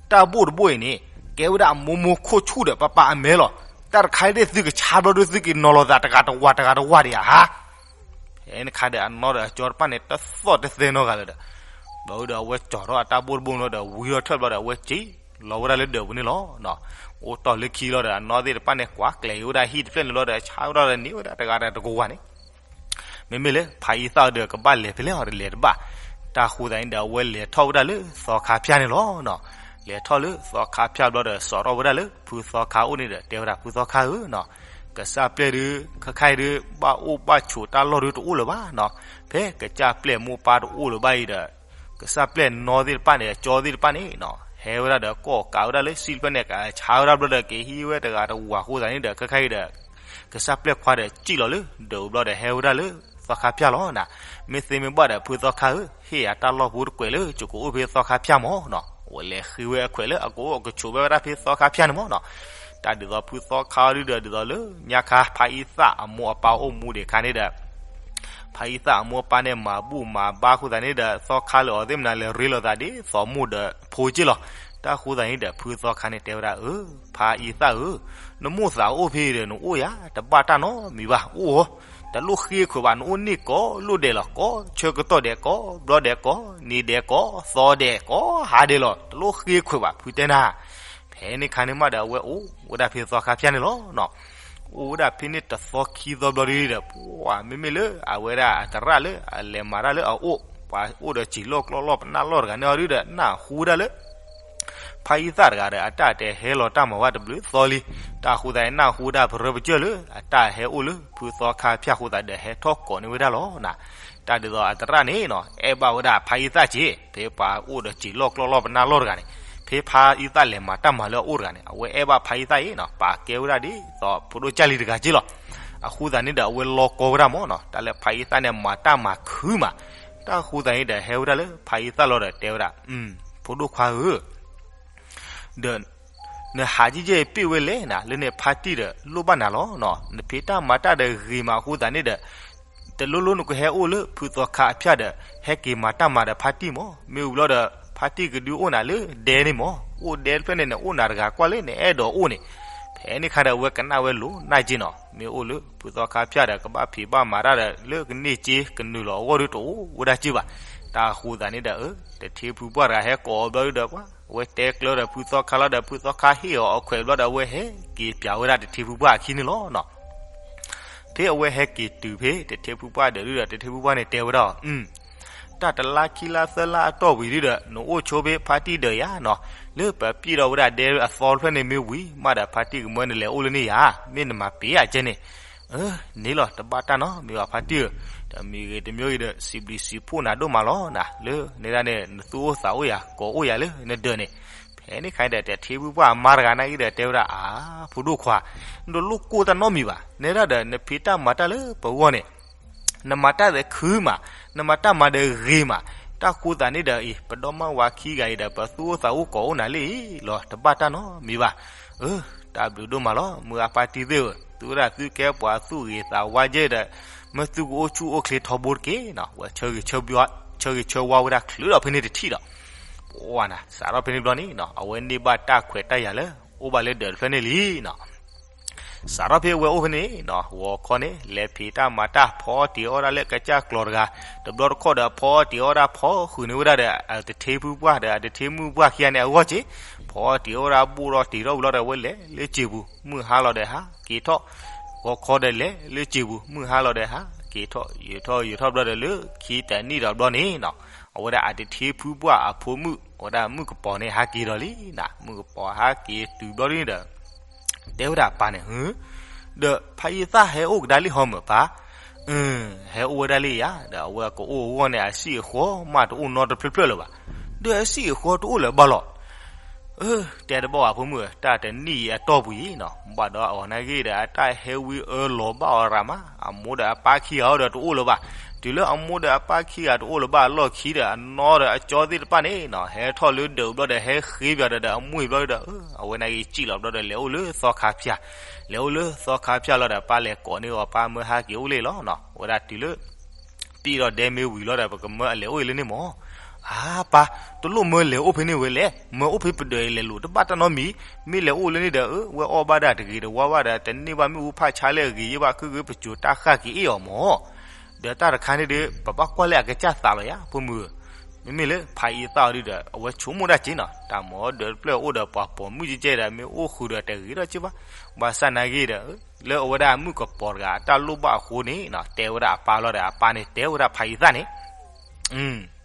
တၢ်ဘိၣ်တဘိၣ်အံၤန့ၣ် ကဲဝဲဒၣ်အမိၢ်မိၢ်ခိၣ်ဆူၣ်ဒီး ပၢ်ပၢ်အမဲလီၤ. တၢ်တခါအံၤဒ်သုကဆါဘျီဒီး သုကနီၤလိာ်သးတဂၤတဝၤတဂၤတဝၤဒံးဧါဟါ. ဖဲန့ၣ်ခါဒီး အနီၢ်ဒီးအကၠီတဖၣ်န့ၣ် တသီၣ်တသဲနီတဂၤလၢၤဒီး ဘျီဒီးအဝဲကၠီၤထီၣ်အတၢ်ဘိၣ်တဘိၣ်န့ၣ်လီၤဒီး ဝံထီၣ်ထၢၣ်ဘျီဒီး အဝဲစံၣ်လီၤဝဲဒၣ်လၢဒၢးပူၤန့ၣ်လီၤ. အိၣ်တီၢ်လၢခံလီၤဒီး အနီၢ်သ့ၣ်တဖၣ်န့ၣ် ကွၢ်ကျဲၤဝဲဒၣ်ဟံၣ်တဖျၢၣ်န့ၣ်လီၤဒီး ဆါဝဲဒၣ်ဒီးန့ၢ်ဝဲဒၣ်တဂၤဒီးတကဝၤန့ၣ် မ့မ့ၢ်လၢဖါအံသၣ်ဒီးကဘၣ်လဲၤဖဲလဲၣ်အီၤတလဲၤတဘၣ်. တၢ်ဃိသးန့ၣ်ဒီး အဝဲလဲၤထီၣ်ဝဲဒၣ်လၢသီခါဖၠၣ်န့ၣ်လီၤ. လဲၤထီၣ်လၢသီခါဖၠၣ်ဘျီဒီး စိာ်ထီၣ်ဝဲဒၣ်လၢဖုသီခါအိၣ်န့ၣ်ဒီး တဲဝဲဒၣ် ဖုသီခါဧၢနီၤ, ကစၢ်ပျဲၢ်ဒုး ခဲခါအံၤဒုး ဘၣ်အိၣ်ဘၣ်ဆိးတၢ်လီၢ်ဒုးတအိၣ်လၢၤဘၣ်နီၤ. ဖဲကစၢ်ပျဲၢ်မိၢ်ပၢ်တအိၣ်လၢၤဘၣ်အံၤဒီး ကစၢ်ပျဲၢ်နီၢ်သ့ၣ်တဖၣ်န့ၣ် အကၠီသ့ၣ်တဖၣ်န့ၣ်နီၤ ဟဲဝဲဒၣ်ဒီး ကိးကးဝဲဒၣ်လၢစံၣ်တဖျၢၣ်န့ၣ် ကဆါဝဲဒၣ်ဘျီဒီး ကဟံးဝဲတဂၤတဝၤအဃိသတးန့ၣ်ဒီး ခဲခါအံၤဒီး ကစၢ်ပျဲၢ်ခွါဒီးစံၣ်လီၤလၢဒၢးအူဘျီဒီး ဟဲဝဲဒၣ်လၢသီခါဖၠၣ်လီၤနီၤ. မ့ၢ်သ့မ့ၢ်ဘၣ်ဒီး ဖုသီခါဧၢ, ဟ့ၣ်ယၤတၢ်လီၢ်ဖိတကွဲးလၢ ယကအိၣ်ဖဲသီခါဖၠၣ်မၢ်နီၤ. အဝဲလဲၤဃ့ဝဲအခွဲးလၢအကအိၣ်ကဆိးဝဲဒၣ်ဖဲသီခါဖၠၣ်န့ၣ်မၢ်နီၤ. တၢ်ဒ်သိးဖုသီခါအံၤဒုးဒီး ဒ်သိးလၢညါခါ ဖါအံသၣ်အမိၢ်အပၢ်အိၣ်မူဒံးအခါန့ၣ်ဒီး ဖါအံသၣ်အမိၢ်အပၢ်န့ၣ် မၤဘူၣ်မၤဘါအဃိသတးန့ၣ်ဒီး သီခါလၢအီၤသ့ၣ်မနုၤလဲၤရ့လိာ်သးဒ်သိးမိၢ်ဒီးဖိက့ၢ်လီၤ. တၢ်ဃိသတးန့ၣ်ဒီး ဖုသီခါန့ၣ်တဲဝဲဒၣ် အၢ ဖါအံသၣ်ဧၢ, နမိၢ်သးအိၣ်ဖဲအံၤဒီး နအိၣ်ယၤ တဘၣ်တၢ်နီတမံၤဘၣ် အိၣ်ဧၢ, တလိၣ်ဃ့ခွဲးဘၣ် နအိၣ်န့ၢ်ကိးလိၣ်ဒဲးလီၤ ကိးဆၢကတီၢ်ဒဲး ကိးဘျီဒဲး ကိးနံၤဒဲး ကိးသီဒဲး ကိးဟါဒဲးလီၤ တလိၣ်ဃ့ခွဲးဘၣ် ဖုတဲနၤ. ဖဲန့ၣ်ခါန့ၣ်မးဒီး အဝဲအိၣ်ဝဲဒၣ်ဖဲသီခါဖၠၣ်န့ၣ်လီၤ. အိၣ်ဝဲဒၣ်ဖဲန့ၣ်တသီခံသီဘျီဒ်ဒီး ပှၢ်မ့မ့ၢ်လၢအဝဲဒၣ်အသရၣ်လၢ အလဲၤမၤတၢ်လၢအအိၣ် ပှၤအိၣ်ဒီးစံာ်လီၢ်ကျီလီၢ်ပနၢ်လီၢ်တဂၤန့ၣ်အီၤဒုးဒီး နၢ်ဟူဝဲဒၣ်လၢ ဖါအံသၣ်တဂၤဒီး အတၢ်တဲဟဲလီၤတၢ်မၤဝဲတဘျုးသီလံ. တၢ်ဃိသတးန့ၣ် နၢ်ဟူဝဲဒၣ်ပရၢပကၢၢ်လၢ အတၢ်ဟဲအိၣ်လၢဖုသီခါဖၠၣ်အဃိသတးဒီး ဟဲထီၣ်ကိးန့ၢ်ဝဲဒၣ်လီၤနၤ. တၢ်ဒ်သိးအသရၣ်န့ၣ်နီၤ အဲၣ်ဘၣ်ဝဲဒၣ်ဖါအံသၣ်က့ၢ် ဖဲပှၤအိၣ်ဒီးစံာ်လီၢ်ကျီလီၢ်ပနၢ်လီၢ်တဂၤန့ၣ် ဖဲဖါအံသၣ်လဲၤမၤတၢ်မၤလၢအအိၣ်တဂၤန့ၣ် အဝဲအဲၣ်ဘၣ်ဖါအံသၣ်အံၤနီၤ ပာ်ကဲဝဲဒၣ်ဒ်သိးဖိဒိၣ်ကၢ်လံၤတဂၤက့ၢ်လီၤ. အဃိသတးန့ၣ်ဒီး အဝဲလီၤကီဝဲဒၣ်မၢ်နီၤ တၢ်လၢဖါအံသၣ်န့ၣ် မၤတၢ်မၤခုမး. တၢ်ဃိသတးန့ၣ်ဒီး ဟဲဝဲဒၣ်လၢဖါအံသၣ်လီၤဒီး တဲဝဲဒၣ် ဖိဒိၣ်ခွါဧၢ ဒီး နဟးယံၢ်ယဲၢ်ပ့ၢ်ဝဲလဲၣ်နၤ လၢန့ၣ်ဖါတံၢ်ဒီးလိၣ်ဘၣ်နၤလီၤနီၤ. နဖံးတၢ်မၤတၢ်ဒီးဂ့ၤမးအဃိသတးန့ၣ်ဒီး တလိၣ်လိၣ်နကဟဲအိၣ်လၢဖုသီခါအဖၠၣ်ဒီး ဟဲက့ၤမၤတၢ်မၤဒီးဖါတံၢ်မၢ်. မ့ၢ်ဝံၤဘျီဒီး ဖါတံၢ်ကဒုးအိၣ်နၤလၢဒဲန့ၣ်မၢ်. အိၣ်ဒဲတဖျၢၣ်န့ၣ် နအိၣ်နၤတဂၤကွၢ်လၢနအဲၣ်ဒိးအိၣ်န့ၣ်. ဖဲန့ၣ်ခါဒီး အဝဲကနၣ်ဝဲလိၤနၢ်က့ၢ်နီၤ မ့ၢ်အိၣ်လၢဖုသီခါဖၠၣ်ဒီး ကဘၣ်ဖံးဘၣ်မၤတၢ်ဒီး လၢကန့ၢ်စ့ကနုာ်လီၤအဂီၢ်ဒုးတအိၣ်ဝဲဒၣ်က့ၢ်ဘၣ်. တၢ်ဃိသတးန့ၣ်ဒီး တထ့ဖုပှၢ်တဂၤဟဲကိးအီၤဘျီဒုးဒီး ပှၢ် အဝဲတဲကျၢၤဒီးဖုသီခါလီၤဒီး ဖုသီခါဟ့ၣ်အီၤအခွဲးဘျီဒီး အဝဲဟဲက့ၤပၠးဝဲဒၣ်တထ့ဖုပှၢ်အခံန့ၣ်လီၤနီၤ. ဖဲအဝဲဟဲက့ၤတုၤဖဲတထ့ဖုပှၢ်ဒၢးဒုးဒီး တထ့ဖုပှၢ်န့ၣ်တဲဝဲဒၣ်အီၤ တၢ်တလါခံလါသၢလါအတီၢ်ဝံၤဒုးဒီး နအိၣ်ဆိဖဲဖါတံၢ်ဒၢးယၤနီၤ, လၢပပျံၢ်ဒီးဝဲဒၣ်ဒဲအသီတဖျၢၣ်န့ၣ်မ့ၢ်ဝံၤမးဒီး ဖါတံၢ်ကမၢနလဲၤအိၣ်လၢန့ၣ်ယၤ, မ့ၢ်နမၤပ့ၤအကဲန့ၣ်. အၢ န့ၣ်လီၤ တဘၣ်တၢ်နီတမံၤဘၣ်ဖါတံၢ်ဧၢ, တမံၤဂ့ၤတမံၤဂ့ၤဒီး စံးဘျုးစံးဖှိၣ်နၤဒိၣ်မးလီၤနၤ, လၢန့ၣ်ဒၣ်န့ၣ် နသူၣ်အိၣ်သးအိၣ်ယၤ ကိးအိၣ်ယၤလၢနဒၢးန့ၣ်. ဖဲန့ၣ်ခါဒီး တထ့ဖုပှၢ်အမါတဂၤနာ်က့ဒီး တဲဝဲဒၣ် အါ ဖိဒိၣ်ခွါ, နတလိၣ်ကိၢ်တၢ်နီတမံၤဘၣ်, နဲဒၣ်ဒီး နဖံးတၢ်မၤတၢ်လၢပဂီၢ်န့ၣ် နမၤတၢ်ဒီးခုမး, နမၤတၢ်မၤဒီးဂ့ၤမး, တၢ်ဃိသးန့ၣ်ဒီးအံၤ ပဒီမါဝၤခံဂၤအံၤဒီး ပသူၣ်အိၣ်သးအိၣ်ကိးအိၣ်နၤလံလီၤ, တဘၣ်တၢ်နီတမံၤဘၣ်. အၢ တၢ်ဘျုးဒိၣ်မးလီၤ မုၢ်အါဖါတံၢ်သ့ၣ်ဧၢ, သုဝဲဒၣ်သုကဲပှၤသူၣ်ဂ့ၤသးဝါယဲဒီး မ့ၢ်သုကအိၣ်ဆူၣ်အိၣ်ချ့ထီဘိတက့ၢ်နီၤ, ဝဲ ဆၢဂ့ၤဆၢဝါဝဲဒၣ်ချုးဒီးဖဲန့ၣ်တထံၣ်ဒီး ပှၤနၤ စးထီၣ်ဖဲန့ၣ်ဘျီန့ၣ်နီၤ အဝဲန့ၢ်ဘၣ်တၢ်ခွဲးတၢ်ယာ်လၢ အိၣ်ဘၣ်လၢဒၢးတဖျၢၣ်န့ၣ်လံနီၤ. စးထီၣ်ဖဲအဝဲအိၣ်ဖဲန့ၣ်နီၤ ဂီၤခီန့ၣ် လဲၤဖံးတၢ်မၤတၢ် ဖီတ့ၢ်အီၣ်ဒၣ်လၢကစၢ်ကျီၤတဂၤ, တဘျီတခီၣ်ဒီး ဖီတ့ၢ်အီၣ်ဒၣ်ဖီဃုာ်န့ၢ်ဝဲဒၣ်ဒီး အတထ့ဖုပှၢ်ဒီး အတထ့မုၣ်ပှၢ်ခံဂၤန့ၣ်အဂီၢ်က့ၤ, ဖီတ့ၢ်အီၣ်ဒၣ်ဘိၣ်ဒီးတ့ၢ်ထီၣ်ဝံၤလီၤဒီး အဝဲလဲၤလၢစံာ်ပူၤ မုၢ်ဟါလီၤဒီးဟးက့ၤထီၣ်, ဂီၤခီဒီးလဲၤလၢစံာ်ပူၤ မုၢ်ဟါလီၤဒီးဟးက့ၤထီၣ်, ယံာ်ထီၣ်ယံာ်ထီၣ်ဘျီဒီး လၢခံတနံၣ်ဒီးဘျီန့ၣ်နီၤ အဝဲဒၣ်အတထ့ဖုပှၢ်အဖိမုၣ် အဝဲဒၣ်မုၣ်ကပီၤန့ၣ် ဟးက့ၤဒီးလံနၤ, မုၣ်ကပီၤဟးက့ၤတုၤဘျီဒ်န့ၣ်ဒီး တဲဝဲဒၣ်အပၢ်န့ၣ်, ဟု ဒီးဖါယံာ်သၣ်ဟဲအိၣ်ကဒါလံဟီမၢ်ပၢ်. အၢ, ဟဲအိၣ်ဝဲဒၣ်လံယၤ, ဒီးအဝဲကအိၣ်အဂီၢ်န့ၣ် အစံၣ်အဃီမးတအိၣ်နီတဖျၢၣ်ဖျၢၣ်လၢၤဘၣ်. ဒီးအစံၣ်အဃီတအိၣ်လၢၤဘၣ်လီၤ. အၢ, တဲတဘၣ်ဝဲဖိမုၣ်ဧၢ, တၢ်တနံၣ်အံၤအတီၢ်ပူၤအံၤနီၤ, ဘၣ်ဒီးအဝဲနာ်က့ဒီး အတၢ်ဟဲဝံအၢလီၤဘၣ်အီၤရၤမး, အမိၢ်ဒီးအပၢ်ခံဂၤအံၤဒီးတအိၣ်လၢၤဘၣ်. တုၤလၢအမိၢ်ဒီးအပၢ်ခံဂၤတအိၣ်လၢၤဘၣ်အလီၢ်ခံဒီး အနီၢ်ဒီးအကၠီသ့ၣ်တဖၣ်န့ၣ်နီၤ, ဟဲထီၣ်လၢဒၢးဘျီဒီး ဟဲဃ့ပၠးဒီး ဒီးအမုၢ်ဘျီဒီး အဝဲနာ်က့စံၣ်လီၤဘျီဒီး လဲၤအိၣ်လၢသီခါဖၠၣ်, လဲၤအိၣ်လၢသီခါဖၠၣ်လီၤဒီး ပၢ်လဲၤကိးန့ၢ်အီၤ ပၢ်မၢဟဲက့ၤအိၣ်လံလီၤနီၤ, အဝဲဒၣ်တုၤလၢ ပံၣ်ဒီးဒဲမ့ၢ်ဝံၤလီၤဒီး ပကမၢအလဲၤအိၣ်အံၤလၢန့ၣ်မၢ်. အၢ, ပၢ်, တလိၣ်မၢလဲၤအိၣ်ဖဲန့ၣ်ဝဲလဲၣ်, မၢအိၣ်ဖဲပဒၢးအံၤလဲၤလိာ်တဘၣ်တၢ်နီတမံၤ, မ့ၢ်လဲၤအိၣ်လၢန့ၣ်ဒီး အၢ, ဝဲအီၣ်ဘၣ်ဒၣ်တဂ့ၤတဝါဘၣ်ဒီး တန့ၢ်ဘၣ်မ့ၣ်အူဖးဆါလၢအဂ့ၤယဲၢ်ဘၣ်, ခဲက့ပစိၤတၢ်ဃၣ်က့ၤအ့ၣ်အီၤမၢ်. ဒီးတၢ်တခါန့ၣ်ဒီး ပဘၣ်ကွၢ်လၢအကစၢ်သးလီၤယၤ ဖိမုၣ်ဧၢ. မ့မ့ၢ်လၢဖးယံာ်သၣ်အီၤဒုဒီး အဝဲဆိကမိၣ်ဒၣ်က့နီၤ, တၢ်မၢဒၢးတဖျၢၣ်အိၣ်ဒီးပှၤပိာ်မုၣ်ကဲကဲဒီး မ့ၢ်အိၣ်ဃုာ်ဒီးတဂ့ၤထီၣ်က့ဘၣ်. ဘၣ်ဆၣ်နာ်က့ဒီး လၢအဝဲဒၣ်မုၣ်ကပီၤတဂၤအတၢ်လိၣ်ဘၣ်အဃိန့ၣ်နီၤ, တဲဝဲဒၣ်အပၢ်လီၤဒီး အပၢ်န့ၣ်တဲဝဲဒၣ်ဖးယံာ်သၣ်န့ၣ်,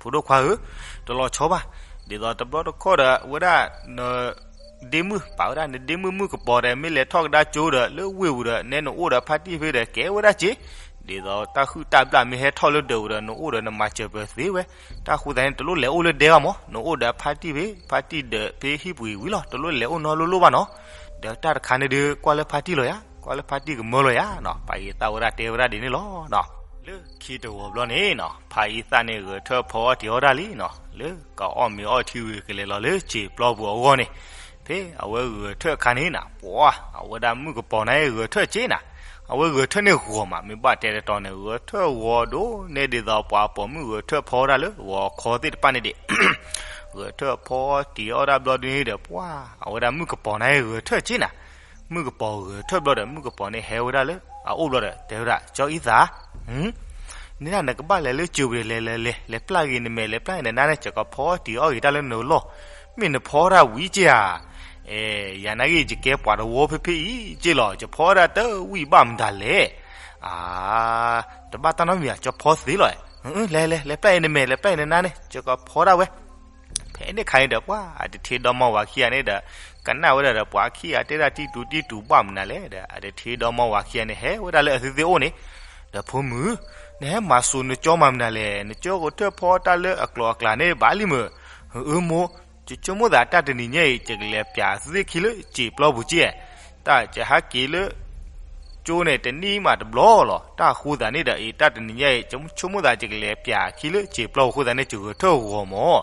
ဖိဒိၣ်ခွါဧၢ, တလီၤဆီဘၣ်. ဒ်သိးတဘျီတခီၣ်ဒီး အဝဲဒၣ်န ဒ့မုၣ်ပာ်ဝဲဒၣ် နဒ့မုၣ်မုၣ်ကပီၤဒီး မ့ၢ်လဲၤထီၣ်ကဒါကၠိဒီး လၢဝ့ၢ်ပူၤဒီး နဲနအိၣ်ဒီးဖါတံၢ်ဖဲဒီး ကဲဝဲဒၣ်က့, ဒ်သိးတၢ်ဟုၣ်တၢ်ဘျၣ်မ့ၢ်ဟဲထီၣ်လၢဒၢးပူၤဒီး နအိၣ်ဒီးနမၤစၢၤပၢၤသ့ဝဲ. တၢ်ဃိသတးန့ၣ် တလိၣ်လဲၤအိၣ်လၢဒဲဘၣ်မၢ်, နအိၣ်ဒီးဖါတံၢ်ဖဲ ဖါတံၢ်ဒၢးဖဲဟံၣ်ပူၤအံၤဝံၤလီၤ, တလိၣ်လဲၤအိၣ်နီလိလိဘၣ်နီၤ. ဒီးတၢ်တခါန့ၣ်ဒီး ကွၢ်လၢဖါတံၢ်လီၤယၤ, ကွၢ်လၢဖါတံၢ်ကမၢလီၤယၤနီၤ, ဖးယံာ်သၣ်ဝဲဒၣ်တဲဝဲဒၣ်ဒ်န့ၣ်လီၤနီၤ. လၢခံတဂီၤဘျီန့ၣ်နီၤ, ဖးယံာ်သၣ်န့ၣ်ဂဲၤထၢၣ်ဖီအီၣ်တ့ၤအီၣ်ဒၣ်လံနီၤ, လၢကအိၣ်မ့ၤအီထံဝံၤကလဲၤလီၤလၢစံာ်ပျီပူၤအဂီၢ်န့ၣ်, ဖဲအဝဲဂဲၤထၢၣ်အခါန့ၣ်နီၤ, ပှၤ အဝဲဒၣ်မုၣ်ကပီၤန့ၣ်ဂဲၤထၢၣ်က့နီၤ, အဝဲဂဲၤထၢၣ်န့ၣ်ဂီၤမး, မ့ၢ်ဘၣ်တဲတတီၤန့ၣ် ဂဲၤထၢၣ်ဂီၤဒိၣ်န့ၢ်ဒ်သိးပှၤပိာ်မုၣ်ဂဲၤထၢၣ်ဖီဒၣ်လၢဂီၤခီသ့ၣ်တဖၣ်န့ၣ်ဒံး ဂဲၤထၢၣ်ဖီတ့ၤအီၣ်ဒၣ်ဘျီဒ်န့ၣ်ဒီး ပှၤ အဝဲဒၣ်မုၣ်ကပီၤန့ၣ်ဂဲၤထၢၣ်က့နီၤ, မုၣ်ကပီၤဂဲၤထၢၣ်ဘျီဒီး မုၣ်ကပီၤန့ၣ်ဟဲဝဲဒၣ်လၢအအိၣ်ဘျီဒီး တဲဝဲဒၣ် ကၠီအံသး, န့ၣ်ဒၣ်နကဘၣ်လဲၤလၢစၢၤပူၤဒီး လဲၤလဲၤလဲၤ လဲၤပျၢ်ဂ့ၤနမဲာ် လဲၤပျၢ်ဂ့ၤနနါန့ၣ် ယကဖီတ့ၤအီၣ်ဂ့ၤတၢ်လၢနလီၢ်, မ့ၢ်နဖီဒၣ်ဝံၤက့ဧါ, အဲ, ယၤနာ်ဂ့ၤ ယကဲပှၤတဝီဖဲဖဲအံၤက့လီၤ, ယဖီဒၣ်တဝံၤဘၣ်မတၤလဲၣ်, အါ, တဘၣ်တၢ်နီတမံၤဧါ, ကၠီဖီသ့လီၤ, လဲၤလဲၤ လဲၤပျၢ်ဂ့ၤနမဲာ် လဲၤပျၢ်ဂ့ၤနနါန့ၣ် ယကဖီဒၣ်ဝဲ. ဖဲန့ၣ်ခါန့ၣ်ဒီး ပှၤအတထ့ဒီမါဝၤခံဂၤန့ၣ်ဒီး ကနၣ်ဝဲဒၣ်ဒီး ပှၤခံဂၤတဲဒၣ်တံတူးတံတူးဘၣ်မနုၤလဲၣ်ဒီး အတထ့ဒီမါဝၤခံဂၤန့ၣ် ဟဲဝဲဒၣ်လၢအသုသ့ၣ်အိၣ်န့ၣ်, ဒီးဖိမုၣ်, နဟဲမၤစိၤနကၠီမၤမနုၤလဲၣ်, နကၠီဂဲၤထၢၣ်ဖီတၢ်လၢအကျိၤအကျဲန့ၣ်ဘၣ်လံမုၢ်, အၢမိၢ်, ယဆိကမိၣ်သးတၢ်တနံၤညါအံၤ ယကလဲၤပျးသုသ့ၣ်ခံလၢစံာ်ပျီပူၤက့, တၢ်ယဟဲက့ၤလၢ ကၠိန့ၣ်တနံၣ်မးတဘျီလီၤ, တၢ်အဃိသတးန့ၣ်ဒီး အံၤတၢ်တနံၤညါအံၤ ယဆိကမိၣ်သးယကလဲၤပျးခံလၢစံာ်ပျီပူၤအဃိသတးန့ၣ် ယဂဲၤထၢၣ်ဂီၤမၢ်,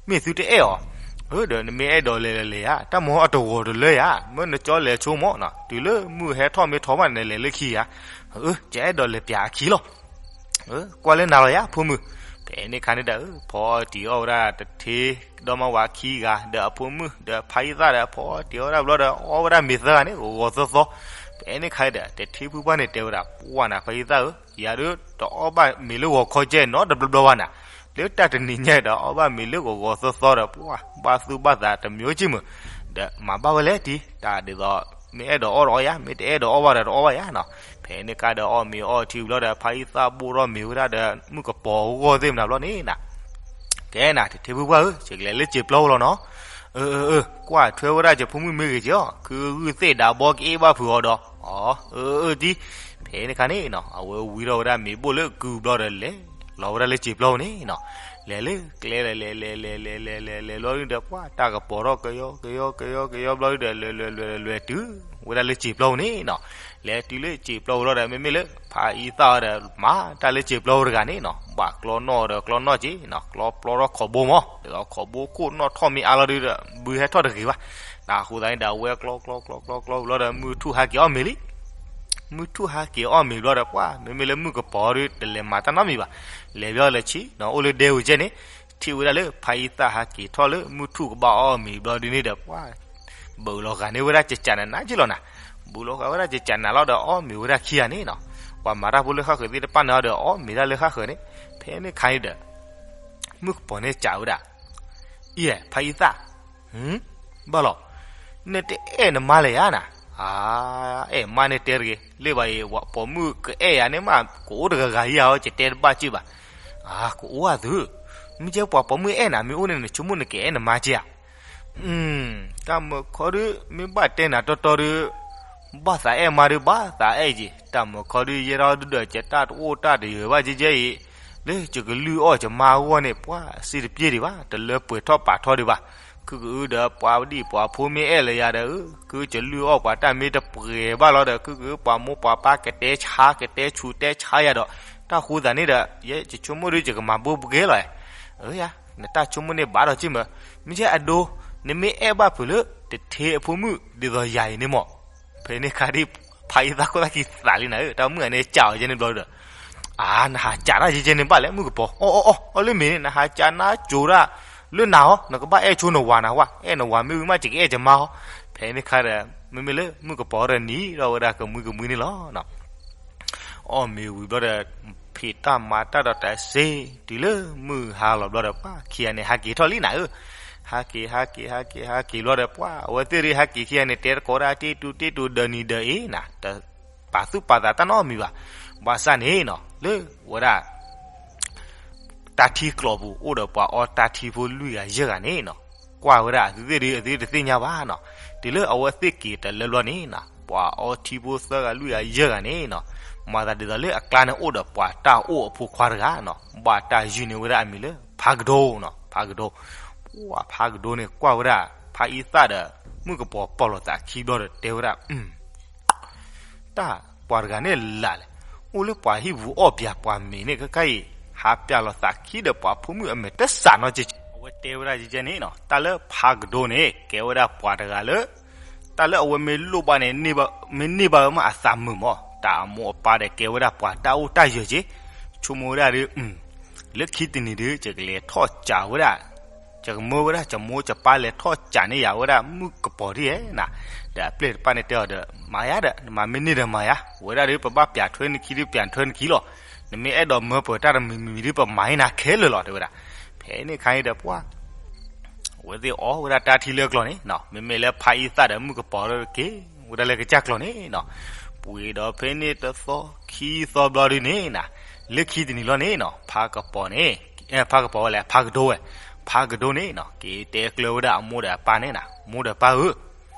မ့ၢ်သုတအဲၣ်အီၤ, ဒီးနမ့ၢ်အဲၣ်ဒိးလဲၤလဲၤလဲၤဧါ, တၢ်မၤအတဂီၤတလၢဧါ, မ့ၢ်နကၠီလဲၤဆိမၢ်နီၤ, တုၤလၢမုၢ်ဟဲထီၣ်မ့ၢ်ထီဘၣ်န့ၣ် လဲၤလၢခံဧါ, ယအဲၣ်ဒိးလဲၤပျးအခံလီၤ. ကွၢ်လၢနၤလီၤယၤ ဖိမုၣ်, ဖဲန့ၣ်ခါန့ၣ်ဒီး ဖီတံၤအီၣ်ဝဲဒၣ်တထ့ ဒီမါဝၤခံဂၤ ဒီးအဖိမုၣ် ဒီးဖါယံာ်သၣ်ဒီး ဖီတံၤအီၣ်ဝဲဒၣ်ဘျီဒီး အီၣ်ဝဲဒၣ်မ့ၤသၢဂၤန့ၣ် ဂီၤဂီၤသီသီ, ဖဲန့ၣ်ခါဒီး တထ့ဖုပှၢ်န့ၣ်တဲဝဲဒၣ် ပှၢ်နၤဖါယံာ်သၣ်ဧၢ, ယၤဒုးတအီၣ်ဘၣ်မ့ၤလၢဂီၤခီကဲ နီတဘျီဘျီဘၣ်နၤ, လၢတၢ်တနံၤညါဒီး အီၣ်ဘၣ်မ့ၤလၢဂီၤဂီၤသီသီဒီး ပှၢ်ဘၣ်သူၣ်ဘၣ်သးတမံၤက့မုၢ်, ဒီးမၤဘၣ်ဝဲလဲၣ်တံၤ တၢ်ဒ်သိး မ့ၢ်အဲၣ်ဒိးအီၣ်ဒီးအီၣ်ယၤ, မ့ၢ်တအဲၣ်ဒိးအီၣ်ဘၣ်ဒီးတအီၣ်ဘၣ်ယၤနီၤ. ဖဲန့ၣ်ခါဒီးအီၣ်မ့ၤအီထံဘျီဒီး ဖါယံာ်သၣ်ဘိၣ်ထီၣ်မ့ၤဝဲဒၣ်ဒီး မုၣ်ကပီၤဂီၢ်သ့ၣ်မနၤဘျီန့ၣ်နၤ, ကဲနၤ တထ့ဖုပှၢ်ဧၢ, ယကလဲၤလၢစံာ်ပျီပူၤလီၤနီၤ. အၢ အၢ အၢ ကွၢ်ထွဲဝဲဒၣ်ယဖိမုၣ်မ့ၢ်ဂ့ၤက့ၤအီၤ, ခုဂုၢ်သ့ၣ်ဒၣ်ဘီကအ့ၣ်ဘၣ်ဖုးအီၤဒီး, အီ အၢ အၢ တံၤ, ဖဲန့ၣ်ခါန့ၣ်နီၤ အဝဲဝံထီၣ်ဝဲဒၣ်မ့ၤဘိၣ်လၢကုဘျီဒီး လဲၤလီၤဝဲဒၣ်လၢစံာ်ပျီပူၤန့ၣ်နီၤ. လဲၤလၢကျဲဒီး လဲၤလဲၤလဲၤလဲၤလဲၤလဲၤလဲၤလဲၤဘျီဒုဒီး ပှၢ်တၢ်ကပီၤထီၣ်ကယီကယီကယီကယီဘျီဒုဒီး လဲၤလဲၤလဲၤလဲၤလဲၤတုၤဝဲဒၣ်လၢစံာ်ပျီပူၤန့ၣ်နီၤ. လဲၤတုၤလၢစံာ်ပျီပူၤလီၤဒီး မ့မ့ၢ်လၢဖါယံာ်သၣ်အီၤဒီး မၤတၢ်လၢစံာ်ပျီပူၤတဂၤန့ၣ်နီၤ ဘၣ်ကျီနီၣ်ဒီးကျီနီၣ်က့ၤနီၤ ကျီပျီထီၣ်ခိးဘိမး ဒ်သိးခိးဘိခိၣ်နီၣ်ထီၣ်မ့ၢ်အါလီၤဒုဒီး ဘုဟဲထီၣ်တဂ့ၤဘၣ်. တၢ်အဃိသတးန့ၣ်ဒီး အဝဲကျီကျီကျီကျီကျီဘျီဒီး မုၢ်ထူၣ်ဟါက့ၤအီၣ်မ့ၤလံ. မုၢ်ထူၣ်ဟါက့ၤအီၣ်မ့ၤဘျီဒီး ပှၢ် မ့မ့ၢ်လၢမုၣ်ကပီၤဒု တလဲၤမၤတၢ်နီတမံၤဘၣ်. လဲၤဘျီလဲၤဆံနီၤ အိၣ်လၢဒဲဝံၤကဲန့ၣ် ထံၣ်ဝဲဒၣ်လၢဖါယံာ်သၣ်ဟးက့ၤထီၣ်လၢမုၢ်ထူၣ်ကဘၣ်အီၣ်မ့ၤဘျီဒုန့ၣ်ဒီး ပှၢ် ဘုးလီၤဂာ်န့ၢ်ဝဲဒၣ်ကကးနးနးက့လီၤနၤ. ဘုးလီၤဂာ်ဝဲဒၣ်ကကးနးလီၤဒီး အီၣ်မ့ၤဝဲဒၣ်ခံဂၤန့ၣ်နီၤ. ပှၤမၤတၢ်ဖိလၢဃၣ်ဃၢၤသ့ၣ်တဖၣ်န့ၣ်ဒီး အီၣ်မ့ၤဒၣ်လၢဃၣ်ဃၢၤန့ၣ်. ဖဲန့ၣ်ခါန့ၣ်ဒီး မုၣ်ကပီၤန့ၣ်စံးဝဲဒၣ်, အံၤ ဖါယံာ်သၣ်, ဘၣ်လီၤ, နတအဲၣ်နမါလဲၣ်ဧါနၤ. အါ, အဲၣ်မါန့ၣ်တဲတဂ့ၤ, လၢဘၣ်အံၤ ပိာ်မုၣ်ကအဲၣ်ယၤန့ၣ်မး ကအိၣ်တဂၤဂၤဧါအီၤ ယတဲတဘၣ်စ့ၢ်ဘၣ်. အါ, ကအိၣ်ဧါသု, မ့ၢ်ကဲပှၤပိာ်မုၣ်အဲၣ်နၤမ့ၢ်အိၣ်န့ၣ် နဆိကမိၣ်နကအဲၣ်နမါကဲဧါ. တၢ်မၢခီဒု မ့ၢ်ဘၣ်တဲနၤတီတီဒု ဘၣ်သးအဲၣ်မါဒုးဘၣ်သးအဲၣ်က့ၤ, တၢ်မုၢ်ခီဒုးယဲထီၣ်ဒုးဒီး ကတၢ်တအိၣ်တၢ်တယၢၤဘၣ်ကဲကဲအံၤ, လၢယကလုၢ်အီၣ်ယမါအဂီၢ်န့ၣ် ပှၤစ့တပျ့ဒံးဘၣ်, တလၢပှဲၤထီၣ်ပာ်ထီၣ်ဒံးဘၣ်. ခုကအုဒီးပှၤဒံၣ်ပှၤဖိမ့ၢ်အဲၣ်လၢယၤဒီး ခုကလုၢ်အီၣ်ပှၤတၢ်မ့ၢ်တပှဲၤဘၣ်လီၤဒီး ခုကပှၤမိၢ်ပှၤပၢ်ကတဲဆါ ကတဲဆူးတဲဆါယၤဒီး တၢ်ဃိသးန့ၣ်ဒီး ယဲယဆိကမိၣ်ဒုးယကမၤဘိပှဲၤလီၤ. အၢယၤ, နတၢ်ဆိကမိၣ်န့ၣ်ဘၣ်ဒီးက့မၢ်, မ့ၢ်ကဲအဒိ, နမ့ၢ်အဲၣ်ဘၣ်ဖုးလၢ တထ့အဖိမုၣ်ဒ်သိးယၤအံၤန့ၣ်မး. ဖဲန့ၣ်ခါဒ် ဖါအံသၣ်ခိၣ်သၣ်ခံသးလံနၤဧၢ, တၢ်မုၣ်ဂၤန့ၣ်ကးအီၤယဲန့ၣ်ဘျီဒီး, အါ နဟးကးတၢ်ယဲကဲန့ၣ်ဘၣ်လဲၣ် မုၣ်ကပီၤ, အီအီအီအီ လၢမ့ၢ်န့ၣ် နဟးကးနါကိၤတၢ်လၢနၤအီၤ, နကဘၣ်အဲၣ်ဆိနဝၤနၤဝဲ, အဲၣ်နဝၤမ့ၢ်ဝံၤမး ယကအဲၣ်ယမါအီၤ. ဖဲန့ၣ်ခါဒီး မ့မ့ၢ်လၢမုၣ်ကပီၤဒီးနံၤဒီးဝဲဒၣ်ကမှံကမှံန့ၣ်လီၤ. အီၣ်မ့ၤဝံၤဘျီဒီး ဖံးတၢ်မၤတၢ်ဒီးတၢ်စ့, တုၤလၢမုၢ်ဟါလီၤဘျီဒီး ပှၤခံဂၤန့ၣ် ဟးက့ၤထီၣ်လံနၤဧၢ. ဟးက့ၤ ဟးက့ၤ ဟးက့ၤ ဟးက့ၤဘျီဒီး ပှၤအဝဲသ့ၣ်ဒုးဟဲက့ၤခံဂၤန့ၣ် တဲတကိးဒၣ်တ့တူတ့တူဒီးနံၤဒီးအ့ၤနၤ, တပာ်သူၣ်ပာ်သးတၢ်နီတမံၤဘၣ်. ဘၣ်ဆၣ်န့ၣ်နီၤ လၢဝဲဒၣ် တၢ်ထံကျိးပူၤ အိၣ်ဒီးပှၤအီတၢ်ထံဖိလွံၢ်ဂၤယဲၢ်ဂၤန့ၣ်နီၤ, ကွၢ်ဝဲဒၣ်အသုသ့ၣ်ဒုး အသုတသ့ၣ်ညါဘၣ်နီၤ. တုၤလၢအဝဲသ့ၣ်က့ၤတလၢဘျီန့ၣ်နီၤ ပှၤအီထံဖိသၢဂၤလွံၢ်ဂၤယဲၢ်ဂၤန့ၣ်နီၤ, မၤသးဒ်သိးလၢအကျါန့ၣ် အိၣ်ဒီးပှၤတၢ်အိၣ်အဖိခွါတဂၤနီၤ, ဘၣ်တၢ်ယုၢ်န့ၢ်ဝဲဒၣ်အမံၤလၢ ဖးကဒိနီၤ, ဖးကဒိ. ပှၤဖးကဒိန့ၣ် ကွၢ်ဝဲဒၣ် ဖါအံသၣ်ဒီး မုၣ်ကပီၤပီၢ်လိာ်သးခံဘျီဒီး တဲဝဲဒၣ် တၢ်ပှၤတဂၤန့ၣ်လၢ်လဲၣ်, အိၣ်လၢပှၤဟံၣ်ပူၤအီၣ်ပၠးပှၤမ့ၤန့ၣ် ခဲခါအံၤ ဟးပၠးလိာ်သးခံဒီးပှၤဖိမုၣ်အမဲာ်တစးနီတကဲး. အဝဲတဲဝဲဒၣ်ယဲန့ၣ်နီၤ, တၢ်လၢဖးကဒိန့ၣ် ကဲဝဲဒၣ်ပှၤတဂၤလၢ တၢ်လၢအဝဲမ့ၢ်လိၣ်ဘၣ်န့ၣ် မ့ၢ်န့ၢ်ဘၣ်ဝဲမးအသးမုာ်မး, တၢ်အမိၢ်အပၢ်ဒီးကဲဝဲဒၣ်ပှၤတၢ်အိၣ်တၢ်ယၢၤက့ၤ, ဆိကမိၣ်ဝဲဒၣ်ဒီး လၢခံတနံၤဒီး ယကလဲၤထီၣ်ကးဝဲဒၣ် ယကမၢဝဲဒၣ်ယမိၢ်ယပၢ်လဲၤထီၣ်ကးန့ၢ်ယၤဝဲဒၣ်မုၣ်ကပီၤဒ်ဧဲနၤ, ဒီးအပျဲၢ်တဖၣ်န့ၣ်တဲအီၤဒီး မၤယါဒီး နမၤမ့ၢ်န့ၢ်ဒီးမၤယါ, ဝဲဒၣ်ဒီးပဘၣ်ပၠးထွဲနခံဒီးပၠးထွဲနခံလီၤ, နမ့ၢ်အဲၣ်ဒိးမၢပှဲၤတၢ်တမံၤမံၤဒီး ပမၤဟ့ၣ်နၤခဲလၢာ်လီၤ တဲဝဲဒၣ်. ဖဲန့ၣ်ခါအံၤဒီးပှၤ အဝဲသ့ၣ်အီၣ်ဝဲဒၣ်တၢ်ထံလၢကျိာ်န့ၣ်နီၤ, မ့မ့ၢ်လၢဖါအံသၣ်ဒီးမုၣ်ကပီၤဒီးက့ၤဝဲဒၣ်လၢကစၢ်ကျိာ်န့ၣ်နီၤ, ပှ့ၤဒီးဖဲန့ၣ်တသီခံသီဘျီဒုန့ၣ်နၤ, လၢခံတနံၤလီၤန့ၣ်နီၤ ဖါကပီၤန့ၣ်, ဖါကပီၤဝဲလဲၣ် ဖါကဒိဝဲ, ဖါကဒိန့ၣ်နီၤ က့ၤတဲကျၢၤဝဲဒၣ်အမိၢ်ဒီးအပၢ်န့ၣ်နၤ, မိၢ်ဒီးပၢ်ဧၢ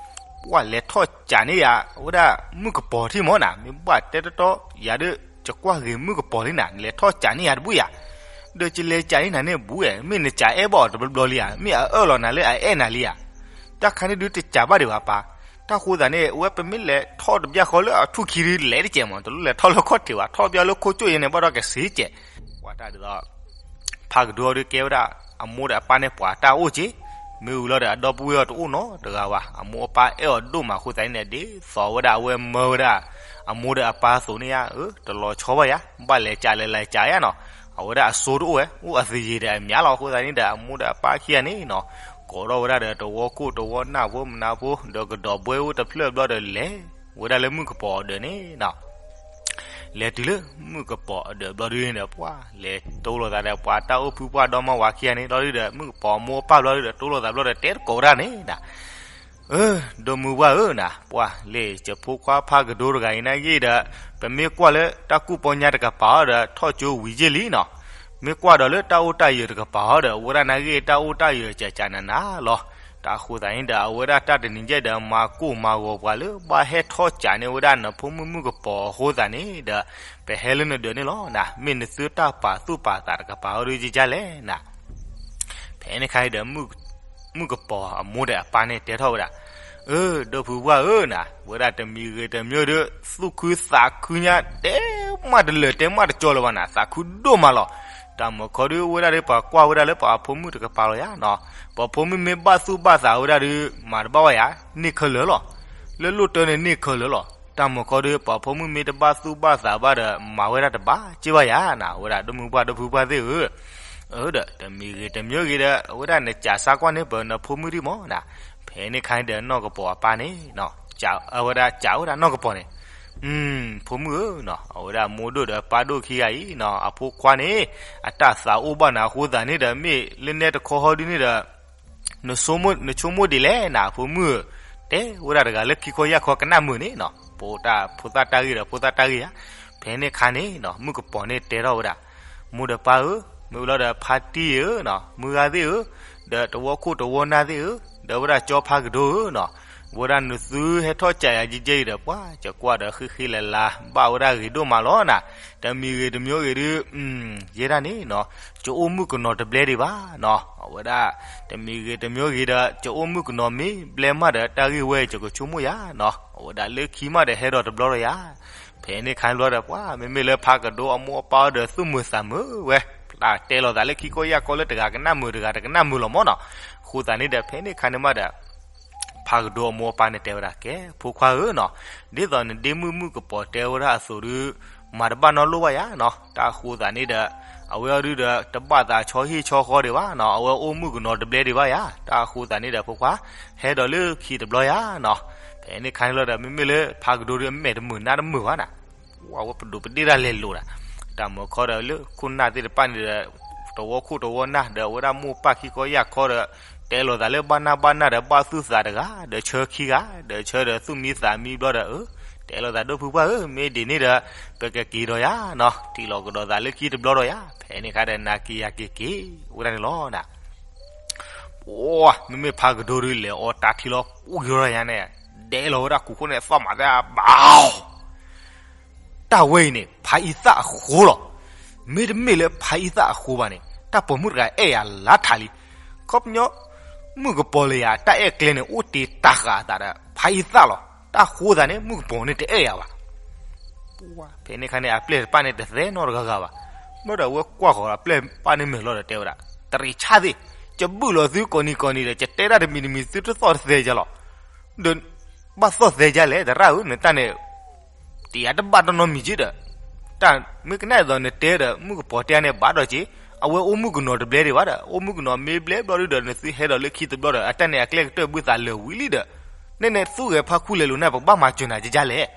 ပှၤလဲၤထီၣ်ကးန့ၢ်ယၤဝဲဒၣ်မုၣ်ကပီၤထံၣ်မးနၤ, မ့ၢ်ဘၣ်တဲတီတီ ယၤဒီး ယကွၢ်ဂ့ၤမုၣ်ကပီၤလံနၤ, နလဲၤထီၣ်ကးန့ၢ်ယၤတဘူၣ်ယၤ, ဒီးယလဲၤကးန့ၢ်နၤန့ၣ်ဘူးဧါ, မ့ၢ်နကးအဲၣ်ဘၣ်အီၤတဘျီဘျီလံဧါ, မ့ၢ်အအၢၣ်လီၤနၤလၢအအဲၣ်နၤလံဧါ, တၢ်ခါန့ၣ်ဒုးတကးဘၣ်ဒံးဘၣ်ပၢ်, တၢ်ဃိသးန့ၣ် အဝဲပမ့ၢ်လဲၤထီၣ်တဘျီဃီလၢအထူၣ်ခံဒုးလဲၤတကဲးမး, တလိၣ်လဲၤထီၣ်လၢခီၣ်ထံးဘၣ်, ထီၣ်ဘျီလၢခိၣ်ကၠိၣ်ယဲန့ၣ် ဘၣ်ဒီးကစ့ကဲး, ပှၤတၢ်ဒ်သိး ဖါကဒိအီၤဒုးကဲဝဲဒၣ် အမိၢ်ဒီးအပၢ်န့ၣ်ပှၤတၢ်အိၣ်က့ၤ, မ့ၢ်ဝံၤလီၤဒီးအဒီပုၢ်ဝဲၢ်အီၤတအိၣ်နီတဂၤဘၣ်, အမိၢ်အပၢ်အဲၣ်အီၤဒိၣ်မးအဃိသတးန့ၣ် ဒ်သိးဝဲဒၣ်အဝဲမၢဝဲဒၣ် အမိၢ်ဒီးအပၢ်အသိးန့ၣ်ဧါ, အၢ တလီၤဆီဘၣ်ယၤ, ဘၣ်လဲၤကးလဲၤလဲၤကးယၤနီၤ, အဝဲဒၣ်အစိတအိၣ်ဝဲ, အိၣ်အသယံၤဒီးအမၠးလီၤ, အဃိသတးန့ၣ်ဒီး အမိၢ်ဒီးအပၢ်ခံဂၤန့ၣ်နီၤ, ကိးထီၣ်ဝဲဒၣ်ဒီးတဝီခိၣ်တဝီနၢ်ဖိမနုၤဖိ ဒီးကဒီးဘှဲအိၣ်တဖျၢၣ်ဘျီဒီးလဲၤဝဲဒၣ်လၢမုၣ်ကပီၤအဒၢးန့ၣ်နီၤ လဲၤတုၤလၢမုၣ်ကပီၤအဒၢးဘျီဒုန့ၣ်ဒီး ပှၤလဲၤတိလိာ်သးဒီးပှၤတၢ်အိၣ်ဖုပှၢ်ဒီမါဝၤခံဂၤန့ၣ် ဘျီဒုဒီး မုၣ်ကပီၤအမိၢ်အပၢ်ဘျီဒုဒီး တိလိာ်သးဘျီဒီး တဲတကိးဝဲဒၣ်န့ၣ်နၤ, အၢ ဒီမုၢ်ပှၢ်ဧၢနၤ, ပှၤလဲၤယဖိခွါဖးကဒိတဂၤအံၤနာ်ဂ့ၢ်ဒီး ပမ့ၢ်ကွၢ်လၢတၢ်ကူၣ်ပီညါတကပၤအီၤဒီး ထီၣ်ကၠိဝံၤယ့ၢ်လံနီၤ, မ့ၢ်ကွၢ်ဒီးလၢတၢ်အိၣ်တၢ်ယၢၤတကပၤအီၤဒီး အဝဲဒၣ်နာ်ဂ့ၢ်တၢ်အိၣ်တၢ်ယၢၤကကနးနးလီၤ. တၢ်ဃိသးန့ၣ်ဒီး အဝဲဒၣ်တၢ်တနံၤယဲၢ်ဒီး မၤကိၢ်မၤဂီၤပှၤလၢ ဘၣ်ဟဲထီၣ်ကးန့ၢ်ဝဲဒၣ်နဖိမုၣ်မုၣ်ကပီၤအဃိသးန့ၣ်ဒီး ပဟဲလၢနဒၢးန့ၣ်လီၤနၤ, မ့ၢ်နသုတၢ်ပာ်သူၣ်ပာ်သးတကပၤအီၤဒုးကကလဲၣ်နၤ ဖဲန့ၣ်ခါအံၤဒီး မုၣ်ကပီၤအမိၢ်ဒီးအပၢ်န့ၣ်တဲထီၣ်ဝဲဒၣ်, အၢ ဒီပုၢ်ဝဲၢ်ဧၢနၤ, ဝဲဒၣ်တမံၤဂ့ၤတမံၤဒီး သူၣ်ခုသးခုညါ တဲမးတလၢာ်တဲမးတကၠီလၢၤဘၣ်နၤ, သးခုဒိၣ်မးလီၤ. တၢ်မုၢ်ခီဒုးဝဲဒၣ်ဒီး ပှၤကွၢ်ဝဲဒၣ်လၢပှၤဖိမုၣ်တကပၤလီၤယါနီၤ, ပှၤဖိမုၣ်မ့ၢ်ဘၣ်သူၣ်ဘၣ်သးဝဲဒၣ်ဒီး မၤတဘၣ်ဝဲယါ, န့ၢ်ခဲလၢာ်လီၤ. လၢလိၣ်တၢ်န့ၣ်န့ၢ်ခဲလၢာ်လီၤ. တၢ်မုၢ်ခီဒုး ပှၤဖိမုၣ်မ့ၢ်တဘၣ်သူၣ်ဘၣ်သးဘၣ်ဒီး မၤဝဲဒၣ်တဘၣ်က့ဘၣ်ယါနၤ, ဝဲဒၣ်ဒီမုၢ်ပှၢ်ဒီပုၢ်ပှၢ်သ့ၣ်ဧၢ အၢဒီး တမံၤဂ့ၤတမံၤဂ့ၤဒီး အဝဲဒၣ်နကးစါကွၢ်န့ၢ်ပနဖိမုၣ်ဒံးမးနၤ, ဖဲန့ၣ်ခါန့ၣ်ဒီးနီၢ်ကပီၤအပၢ်န့ၣ် အဝဲဒၣ်ကးဝဲဒၣ်နီၢ်ကပီၤန့ၣ်, ဖိမုၣ်ဧၢနီၤ, အဝဲဒၣ်မိၢ်ဒိၣ်ဒီးပၢ်ဒိၣ်ခံဂၤအံၤနီၤ အဖိခွါန့ၣ် အတၢ်သးအိၣ်ဘၣ်နၤအဃိသတးန့ၣ်ဒီး မ့ၢ်လၢနဲတခီဟီဒုန့ၣ်ဒီး နဆိကမိၣ်ဒ်လဲၣ်နၤ ဖိမုၣ်ဧၢ, တဲဝဲဒၣ်တဂၤလၢခံခီယၢ်ခီကနၣ်မုာ်န့ၣ်နီၤ, ပဖိသၣ်တၢ်ဂ့ၢ်ဒီးဖိသၣ်တၢ်ဂ့ၢ်ဧါ, ဖဲန့ၣ်ခါန့ၣ်နီၤ မုၣ်ကပီၤန့ၣ်တဲထီၣ်ဝဲဒၣ်, မိၢ်ဒီးပၢ်ဧၢ, မ့ၢ်ဝံၤလီၤဒီးဖါတံၢ်ဧၢနီၤ, မုၢ်ဂၤသ့ၣ်ဧၢ, ဒီးတဝီခိၣ်တဝီနၢ်သ့ၣ်ဧၢ, ဒီးဝဲဒၣ်ကၠီဖါကဒိဧၢနီၤ, ဝဲဒၣ်နသုဟဲထီၣ်ကးယၤကဲကဲအံၤဒီး ပှၤကကွၢ်ဒီးဃံဃံလၤလၤ ဘၣ်ဝဲဒၣ်ဂ့ၤဒိၣ်မးလီၤနၤ. တမံၤဂ့ၤတမံၤဂ့ၤဒုး ယဲဒၣ်န့ၣ်နီၤ, ကအိၣ်မုၣ်ကနီၤတဘျဲဒံးဘၣ်နီၤ. အဝဲဒၣ် တမံၤဂ့ၤတမံၤဂ့ၤဒီး ကအိၣ်မုၣ်ကနီၤမ့ၢ်ဘျဲမးဒီး တၢ်ဂ့ၢ်ဝဲအံၤ ယကဆိကမိၣ်ယၤနီၤ. အဝဲဒၣ်လၢခံမးဒီး ဟဲဒီးတဘျီဒီးယၤ ဖဲန့ၣ်ခါန့ၣ်ဘျီဒီး ပှၤမ့မ့ၢ်လၢဖးကဒိအမိၢ်အပၢ်အီၤဒီး သူၣ်မုာ်သးမုာ်ဝဲ, တဲလိာ်သးလၢခံကီၢ်ယၢ်ကီၢ်လၢတဂၤကနၣ်မုာ် တဂၤတကနၣ်မုာ်လီၤမၢ်နီၤ. အဃိသတးန့ၣ်ဒီး ဖဲန့ၣ်ခါန့ၣ်မးဒီး ဖးကဒိအမိၢ်အပၢ်န့ၣ်တဲဝဲဒၣ် ကဲ ဖိခွါဧၢနီၤ, ဒ်သိးနဒ့မုၣ်မုၣ်ကပီၤတဲဝဲဒၣ်အသိးဒီး မၤတဘၣ်နီတလိၣ်ဘၣ်ယၤနီၤ. တၢ်အဃိသတးန့ၣ်ဒီး အဝဲအီၤဒုဒီး တဘၣ်သးဆီဟံၣ်ဆီဃီဒံးဘၣ်နီၤ, အဝဲအိၣ်မုၣ်ကနီၤတဘျဲဒံးဘၣ်ယၤ. တၢ်အဃိသတးန့ၣ်ဒီး ဖိခွါ ဟဲဒီးလၢခံတဘျီယၤနီၤ. ဖဲန့ၣ်ခါန့ၣ်လီၤဒီး မ့မ့ၢ်လၢဖးကဒိဒီး အမဲာ်တမုာ်နါတမုာ်ဘၣ်နၤ ဝဲပဒိၣ်ပဒ့ၣ်တၢ်လဲၤလိာ်ဒီး တၢ်မုာ်ခီဒီးလၢခိၣ်နၢ်သ့ၣ်တဖၣ်န့ၣ်ဒီး တဝီခိၣ်တဝီနၢ်ဒီး အဝဲဒၣ်မိၢ်ပၢ်ခံကီၢ်ယၢ်ကီၢ်ဒီး တဲလိာ်သးလၢဘၣ်နၢ်ဘၣ်နၢ်ဒီး ဘၣ်သူၣ်သးတဂၤဒီးဆၢခံဂၤ ဒီးဆၢဒီးသူၣ်မံသးမံဘျီဒီး အၢ တဲလိာ်သးဒိၣ်ဖုပှၢ်ဧၢ မ့ၢ်ဒ်န့ၣ်ဒီး ပကက့ၤဒီးယၤနီၤ, ထံၣ်လိာ်ကဒီးသးလၢခံတဘျီဒီးယၤ. ဖဲန့ၣ်ခါဒီး နၤက့ၤယၤက့ၤက့ၤဝဲဒၣ်န့ၣ်လီၤနၤ. ပှၤ မ့မ့ၢ်ဖးကဒိဒီး လဲၤအီတၢ်ထံလီၤ ပူၤက့ၤလီၤယၤန့ၣ် ဒဲးလီၤဝဲဒၣ်ကူခိၣ်န့ၣ် သီၣ်မးသဲဘၣ် တၢ်ဝဲအံၤန့ၣ် ဖးအံသၣ်အဃိလီၤ. မ့တမ့ၢ်လၢဖးအံသၣ်အဃိဘၣ်န့ၣ် တၢ်ပိာ်မုၣ်တဂၤအဲၣ်ယၤလါထးလံ. ခီပညီ မုၣ်ကပီၤလၢယၤ တၢ်အဲၣ်ကျဲန့ၣ် အိၣ်တ့ၢ်တၢ်ဃာ်အသးဒီး ဖးအံသၣ်လီၤ. တၢ်ဃိသးန့ၣ် မုၣ်ကပီၤန့ၣ်တအဲၣ်ယၤဘၣ်. ဖဲန့ၣ်ခါန့ၣ် အပျဲၢ်တဖၣ်န့ၣ် တသဲနီတဂၤဂၤဘၣ်. ဘၣ်ဒီးအဝဲကွၢ်ဃီၤဒီး အပျဲၢ်တဖၣ်န့ၣ်မဲာ်လီၤဒီး တဲဝဲဒၣ် တရံးဆၣ်သ့ၣ်, ယဘုၣ်လီၤသုကိးနံၤကိးနံၤဒီး ယတဲတၢ်တမံၤတမံၤ သုတသီၣ်တသဲယၤလီၤ. ဒီး ဘၣ်သီၣ်သဲယၤလဲၣ် သရၣ်ဧၢ, နတၢ်န့ၣ် တယၤတဘၣ်တနီတမံၤက့ဒီး, တၢ်မ့ၢ်ကနၣ်အသိးနတဲဒီး မုၣ်ကပီၤတဲန့ၣ် ဘၣ်ဒီးက့ၤ, အဝဲအိၣ်မုၣ်ကနီၤတဘျဲဒံးဘၣ်ဒီး အိၣ်မုၣ်ကနီၤမ့ၢ်ဘျဲဘျီဒုဒီး နသုဟဲဒီးလၢခံတဘျီဒီး အတၢ်န့ၣ်အကျဲကတၢၢ်ဘုသးလၢာ်ဝံၤလံဒီး, နဲန့ၣ်သူၣ်ဂဲၤဖးခူလဲၤလိာ်န့ၣ် ပကဘၣ်မၤစၢၤနၤကကလဲၣ်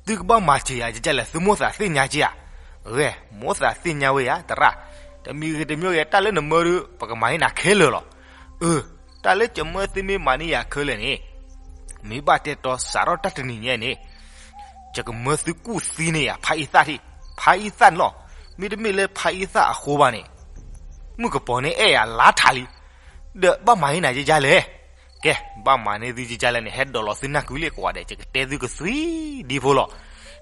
သုကဘၣ်မၤစၢၤယၤကကလဲၣ်, သုမိၣ်သးသ့ၣ်ညါက့ဧါ. ဂဲၤ မိၣ်သးသ့ၣ်ညါဝဲယၤ သရၣ်, တမံၤဂ့ၤတမံၤဂ့ၤ တၢ်လၢနမၢဒု ပကမၤန့ၢ်နၤခဲလၢာ်လီၤ. အၢ, တၢ်လၢယမၢသုမ့ၢ်မၤန့ၢ်ယၤခဲလၢာ်န့ၣ်, မ့ၢ်ဘၣ်တဲတီစးထီၣ်တၢ်တနံၤညါန့ၣ်, ယကမၢသုကူၣ်သံန့ၢ်ယၤ ဖးအံသၣ်ထံၣ်, ဖးအံသၣ်န့ၣ်လီၤ. မ့တမ့ၢ်လၢဖးအံသၣ်အဃိဘၣ်န့ၣ်, မုၣ်ကပီၤန့ၣ်အဲၣ်ယၤလါထးလံ, ဒီးဘၣ်မၤန့ၢ်နၤကကလဲၣ်. ကဲ, ဘၣ်မၤန့ၢ်သုကကလဲၣ်န့ၣ် ဟဲဒိးလီၤသုနၢ်ကုလံကိးဂၤဒဲး ယကတဲသုကသွံဒံဖိလီၤ.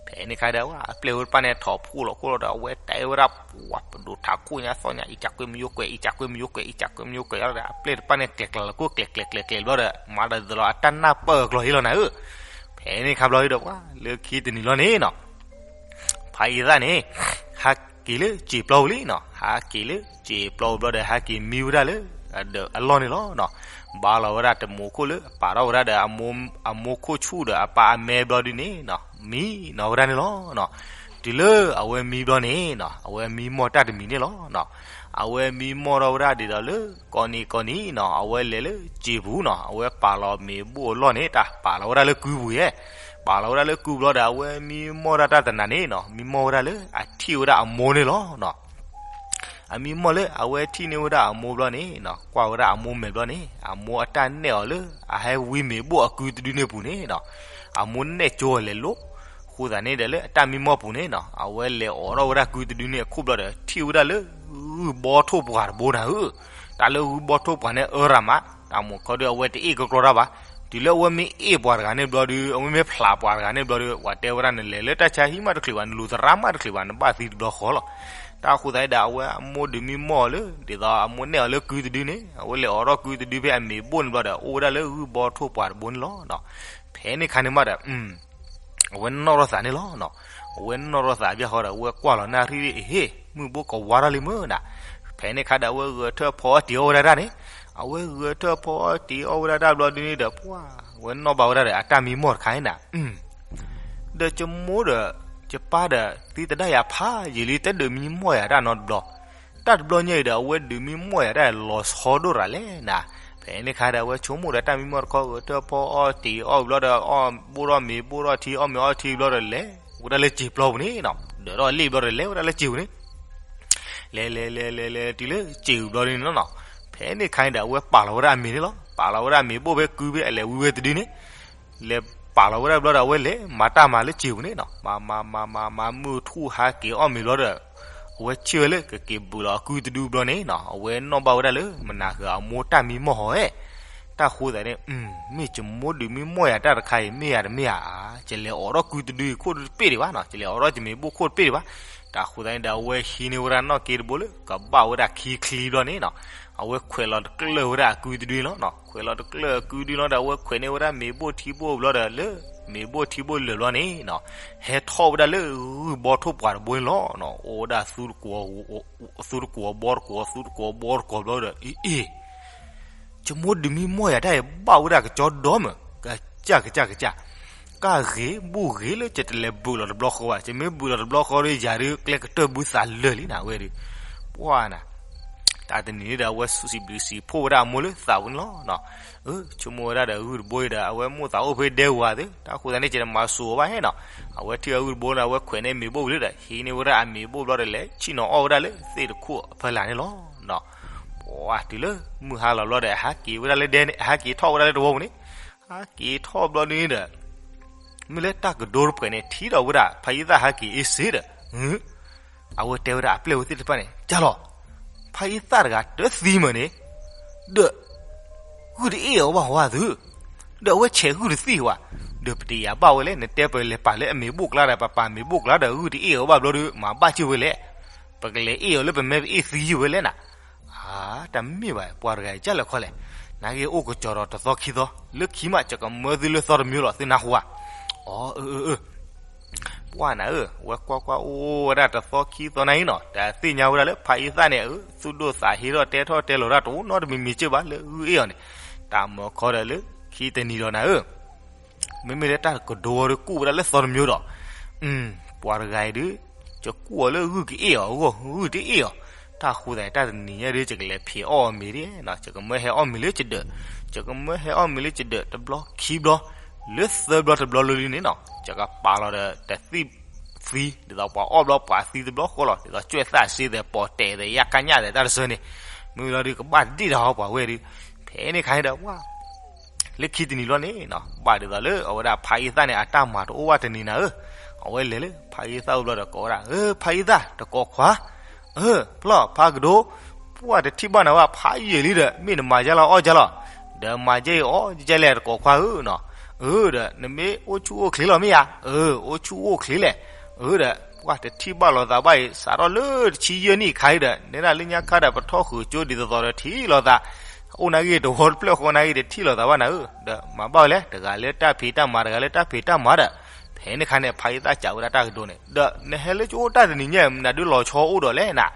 ဖဲန့ၣ်ခါဒီး အပျဲၢ်ဖိတဖၣ်န့ၣ် ထိးဖှိၣ်လီၤခိၣ်လီၤဒီး အဝဲတဲဝဲဒၣ် ပှၤပဒိၣ်ထးခိၣ်ညါသီၣ်ညါ အံၤကကွဲမယိကွဲး အံၤကကွဲမယိကွဲး အံၤကကွဲမယိကွဲးလီၤဒီး အပျဲၢ်တဖၣ်န့ၣ် ကျဲၤကျဲၤလီၤခိၣ် ကျဲၤကျဲၤကျဲၤကျဲၤဘျီဒီး မၤဒီးသလီၤအတၢ်နၢ်ပၢၢ်အကျိၤဟ့ၣ်လီၤနၤဧၢ. ဖဲန့ၣ်ခါဘျီဒီး ပှၤလၢခံတနံၤလီၤန့ၣ်နီၤ ဖးအံသၣ်န့ၣ် ဟးက့ၤလၢစံာ်ပျီပူၤလံနီၤ, ဟးက့ၤလၢစံာ်ပျီပူၤဘျီဒီး ဟဲက့ၤမံဝဲဒၣ်လၢ အလီၢ်န့ၣ်လီၤ. ဘါလီၤဝဲဒၣ်တမူခိၣ်လၢ ပာ်ထီၣ်ဝဲဒၣ်ဒီး အမိၢ်ခိၣ်ဆူၣ်ဒီးအပၢ်အမဲဘျီဒုန့ၣ်နီၤ, မံနီၤဝဲဒၣ်န့ၣ်လီၤ. တုၤလၢအဝဲမံဘျီန့ၣ်နီၤ အဝဲမံမီၢ်တၢ်တမံၤန့ၣ်လီၤ. အဝဲမံမီၢ်ထီၣ်ဝဲဒၣ်ဒ်သိးလၢ ကိးနံၤကိးနံၤနီၤ အဝဲလဲၤလၢစံာ်ပူၤနီၤ အဝဲပာ်လီၤမ့ၤဘိၣ်အလီၢ်န့ၣ် တၢ်ပာ်လီၤဝဲဒၣ်လၢကုပူၤယဲၢ်, ပာ်လီၤဝဲဒၣ်လၢကုပူၤဘျီဒီး အဝဲမံမီၢ်ဒၣ်တၢ်တနၤန့ၣ်နီၤ မံမီၢ်ဝဲဒၣ်လၢအထံၣ်ဝဲဒၣ်အမိၢ်န့ၣ်လီၤ. အမံမီၢ်လၢအဝဲထံၣ်န့ၢ်ဝဲဒၣ်အမိၢ်ဘျီန့ၣ်နီၤ ကွၢ်ဝဲဒၣ်အမိၢ်မဲာ်ဘျီန့ၣ် အမိၢ်အတၢ်နဲၣ်အီၤလၢ အဟဲဝံမ့ၤဘိၣ်အကုတဒုန့ၣ်ပူၤန့ၣ်နီၤ အမိၢ်နဲၣ်ကၠိအီၤလဲၤလိၤ, အဃိသတးန့ၣ်ဒီးလၢအတၢ်မံမီၢ်ပူၤန့ၣ်နီၤ အဝဲလဲၤအိးထီၣ်ဝဲဒၣ်ကုတဒုန့ၣ်အခိၣ်ဘျီဒီး ထံၣ်ဝဲဒၣ်လၢ ဂုၢ်ဘီထိၣ်ပှၤတဘိနၤဧၢ, တၢ်လၢဂုၢ်ဘီထိၣ်ပှၤန့ၣ်အၢရၤမး တၢ်မိၢ်ခီဒီးအဝဲတအ့ၣ်ကကျီတၢ်ဘၣ်, တုၤလၢအဝဲမ့ၢ်အ့ၣ်ပှၤတဂၤန့ၣ်ဘျီဒီး အဝဲမ့ၢ်ဖျးပှၤတဂၤန့ၣ်ဘျီဒီး ပှၤတဲဝဲဒၣ်နလဲၤလၢတၢ်ဆါဟံၣ်မးတချုးဘၣ် နလူၤသရၣ်မးတချုးဘၣ် နဘၣ်သံတဘျီဃီလီၤ. တၢ်အဃိသတးဒီး အဝဲအမိၢ်ဒုးမံမီၢ်အီၤလၢ ဒ်သိးအမိၢ်နဲၣ်အီၤလၢကုတဒုန့ၣ် အဝဲလဲၤအိးထီၣ်ကုတဒုဖဲအမ့ၤဘိၣ်န့ၣ်ဘျီဒီး အိၣ်ဝဲဒၣ်လၢဂုၢ်ဘီထိၣ်ပှၤတဘိန့ၣ်လီၤ. ဖဲန့ၣ်ခါန့ၣ်မးဒီး အဝဲနီၣ်ထီၣ်သးန့ၣ်လီၤ. အဝဲနီၣ်ထီၣ်သးဘၣ်ဃီဒီး အဝဲကွၢ်လီၤနၢ်ရံၣ် ဟ့ၣ် မုၢ်ဘိၣ်ကဝါထီၣ်လံမ့ၢ်နၤ. ဖဲန့ၣ်ခါဒီး အဝဲဂဲၤထၢၣ်ဖီအီၣ်တ့ၤအီၣ်ဝဲဒၣ်တၢ်န့ၣ်, အဝဲဂဲၤထၢၣ်ဖီအီၣ်တ့ၤအီၣ်ဝဲဒၣ်တၢ်ဘျီဒုန့ၣ်ဒီး ပှၤ အဝဲနီၣ်ဘၣ်ဝဲဒၣ်ဒီး အတၢ်မံမီၢ်တခါန့ၣ်နၤ ဒီးယမိၢ်ဒီး ယပၢ်ဒီး သုတဒၣ်ယၤဖးယံာ်လံ တဒုးမံမီၢ်ယၤတၢ်နီတဘျီ, တၢ်တဘျီညါအံၤဒီး အဝဲဒုးမံမီၢ်ယၤတၢ်လီၤဆီဒိၣ်ရၤလဲၣ်နၤ. ဖဲန့ၣ်ခါဒီး အဝဲဆိကမိၣ်ဒီးတၢ်မံမီၢ်တခီ ဂဲၤထၢၣ်ဖီအီၣ်တ့ၤအီၣ်ဘျီဒီး အီၣ်ဘိၣ်ထီၣ်မ့ၤဘိၣ်ထီၣ်ထံ အီၣ်မ့ၤအီထံဘျီဒီး လဲၤဝဲဒၣ်လၢစံာ်ပျီပူၤန့ၣ်နီၤ, ဒၢးထီၣ်လ့ၣ်ဘျီဒီး လဲၤဝဲဒၣ်လၢစံာ်ပူၤန့ၣ် လဲၤလဲၤလဲၤလဲၤလဲၤ တုၤလၢစံာ်ပူၤဘျီဒုန့ၣ်နီၤ, ဖဲန့ၣ်ခါန့ၣ်ဒီး အဝဲပာ်လီၤဝဲဒၣ်အမ့ၤန့ၣ်လီၤ. ပာ်လီၤဝဲဒၣ်အမ့ၤဘိၣ်ဖဲကုဖဲအလဲၤဝံဝဲတဒုန့ၣ်, လဲၤပာ်လီၤဝဲဒၣ်ဘျီဒီး အဝဲလဲၤမၤတၢ်မၤလၢစံာ်ပူၤန့ၣ်နီၤ, မၤမၤမၤမၤ မုၢ်ထူၣ်ဟါက့ၤအီၣ်မ့ၤဘျီဒီး အဝဲဆ့ၣ်ဝဲလၢကက့ၤဘုးလီၤအကုတဒုဘျီန့ၣ်နီၤ, အဝဲနီၣ်ဘၣ်ဝဲဒၣ်လၢမနၤဃၢၤအမိၢ်တၢ်မံမီၢ်ဟီဧဲ တၢ်ဃိသးန့ၣ် မ့ၢ်ယမိၢ်ဒုးမံမီၢ်ယၤတၢ်တခါအံၤ မ့ၢ်ယၤတမ့ၢ်ဧါ, ယလဲၤအိးထီၣ်ကုတဒုအံၤခိၣ်တပ့ၢ်ဒံးဘၣ်နီၤ, ယလဲၤအိးထီၣ်ယမ့ၤဘိၣ်ခိၣ်တပ့ၢ်ဒံးဘၣ်. တၢ်ဃိသးန့ၣ်ဒီး အဝဲဟံးန့ၢ်ဝဲဒၣ်နီၣ်က့တဘိလၢ ကဘၣ်ဝဲဒၣ်ခံချံဘျီန့ၣ်နီၤ, အဝဲခွဲးလီၤတကျၢၢ်ဝဲဒၣ်အကုတဒုလီၤနီၤ. ခွဲးလီၤတကျၢၢ်အကုတဒုလီၤဒီး အဝဲခွဲးန့ၢ်ဝဲဒၣ်မ့ၤဘိၣ်ထံဘိၣ်ဘျီဒီး လၢမ့ၤဘိၣ်ထံဘိၣ်လၢာ်ဘျီန့ၣ်နီၤ, ဟဲထီၣ်ဝဲဒၣ်လၢဂုၢ်ဘီထိၣ်ပှၤတဘိန့ၣ်လီၤနီၤ. အိၣ်ဝဲဒၣ်သူတကိး သူတကိးဘီတကိး သူတကိးဘီတကိးဘျီဒီး အ့ အ့ ယမိၢ်ဒုးမံမီၢ်ယၤတၢ်အံၤ ဘၣ်ဝဲဒၣ်ကကၠီဒီမၢ်, ကစၢ်ကစၢ်ကစၢ်, ကၢ်ဂ့ၤဘူၣ်ဂ့ၤလၢယတလဲၤဘုးလီၤတဘျီဃီဘၣ်, ယမ့ၢ်ဘုးလီၤတဘျီဃီဒီး ယၤဒုး ကျဲကတၢၢ်ဘုသးလၢာ်လံနၤဝဲဒုး, ပှၢ်နၤ တၢ်တနံၤန့ၣ်ဒီး အဝဲစံးဘျုးစံးဖှိၣ်ဝဲဒၣ်အမိၢ်လၢသးပူၤန့ၣ်လီၤ. ဆိကမိၣ်ဝဲဒၣ်ဒီး ဂုၢ်တဘိအံၤဒီး အဝဲမိၢ်သးအိၣ်ဖဲဒဲဝၤသ့, တၢ်ဃိသးန့ၣ် ယတမၤစူၤအီၤဘၣ်ဟဲနီၤ. အဝဲထံၣ်အဂုၢ်တဘိန့ၣ် အဝဲခွဲးန့ၢ်မ့ၤဘိၣ်ဝံၤလံဒီး ဟံးန့ၢ်ဝဲဒၣ်အမ့ၤဘိၣ်ဘျီဒီး လဲၤဆံၣ်နီၤအီၣ်ဝဲဒၣ်လၢသ့ၣ်တခိၣ်အဖီလာ်န့ၣ်လီၤ. ပှၢ်တုၤလၢမုၢ်ဟါလီၤဘျီဒီး အဟဲက့ၤဝဲဒၣ်လၢဒဲန့ၣ် အဟဲက့ၤထီၣ်ဝဲဒၣ်လၢတဝီပူၤန့ၣ်, ဟဲက့ၤထီၣ်ဘျီန့ၣ်ဒီး မ့ၢ်လၢတၢ်ကဒိတပှဲၤန့ၣ် ထံၣ်ဒီးဝဲဒၣ်ဖါအံသၣ်ဟဲက့ၤအ့ၣ်စ့ဒီး အဝဲတဲဝဲဒၣ်အပျဲၢ်ဝဲသ့ၣ်တဖၣ်န့ၣ် ကၢ်လီၤ, ဖါအံသၣ်တဂၤတသံမၢ်န့ၣ်, ဒီး ဂုၢ်တအ့ၣ်အီၤဘၣ်ဝဲသု, ဒီးအဝဲဆဲးဂုၢ်တသံၣ်ဝဲ, ဒီးပတယၤဘၣ်ဝဲလဲၣ်, နတဲပလဲၤပာ်လၢအမ့ၤဘိၣ်ကျါဒီး ပပာ်မ့ၤဘိၣ်ကျါဒီး ဂုၢ်တအ့ၣ်အီၤဘၣ်ဘျီဒီး မၤဘၣ်စ့ၢ်ဝဲလဲၣ်, ပကလဲၤအ့ၣ်အီၤလၢပမဲပအ့ၣ်သံယုၢ်ဝဲလဲၣ်နၤ. အါ တမ့ၢ်ဘၣ် ပှၤတဂၤအံၤကၢ်လဲၣ်ခီလဲၣ်, နာ်က့အိၣ်ကစီၤဒီးတသီခံသီ, လၢခံမး ယကမၢသုလၢသီတမံၤလီၤ သုနၢ်ဟူဧါ. အီ အၢ အၢ အၢ ပှၢ်နၤဧၢ, ဝဲကွၢ်ကွၢ်အိၣ်ဝဲဒၣ်တသီခံသီနၤအံၤနီၤ, တၢ်သ့ၣ်ညါဝဲဒၣ်လၢဖါအံသၣ်န့ၣ် အသူၣ်ဒိၣ်သးဟ့ထီၣ်တဲထီၣ်တဲလီၤတၢ်တအိၣ်နီတမံၤမံၤစ့ၢ်ဘၣ်လၢဂုၢ်အ့ၣ်အီၤန့ၣ်, တၢ်မၤခီဒီးလၢခံတနံၤဒီးနၤဧၢ, မ့မ့ၢ်လၢတၢ်ကဒိဝဲဒီးကူၣ်ဝဲဒၣ်လၢသီတမံၤဒီး, ပှၤတဂၤအံၤဒုး ယကူၣ်အီၤလၢဂုၢ်ကအ့ၣ်အီၤအဂီၢ် ဂုၢ်တအ့ၣ်အီၤ, တၢ်ဃိသးတၢ်တနံၤညါဒုး ယကလဲၤဖံးအီၣ်အမ့ၤဒ်နီၤ, ယကမၢဟဲအီၣ်မ့ၤလၢယဒၢး, ယကမၢဟဲအီၣ်မ့ၤလၢယဒၢး တဘျီခံဘျီ, လၢသၢဘျီတဘျီလၢလံန့ၣ်နီၤ, ယကပာ်လီၤဒီးတသံၣ်သံ, ဒ်သိးပှၤအီၣ်ဘျီပှၤသံတဘျီဃီလီၤ, ဒ်သိးကွဲးသးစ့သဲး ပိာ်တဲာ်သဲး ယါကညၣ်သဲး တၢ်တဆၢန့ၣ်, မ့ၢ်လီၤဒုးကဘၣ်ဒံၣ်တၢ်ဟီပှၤဝဲဒုး, ဖဲန့ၣ်ခါန့ၣ်ဒီး ပှၢ် လၢခံတနံၤလီၤန့ၣ်နီၤ, ဘၣ်ဒ်သိးလၢအဝဲဒၣ်ဖါအံသၣ်န့ၣ် အတၢ်မၤတအိၣ်ဘၣ်တနံၤနၤဧၢ, အဝဲလဲၤလၢဖါအံသၣ်အိၣ်ဘျီဒီးကိးဝဲဒၣ်, ဧၢ ဖါအံသၣ် တကိးခွါ, ဧၢ ဖျီၣ် ဖါကဒိ, ပှၢ်တထံၣ်ဘၣ်နၤဝဲဖးယံာ်လံဒီး မ့ၢ်နမၤယါလီၤအီၣ်ယါလီၤ, ဒီးမၤယဲအီၣ်ယဲလဲၣ်တကိးခွါဧၢနီၤ, ဧၢဒီး နမ့ၢ်အိၣ်ဆူၣ်အိၣ်ချ့လီၤမ့ၢ်ဧါ, ဧၢ အိၣ်ဆူၣ်အိၣ်ချ့လဲၣ်, ဧၢဒီး ပှၢ်တထံၣ်ဘၣ်လိာ်သးဘၣ်အံၤ စးထီၣ်လၢတဆံယဲၢ်နံၣ်အခါအံၤဒီး နဲဒၣ်လၢညါခါဒီး ပထီၣ်ဃုာ်ကၠိဒ်သိးသိးဒီးထံၣ်လိာ်သး, အိၣ်နာ်က့တဝီတဖျၢၣ်ဃီနာ်က့တထံၣ်လိာ်သးဘၣ်နၤဧၢ, ဒီးမၤဘၣ်ဝဲလဲၣ် တဂၤလၢတၢ်ဖံးတၢ်မၤ တဂၤလၢတၢ်ဖံးတၢ်မၤဒီး, ဖဲန့ၣ်ခါန့ၣ် ဖါအံသၣ်စံးဝဲဒၣ်တၢ်ကဒိန့ၣ် ဒီး နဟဲလၢကအိၣ်တၢ်တနံၤညါ မနုၤဒုးလီၤဆီအိၣ်ဒီးလဲၣ်နၤ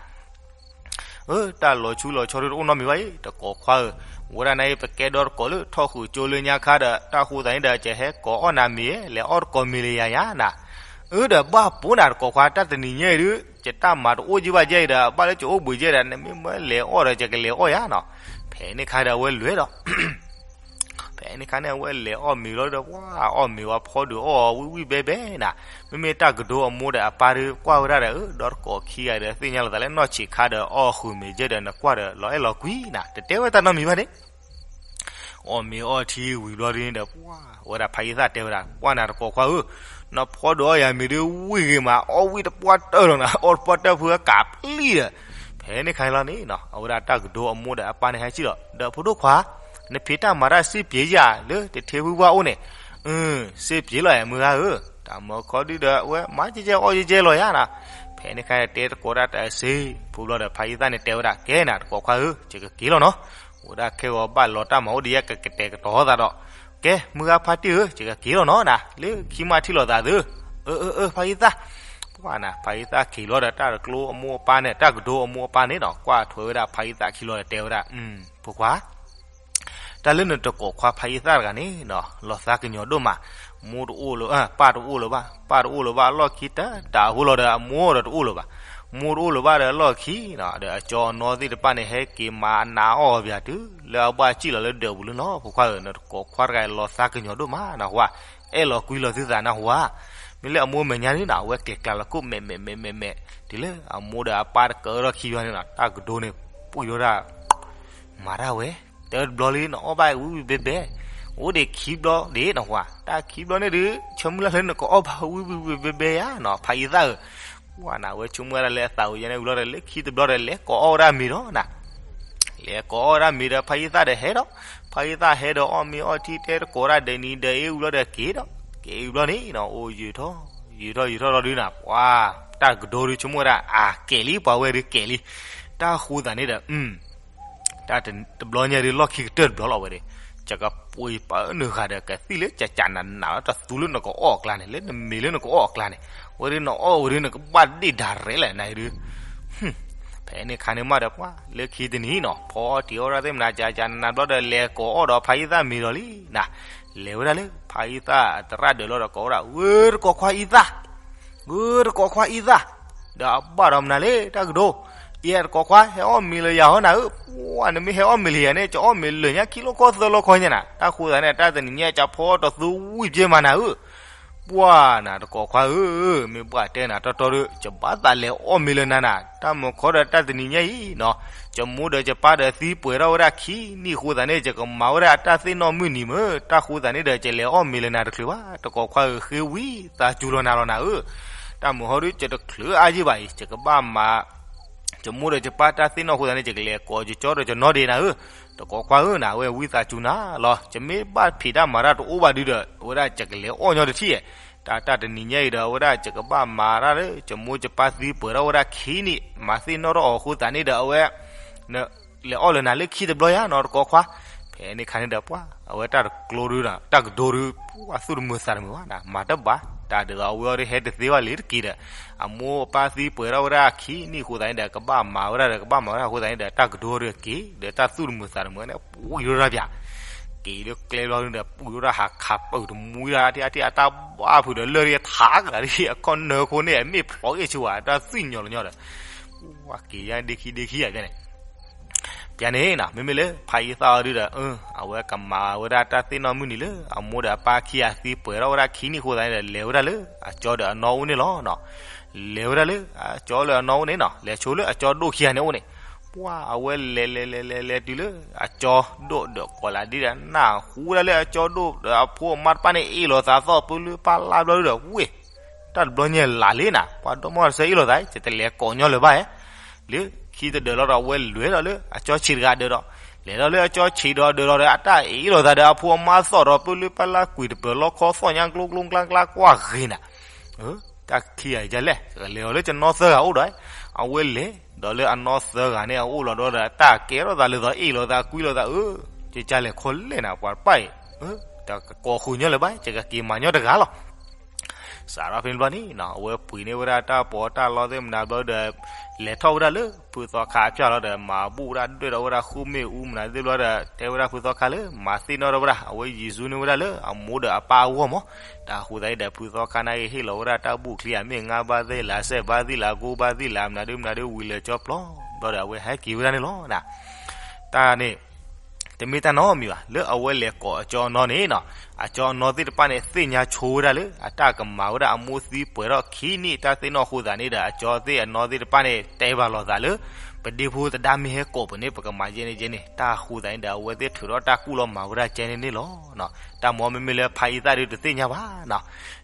ဧၢ တၢ်လီၤဆူလီၤဆီဒုးတအိၣ်နီတမံၤဘၣ်အံၤ တကိးခွါဧၢ, ဝဲဒၣ်နၤအံၤ ပကဲဒီတကိးလၢထီၣ်ဃုာ်ကၠိလၢညါခါဒီး တၢ်ဃိသးန့ၣ်ဒီး ယဟဲကိးအီၣ်နၤမ့ၤ လဲၤအီၣ်တကိးမ့ၤလၢယၤယၤနၤ, ဧၢဒီးဘၣ်ပိာ်နၤတကိးခွါ တၢ်တနံၤညါအံၤဒုး ယတၢ်မၤတအိၣ်ကံဘၣ်ယဲအံၤဒီး ဘၣ်လၢယအိၣ်ဘှံးယဲဒီး နမ့ၢ်မၢလဲၤအီၣ်ဒီး ယကလဲၤအီၣ်ယၤနီၤ, ဖဲန့ၣ်ခါဒီးအဝဲလဲၤဒီး ဖဲန့ၣ်ခါန့ၣ် အဝဲလဲၤအီၣ်မ့ၤလီၤဒီး ပှၢ်အီၣ်မ့ၤဝဲဖီဒုးအီၣ်ဝံၣ်ဝံၣ်ဘဲဘဲနၤ, မ့မ့ၢ်တၢ်ကဒိအမိၢ်ဒီးအပၢ်ဒုးကွၢ်ဝဲဒၣ်ဒီး ဒီတကိးခံဂၤဒီး သ့ၣ်ညါလိာ်သးလၢနီၢ်ဆံးခါဒီးအီၣ်ဃုာ်မ့ၤယဲဒီး နကွၢ်ဒီးလီၤအဲၣ်လီၤကွံနၤ တတဲဝဲတၢ်နီတမံၤဘၣ်န့ၣ် အီၣ်မ့ၤအီထံဝံၤဘျီဒုးန့ၣ်ဒီး ပှၢ်ဝဲဒၣ်ဖးယံာ်သၣ်တဲဝဲဒၣ် ပှၢ်နၤတကိးခွါဧၢ, နဖီဒုးအီၣ်ယၤမ့ၤဒုးဝံၣ်ဂ့ၤမး အီၣ်ဝံၣ်တပှၢ်တၢၢ်လီၤနၤ အီၣ်တပှၢ်တၢၢ်ဖုအကးပျံၤဒီး, ဖဲန့ၣ်ခါလီၤန့ၣ်နီၤ အဝဲဒၣ်တၢ်ကဒိအမိၢ်ဒီးအပၢ်န့ၣ်ဟဲစံၣ်လီၤ ဒီးဖိဒိၣ်ခွါ, နဖံးတၢ်မၤတၢ်စ့ၢ်ပှဲၤယၤလၢတထ့ဖုဝါအိၣ်န့ၣ်, စ့ၢ်ပှဲၤလီၤယမုၢ်ဂၤဧၢ, တၢ်မၢခီဒုးဒီး အဝဲမၤကဲကဲအီၣ်ကဲကဲလီၤယၤနၤ, ဖဲန့ၣ်ခါတဲတကိးဒၣ်တၢ်စ့ၢ် ဖိဘျီဒီးဖးယံာ်သၣ်န့ၣ်တဲဝဲဒၣ် ကဲနၤတကိးခွါဧၢ ယကက့ၤလီၤနီၤ, အိၣ်ဒၣ်ခဲဂီၤဘၣ်လီၤတၢ်မၤအိၣ်ဒီးယဲကကတဲာ်ကတီၤသးဒီး, ကဲ မုၢ်ဂၤဖါတံၢ်ဧၢ ယကက့ၤလီၤနီၤနၤ လၢခံမးထံၣ်လိာ်သးသု, အၢ အၢ အၢ ဖးယံာ်သၣ်, ပှၢ်နၤ ဖးယံာ်သၣ်က့ၤလီၤဒီးတၢ်တကျိအမိၢ်အပၢ်န့ၣ် တၢ်ကဒိအမိၢ်အပၢ်န့ၣ်နီၤ ကွၢ်ထွဲဝဲဒၣ်ဖးယံာ်သၣ်ခံလီၤဒီးတဲဝဲဒၣ်, ဖိခွါ တၢ်လၢနတကိးခွါဖးယံာ်သၣ်တဂၤန့ၣ်နီၤ လီၤသးကညီၤဒိၣ်မး, မိၢ်တအိၣ်လၢၤ, ပၢ်တအိၣ်လၢၤဘၣ်, ပၢ်တအိၣ်လၢၤဘၣ်အလီၢ်ခံတၢ်တၢ်အဃိလီၤဒီးအမိၢ်ဒီးတအိၣ်လၢၤဘၣ်, မိၢ်တအိၣ်လၢၤဘၣ်ဒီးအလီၢ်ခံနီၤ ဒီးအကၠီအနီသ့ၣ်တဖၣ်န့ၣ် ဟဲက့ၤမၤအနးအီၣ်အီၤပၠးတုၤလၢအဘၣ်စံၣ်လီၤလၢဒၢးပူၤလၢနီၤ ဖိခွါဧၢ နတကိးခွါတဂၤအံၤလီၤသးကညီၤဒိၣ်မးနဟူဧါ, အဲၣ်လီၤကွံလီၤသုသးနဟူဧါ, မ့ၢ်လၢအမိၢ်မဲာ်ညါန့ၣ်နီၤ အဝဲက့ၤကျါလီၤကိၣ်မဲာ်မဲာ်မဲာ်မဲာ်မဲာ်, တုၤလၢအမိၢ်ဒီးအပၢ်တကၢထီၣ်ခံဘျီန့ၣ်နီၤ တၢ်ကဒိန့ၣ် ပှံၤဝဲဒၣ် မၤတၢ်ဝဲ, တၢတဘျီလံ နအီၣ်ဘၣ်ဝံၣ်ဝံၣ်ဘဲဘဲ, အိၣ်ဒံးခံဘျီဒံးနဟူဧါ, တၢ်ခံဘျီန့ၣ်ဒုး ဆၢမုၢ်လၢ်လၢနကအီၣ်ဘၣ်ဝံၣ်ဝံၣ်ဘဲဘဲဧါနီၤ ဖးယံာ်သၣ်ဧၢ, ပှၢ်နၤ အဝဲဆိကမိၣ်ဝဲဒၣ်လၢအသးဝံၤယဲန့ၣ်ဝံၤလီၤဒီး လၢခံတဘျီဒီး လဲၤကိးအီၣ်ဝဲဒၣ်မ့ၤဒီးနၤ လဲၤကိးအီၣ်ဝဲဒၣ်မ့ၤဒီး ဖါယံသၣ်ဒီးဟဲဒီး, ဖါယံသၣ်ဟဲဒီးအီၣ်မ့ၤအီထံတဲတကိးဒၣ်ဒဲးနံၤဒဲးအ့ၣ်ဝံၤလီၤဒီးက့ၤဒီး, က့ၤဝံၤဘျီန့ၣ်နီၤ အိၣ်ယုာ်ထီၣ် ယုာ်ထီၣ်ယုာ်ထီၣ်လီၤဒုးနၤ ပှၤတၢ်ကဒိဒုးဆိကမိၣ်ဝဲဒၣ် အကဲလံ ပှၤဝဲဒုးကဲလံ, တၢ်ဃိသးန့ၣ်ဒီး တၢ်တဘျီညါဒုး လီၢ်ခံကတၢၢ်တဘျီလီၤဝဲဒီး, ယကပှ့ၤပာ်နုာ်ဂၤဒီး ကသံၣ်လၢကကးနးနးလီၤ တသူလၢနကအီၣ်အကျါန့ၣ် လၢနမ့ၤလၢနကအီၣ်အကျါန့ၣ်, ဝဲဒုးနအီၣ်ဝဲဒုး နကဘၣ်ဒ့ၣ်ဒၣ်ရဲလဲၣ်နၤဒုး, ဖဲန့ၣ်ခါန့ၣ်မးဒီး ပှၤလၢခံတနံၤနီၤ ဖီအီၣ်တံၤအီၣ်ဒၣ်သ့ၣ်မနၤ ကကးနးနးဘျီဒီး လဲၤကိးအီၣ်ဒီးဖါအံသၣ်မ့ၤဒီးလံနၤ, လဲၤဝဲဒၣ်လၢဖါအံသၣ်အသရၣ်ဒၢးလီၤဒီး ကိးဝဲဒၣ် ဂုတကိးခွါအံသၣ် ဂုတကိးခွါအံသၣ်, ဒီးအဘၣ်ဒီးမနုၤလဲၣ် တၢ်ကဒိ, ယဲတကိးခွါ ဟဲအီၣ်မ့ၤလၢယၤဟီနၤဧၢ, ပှၤနမ့ၢ်ဟဲအီၣ်မ့ၤလၢယၤန့ၣ် ကအီၣ်မ့ၤလၢာ်ညါခံလိာ်ခီသၢလိာ်ခီညါနၤ, တၢ်ဃိသးန့ၣ် တၢ်တနံၤညါ ကဖီတသူဝံၣ်က့မးနၤဧၢ, ပှၤနၤတကိးခွါဧၢ, မ့ၢ်ဘၣ်တဲနၤတီတီဒီး ယဘၣ်သးလဲၤအီၣ်မ့ၤလၢနၤနၤ, တၢ်မုာ်ခီဒီးတၢ်တနံၤညါအံၤနီၤ, ယမိၢ်ဒီးယပၢ်ဒီးသံပှဲၤထီၣ်ဝဲဒၣ်ခံနံၣ်ဃိသးန့ၣ် ယကမၤဝဲဒၣ်အတၢ်သ့ၣ်နီၣ်မုၢ်နံၤမ့ၢ်, တၢ်ဃိသးန့ၣ်ဒီး ယလဲၤအီၣ်မ့ၤလၢနၤတချုးဘၣ်, တကိးခွါဧၢ ဃ့ဝံသးစူၤလီၤနၤလီၤနၤဧၢ, တၢ်မုာ်ဟီဒီး ယတချုးအါယံာ်ဘၣ်အံၤ ယကဘၣ်မၤ ယမိၢ်ဒီးယပၢ်တၢ်သ့ၣ်နီၣ်ဃိသးန့ၣ် ယကလဲၤကိးယကၠီဒီးယနီၢ်ဒ့နၤဧၢ, တကိးခွါဧၢနၤ အဝဲဝံသးစူၤနၤလီၤ, ယမ့ၢ်ဘၣ်ဖံးတၢ်မၤတၢ်တအိၣ်ဘၣ်ဒုဒီး အဝဲဒၣ်ယကလဲၤအီၣ်ညီတထံၣ်, တၢ်တၢ်တနံၤညါအံၤဒီး အဝဲဒၣ်ယကဘၣ်မၤတၢ်လၢ ယမိၢ်ယပၢ်သံပှဲၤထီၣ်ဝဲဒၣ်ခံနံၣ် မၤသ့ၣ်နီၣ်ထီၣ်အီၤဃိသးန့ၣ်ဒီး အဝဲ လဲၤအီၣ်လၢနၤလၢခံတဘျီယါနီၤ တကိးခွါ, ဖဲန့ၣ်ခါန့ၣ်ဒီးပှၤ အဝဲတၢ်တကျိဒု တၢ်ကဒိဒု ပှၤသူၣ်တမုာ်သးတမုာ်ဘၣ်နၤ, မၤတဘၣ်, တၢ်ဒ်သိးအဝဲအီၤဒုးဟဲတသ့ဘၣ်လံတက့ၢ်ဒီး, အမိၢ်အပၢ်သံပှဲၤထီၣ်ဝဲဒၣ်ခံနံၣ်ဃိသးန့ၣ်ဒီး ကဘၣ်မၤဝဲဒၣ်ဒီး ကဘၣ်မၤဝဲဒၣ်ဃိသးန့ၣ်ဒီး တၢ်ကဒိဒုက့ၤ ဒီးတၢ်သူၣ်တမုာ်သးတမုာ်န့ၣ် ပှံၤထီၣ်တၢ်ပၠး, က့ၤလၢကျဲဘျီဒုဒီး ပှံၤထီၣ်တၢ်ဟးခးပၢၢ်တမူဒၣ် အထံအထံအတၢ်ဘၣ်ဖုးဒီး လၢၢ်ဒ်ထးကလၤဒ် အခီၣ်နၢခိန့ၣ် အမ့ၢ်ဖျိးအ့ၣ်ဆူၣ်ဝဲ တၢ်သွံၣ်ညီလီၤညီဒီး ပှၤက့ၤယါဒ့ခံဒ့ခံယါဖဲန့ၣ် ပျဲန့ၣ်နီၤ မ့မ့ၢ်လၢဖးယံာ်သၣ်အီၤဒုဒီး အဝဲကမၤဝဲဒၣ်တၢ်သ့ၣ်နီၣ်မုၢ်နံၤလၢ အမိၢ်ဒီးအပၢ်ခံဂၤသံပှဲၤထီၣ်ဝဲဒၣ်ခံနံၣ်ဃိသးန့ၣ်ဒီး လဲၤဝဲဒၣ်လၢအကၠီဒီးအနီၢ်အိၣ်န့ၣ်လီၤ. လဲၤဝဲဒၣ်လၢအကၠီလၢအနီၢ်အိၣ်န့ၣ်နီၤ လဲၤဆိလၢအကၠီဒိၣ်ခံဂၤန့ၣ်အိၣ်န့ၣ် ပှၤအဝဲလဲၤလဲၤလဲၤလဲၤလဲၤတုၤလၢအကၠီဒိၣ်ဒီးကိးလးဒ်ဒီး နၢ်ဟူဒၣ်လၢအကၠီဒိၣ်ဒီးအဖိအမါတဖၣ်န့ၣ် အ့ၣ်လိာ်သးသီၣ်ပၢလၢပၢ်လါဘျီဒုဒီး ဝ့ၢ် တၢ်တဘျီညါလၢ်လံနၤ ပှၤဒီမါတဆၢအ့ၣ်လိာ်သး ယတလဲၤကိးညီလၢၤဘၣ်ဧါ လၢခံတဒၢးလီၤဒီး အဝဲလဲၤဒီးလၢအကၠီဆံးတဂၤဒၢးဒီး လဲၤဒီးလၢအကၠီဆံးဒီးဒၢးဒီး အတၢ်အ့ၣ်လိာ်သးဒီးအဖိအမါသီၣ်ဒီးပၢလၢပၢ်လါကွံာ်တပၢၤလီခီသီၣ်ညါကျိကျိကျါကျါကွၢ်ဂ့ၤနၤ တၢ်ခံဂၤအံၤဒ်လဲၣ် လဲၤအီၤလၢကနီသၢဂၤအိၣ်ဒီး အဝဲလဲၤဒီးလၢအနီသၢဂၤန့ၣ် အအိၣ်လီၤဒီး တၢ်ကဲထီၣ်သးလၢသီ အ့ၣ်လိာ်သးကွံလိာ်သးဧၢ, ကကလဲၤခီလဲၣ်နၤ ပှၤတဖၣ်အံၤ တကိးဃုာ်ညီလၢၤဘၣ် ယကက့ၤမၤညီတဂၤလီၤ. စးထီၣ်ဖဲန့ၣ်ဘျီန့ၣ် အဝဲပှ့ၤန့ၢ်ဝဲဒၣ်တၢ်ပီးတၢ်လီသ့ၣ်မနၤဘျီဒီး လဲၤထီၣ်ဝဲဒၣ်လၢဖုသီခါအဖၠၣ်လီၤဒီး မၤဘူၣ်ဝဲဒၣ်ဒွဲၣ်ဒီးဝဲဒၣ်ဃိမ့ၣ်အူမနုၤသ့ၣ်ဘျီဒီး တဲဝဲဒၣ်ဖုသီခါလၢ မၤသ့ၣ်နီၣ်ထီၣ်ဝဲဒၣ် အဝဲယံၤဆူန့ၢ်ဝဲဒၣ်လၢအမိၢ်ဒီးအပၢ်အဂီၢ်မး, တၢ်ဃိသတးအံၤဒီး ဖုသီခါန့ၣ်က့ၤဟ့ၣ်လီၤဝဲဒၣ်တၢ်ဘူၣ်ချံ အမ့ၢ်ငါဘၣ်သ့ၣ်လး စဲးဘၣ်သ့ၣ်လး ဂိဘၣ်သ့ၣ်လး မနုၤဒုမနုၤဒု ဝံၤလၢာ်ကၠီပျီ ဘျီဒီးအဝဲဟဲက့ၤဝဲဒၣ်န့ၣ်လီၤ. တၢ်န့ၣ် တမ့ၢ်တၢ်နီတမံၤဘၣ် လၢအဝဲလဲၤကိးအကၠီအနီၢ်န့ၣ်နီၤ, အကၠီအနီၢ်သ့ၣ်တဖၣ်န့ၣ် သ့ၣ်ညါဆိဝဲဒၣ်လၢ အတၢ်ကမၤဝဲဒၣ်အမိၢ်သံပှဲၤထီၣ်ခံနံၣ်တၢ်သ့ၣ်နီၣ်အဃိသတးန့ၣ်ဒီး အကၠီသ့ၣ်အနီၢ်သ့ၣ်တဖၣ်န့ၣ် တဲဘၣ်လိာ်သးလၢ ပဒ့ဖိသဒါမ့ၢ်ဟဲကိးပှၤန့ၣ် ပကမၤယဲန့ၣ်ယဲန့ၣ် တၢ်ဃိသတးန့ၣ်ဒီး အဝဲသ့ၣ်ထုးထီၣ်တၢ်ကူၣ်လီၤမၤဝဲဒၣ်ကဲန့ၣ်န့ၣ်လီၤ. တၢ်မ့ၢ်မ့မ့ၢ်လၢဖးယံာ်သၣ်ဒုတသ့ၣ်ညါဘၣ်နီၤ,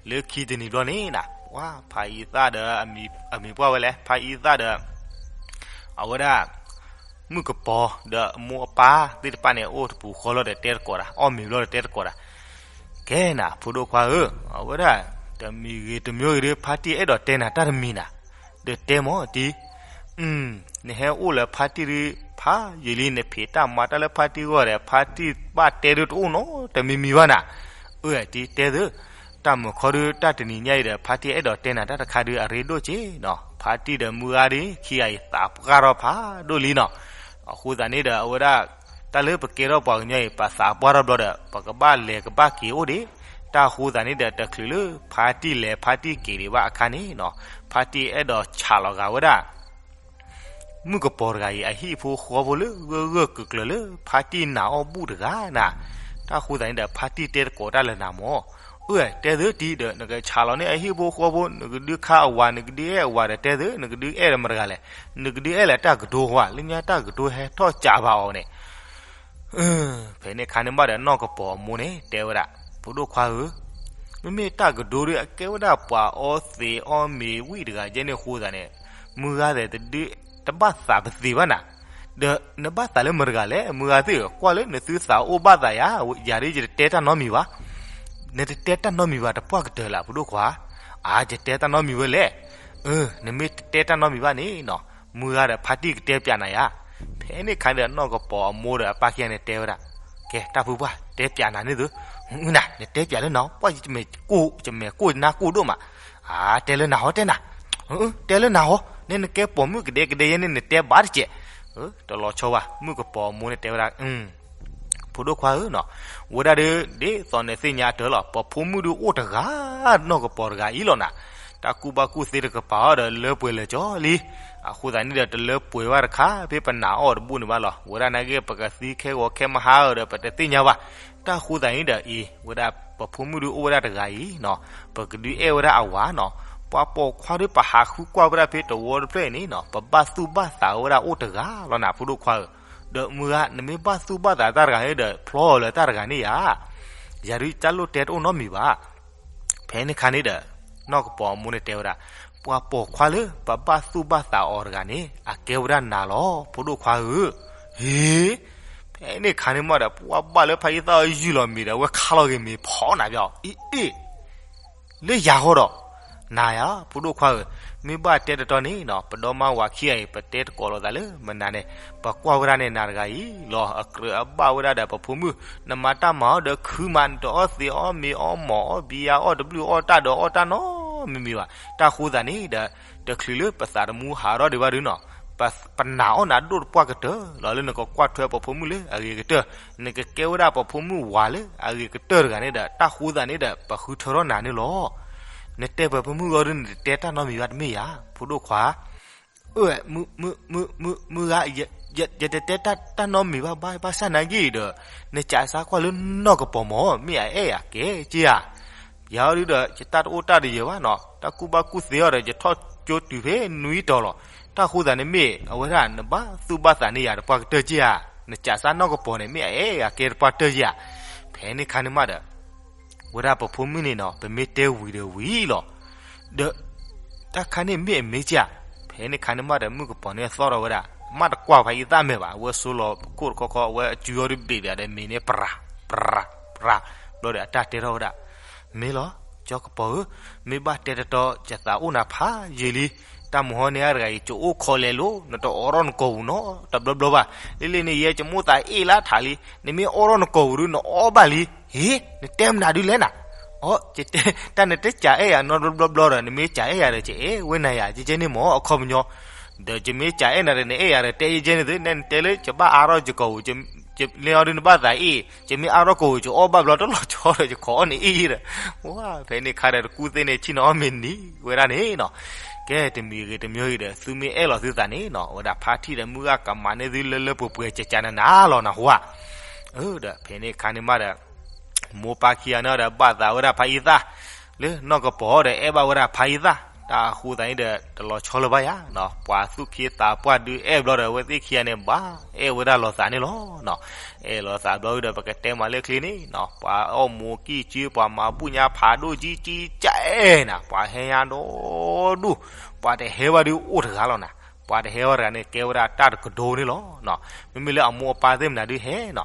လၢခံတနံၤဘျီန့ၣ်နၤ ပှၤဖးယံာ်သၣ်ဒီး အမံၤပှၢ်ဝဲလဲၣ် ဖးယံာ်သၣ်ဒီး အဝဲဒၣ် မုၣ်ကပီၤဒီးအမိၢ်အပၢ်သ့ၣ်တဖၣ်န့ၣ် အိၣ်တပူၤဃီလီၤဒီးတဲတကိးတၢ် အီၣ်မ့ၤဘျီဒီးတဲတကိးတၢ်, ကဲနၤ ဖိဒိၣ်ခွါဧၢ, အဝဲဒၣ် တမံၤဂ့ၤတမံၤဂ့ၤဒီး ဖါတံၢ်အဲၣ်ဒိးတဲနၤတၢ်တမံၤနၤ, ဒီးတဲမ့ၢ်တံၢ်, နဟဲအိၣ်လၢဖါတံၢ်ဒု ဖးယံာ်လံ နဖံးတၢ်မၤတၢ်လၢဖါတံၢ်ဂီၢ်ဒီး ဖါတံၢ်ဘၣ်တဲဒုတအိၣ်နီတမံၤမံၤဘၣ်နၤ, အၢ တံၢ်တဲသု တၢ်မုာ်ခီဒု တၢ်တနံၤညါအံၤဒီး ဖါတံၢ်အဲၣ်ဒိးတဲနၤတၢ်တခါဒု အရ့ဒိၣ်က့နီၤ, ဖါတံၢ်ဒီးမုၢ်ဂၤဒု ခံဂၤအံၤသးပှၢ်ထီၣ်ဖးဒိၣ်လံနီၤ, အဃိသတးန့ၣ်ဒီး အဝဲဒၣ် တၢ်လၢပကဲထီၣ်ပှၤကညီအံၤ ပသးပှၢ်ထီၣ်ဘျီဒီး ပကဘၣ်လဲၤကဘၣ်က့ၤအိၣ်ဒံး, တၢ်ဃိသတးန့ၣ်ဒီး တချုးလၢဖါတံၢ်လဲၤဖါတံၢ်က့ၤဒံးဘၣ်အခါန့ၣ်နီၤ, ဖါတံၢ်အဲၣ်ဒိးဆးလီၤဂာ်ဝဲဒၣ် မုၣ်ကပီၤတဂၤအံၤ အဟံၣ်ဖိဃီဖိလၢဂၢၢ်ဂၢၢ်ကျၢၤကျၢၤလၢ ဖါတံၢ်နာ်အီၤဘူၣ်တဂၤနၤ, တၢ်ဃိသတးန့ၣ်ဒီး ဖါတံၢ်တဲတကိးတၢ်လၢနၤမ့ၢ်, အၢ တဲသုတံၢ်ဒီး နကဆးလီၤန့ၢ်အဟံၣ်ဖိဃီဖိ နကဒုးခါအဝၤ နကဒုးအဲၣ်အဝၤဒီးတဲသု နကဒုးအဲၣ်ဒီးမတဂၤလဲၣ်, နကဒုးအဲၣ်လၢတၢ်ကဒိဝဲ လၢညါတၢ်ကဒိဟဲထီၣ်ကးဘၣ်အီၤန့ၣ် ဖဲန့ၣ်ခါန့ၣ်ဘၣ်ဒီး နီၢ်ကပီၤအမိၢ်န့ၣ် တဲဝဲဒၣ်, ဖိဒိၣ်ခွါဧၢ, မ့မ့ၢ်တၢ်ကဒိဒီး အကဲဝဲဒၣ်ပှၤအီသံးအီမ့ၤဝံၣ်တဂၤကဲန့ၣ်အဃိသတးန့ၣ်, မုၢ်ဂၤသဲးတဒုး တဘၣ်သးပသံးဘၣ်နၤ, ဒီးနဘၣ်သးလၢမတၤတဂၤလဲၣ်, မုၢ်ဂၤသ့ၣ်ဧၢ, ကွၢ်လၢနသုသးအိၣ်ဘၣ်သးယၤ, ယၤဒ်ယတတဲတၢ်နီတမံၤဘၣ်. နတတဲတၢ်နီတမံၤဘၣ် တပှၢ်ကတၢၢ်လၢ ဖိဒိၣ်ခွါ. အါ, ယတဲတၢ်နီတမံၤဝဲလဲၣ်. အၢ, နမ့ၢ်တတဲတၢ်နီတမံၤဘၣ်န့ၣ်နီၤ, မုၢ်ဂၤဒီးဖါတံၢ်ကတဲပၠးနၤယၤ. ဖဲန့ၣ်အခါန့ၣ်ဒီး နီၢ်ကပီၤအမိၢ်ဒီးအပၢ်ခံဂၤန့ၣ်တဲဝဲဒၣ်, ကဲ တၢ်ဖုပှၢ် တဲပၠးနၤန့ၣ်သု, နတဲပၠးလၢနၤ, ပှၢ်ယမဲာ်ကိၢ်, ယမဲာ်ကိၢ်နါကိၢ်ဒိၣ်မး. အါ, တဲလၢနၤဟီတဲနၤ, တဲလၢနၤဟီ, နဲနကဲပိာ်မုၣ်ကဒဲကဒဲယဲန့ၣ် နတဲဘၣ်တကဲး. တလီၤဆီဘၣ်, မုၢ်ကပီၤအမိၢ်န့ၣ်တဲဝဲဒၣ်, ဖိဒိၣ်ခွါဧၢနီၤ, ဝဲဒၣ်ဒ် ဒ်သိးနသ့ၣ်ညါအတၢၢ်လီၤ, ပဖိမုၣ်ဒုအိၣ်တဂၤ, နီၢ်ကပီၤတဂၤအံၤလီၤနၤ. တၢ်ကူၣ်ဘၣ်ကူၣ်သ့တကပၤအီၤဒီး လၢပှဲၤလၢာ်ကၠီလံ. အဃိသတးန့ၣ်ဒီး တလၢပှဲၤဘၣ်တခါ ဖဲပနာ်အီၤတဘူၣ်န့ၣ်ဘၣ်လီၤ. ဝဲဒၣ်နာ်က့ ပကသံခဲဂီၤခဲမဟါဧါဒီး ပတသ့ၣ်ညါဘၣ်. တၢ်ဃိသတးန့ၣ်ဒီးအံၤ ဝဲဒၣ်ပဖိမုၣ်ဒုအိၣ်ဝဲဒၣ်တဂၤအံၤနီၤ, ပကဒုးအဲၣ်ဝဲဒၣ်အဝၤနီၤ. ပှၤပိာ်ခွါဒုး ပဟးဃုကွၢ်ဝဲဒၣ်ဖဲတဝီတဖျၢၣ်အံၤန့ၣ်နီၤ, ပဘၣ်သူၣ်ဘၣ်သးဝဲဒၣ်အိၣ်တဂၤလီၤနၤ ဖိဒိၣ်ခွါဧၢ. ဒီးမုၢ်ဂၤ နမ့ၢ်ဘၣ်သူၣ်ဘၣ်သးတၢ်တဂၤန့ၣ်ဒီး ဖျီအီၤလၢတၢ်တဂၤန့ၣ်ယၤ, ယၤဒုးတၢ်လိၣ်တဲတအိၣ်နီတမံၤဘၣ်. ဖဲန့ၣ်အခါန့ၣ်ဒီး နီၢ်ကပီၤအမိၢ်န့ၣ်တဲဝဲဒၣ်, ပှၤပိာ်ခွါလၢပဘၣ်သူၣ်ဘၣ်သးအီၤတဂၤန့ၣ် အကဲဝဲဒၣ်နၤလီၤ ဖိဒိၣ်ခွါဧၢ. ဟ့, ဖဲန့ၣ်အခါန့ၣ်မးဒီး ပှၤဘၣ်လၢဖါအံသၣ်အီၤယုၢ်လီၤမ့ၤဒီး အဝဲခးလီၤဂ့ၤမ့ၤဖီနၤပျီ, အ့ အ့ လၢယၤဃီဒီး နၤယၤ ဖိဒိၣ်ခွါဧၢ, မ့ၢ်ဘၣ်တဲတတီန့ၣ်နီၤ, ပဒီမါဝၤခံဂၤအံၤ ပတဲတကိးလိာ်သးလၢမနုၤန့ၣ်, ပကွၢ်ဝဲဒၣ်န့ၣ်နၤတဂၤအံၤလီၤ, အကြၢးအဘၣ်ဝဲဒၣ်ဒီးပဖိမုၣ်, နမၤတၢ်မၤအီၤဒီးခုမး, နတအီသံးအီမ့ၤအီမီၢ်အီဘံယၤအီၣ်တဘျုးအီတၢ်ဒီးအီတၢ်နီတမံၤမံၤဘၣ်. တၢ်ဃိသတးန့ၣ်ဒီး တချုးလၢပသးသမူဟးထီၣ်ဒံးဘၣ်ဒုနီၤ, ပနာ်အီၣ်နၤဒိၣ်တပှၢ်ကတၢၢ်လီၤ, လၢနကကွၢ်ထွဲပဖိမုၣ်လၢအဂ့ၤကတၢၢ်, နကကဲဝဲဒၣ်ပဖိမုၣ်ဝၤလၢအဂ့ၤကတၢၢ်တဂၤန့ၣ်ဒီး တၢ်ဃိသတးန့ၣ်ဒီး ပဃုထၢထီၣ်နၤန့ၣ်လီၤ. နတဲပဖိမုၣ်ဂီၢ်ဒု နတတဲတၢ်နီတမံၤဘၣ်တမ့ၢ်ဧါ, ဖိဒိၣ်ခွါ. အၢ, မုၢ်ဂၤ, ယတတဲတၢ်နီတမံၤဘၣ်, ဘၣ်ဆၣ်နာ်က့ဒီး နစးစါကွၢ်လၢနီၢ်ကပီၤမး မ့ၢ်အအဲၣ်ယၤကဲက့ဧါ. ယၤအီၤဒုဒီး ယတၢ်တအိၣ်တၢ်တယၢၤဘၣ်နီၤ, တၢ်ကူၣ်ဘၣ်ကူၣ်သ့အီၤဒီး ယထီၣ်ကၠိတုၤဖဲနွံတီၤလီၤ. တၢ်ဃိသတးန့ၣ်မ့ၢ် အဝဲဒၣ်နဘၣ်သူၣ်ဘၣ်သးန့ၢ်ယၤတပှၢ်ကတၢၢ်က့ဧါ, နစးစါနီၢ်ကပီၤန့ၣ် မ့ၢ်အအဲၣ်ယၤကဲတပှၢ်ကတၢၢ်က့ဧါ. ဖဲန့ၣ်ခါန့ၣ်မးဒီး ဝဲဒၣ်ပဖိမုၣ်န့ၣ်နီၤ ပမ့ၢ်တဲဝံၤဒီးဝံၤလီၤ. ဒီး တၢ်ခါန့ၣ်မ့ၢ်အမ့ၢ်ကဧါ. ဖဲန့ၣ်ခါန့ၣ်မးဒီး မုၣ်ကပီၤန့ၣ်သီၣ်ထီၣ်ဝဲဒၣ်, မ့ၢ်တကွၢ်ဖးအံသၣ်မဲာ်ဘၣ်, အဝဲဆိလီၤခိၣ်တခီခီ အဝဲအစုအီၤဒုးဘ့ၣ်ဒၣ်ဒီးမ့ၤန့ၣ် ပြၤ ပြၤ ပြၤ ဘျီဒီးအတၢ်တဲထီၣ်ဝဲဒၣ်, မ့ၢ်လီၤ, ကၠီကပီၤဧၢ, မ့ၢ်ဘၣ်တဲတတီ ယသးအိၣ်နၤဖးယံာ်လံ. တၢ်မုၢ်ဟီန့ၣ်အါတဂၤအံၤ ကအိၣ်ခိးလဲၤလိၤ, နတအိးထီၣ်နကိာ်ပူၤနီတဘျီဘျီဘၣ်. လၢလၢန့ၣ် ယဲကမိၣ်သးအ့ၣ်လၢထးလံ, နမ့ၢ်အိးထီၣ်နကိာ်ပူၤဒု နအီၣ်ဘၣ်လံ. ဟ့, နတဲမနုၤဒုလဲၣ်နၤ. အိ, တၢ်နတစးအဲၣ်ယၤနီတဘျီဘျီဒီး နမ့ၢ်စးအဲၣ်ယၤဒီး ကအဲၣ်ဝဲနၤယၤ ကဲကဲန့ၣ်မ့ၢ်အခီပညီ, ဒီးယမ့ၢ်စးအဲၣ်နၤဒီး နအဲၣ်ယၤဒီးတဲယဲကဲန့ၣ်သု, နဲနတဲလၢယဘၣ်အါထီၣ်ယကိာ်ပူၤ, လၢအီၤဒု နဘၣ်သးအ့ၣ်, ယမ့ၢ်အါထီၣ်ကိာ်ပူၤ ယအီၣ်ဘၣ်ဘျီတလီၤဆီဒီး ယခိးအီၣ်န့ၣ်အ့ၣ်ဒီး, ဝါ, ဖဲန့ၣ်ခါဒီးတကူၣ်သ့ၣ်န့ၣ် ဆ့ၣ်နီၤအီၣ်မ့ၤနံၤဝဲဒၣ်န့ၣ်နီၤ. ကဲတမံၤဂ့ၤတမံၤဂ့ၤဒီး သုမ့ၢ်အဲၣ်လီၤသုသးန့ၣ်နီၤ ဝဲဒၣ်ဖါတံၢ်ဒီးမုၢ်ဂၤကမၤန့ၢ်သုလၢလၢပှဲၤပှဲၤကကနနၤလီၤနၢ်ဟူဧါ. အၢ ဒီးဖဲန့ၣ်ခါန့ၣ်မးဒီး မိၢ်ပၢ်ခံဂၤန့ၣ်ဒီး ဘၣ်သးဝဲဒၣ်ဖးအံသၣ်, လၢနီၢ်ကပီၤဒီး အဲၣ်ဘၣ်ဝဲဒၣ်ဖးအံသၣ်, တၢ်ဃိသးန့ၣ်ဒီး တလီၤဆီလၢၤဘၣ်ယၤ, ပှၤသူၣ်က့သးပှၢ်ဒုးအဲၣ်ဘျီဒီး အဝဲသ့ၣ်ခံဂၤန့ၣ် ဘၣ်အဲၣ်ဝဲဒၣ်လိာ်သးန့ၣ်လီၤ. အဲၣ်လိာ်သးဘျီဒီး ပကတဲမးလၢချ့န့ၣ်, ပှၤအီၣ်မူးကံၢ်ကၠု ပှၤမၤဘူၣ်ညါဖးဒိၣ်ကံကံကအဲၣ်နၤ, ပှၤဟဲညါဒီဒူၣ်, ပှၤတဟဲဘၣ်ဒုးအိၣ်တဂၤလီၤနၤ. ပှၤတဟဲဝဲတဂၤန့ၣ် ကဲဝဲဒၣ်တၢ်တကဒိန့ၣ်လီၤ. မ့မ့ၢ်လၢအမိၢ်အပၢ်သ့ၣ်မနုၤဒုးဟဲနီၤ,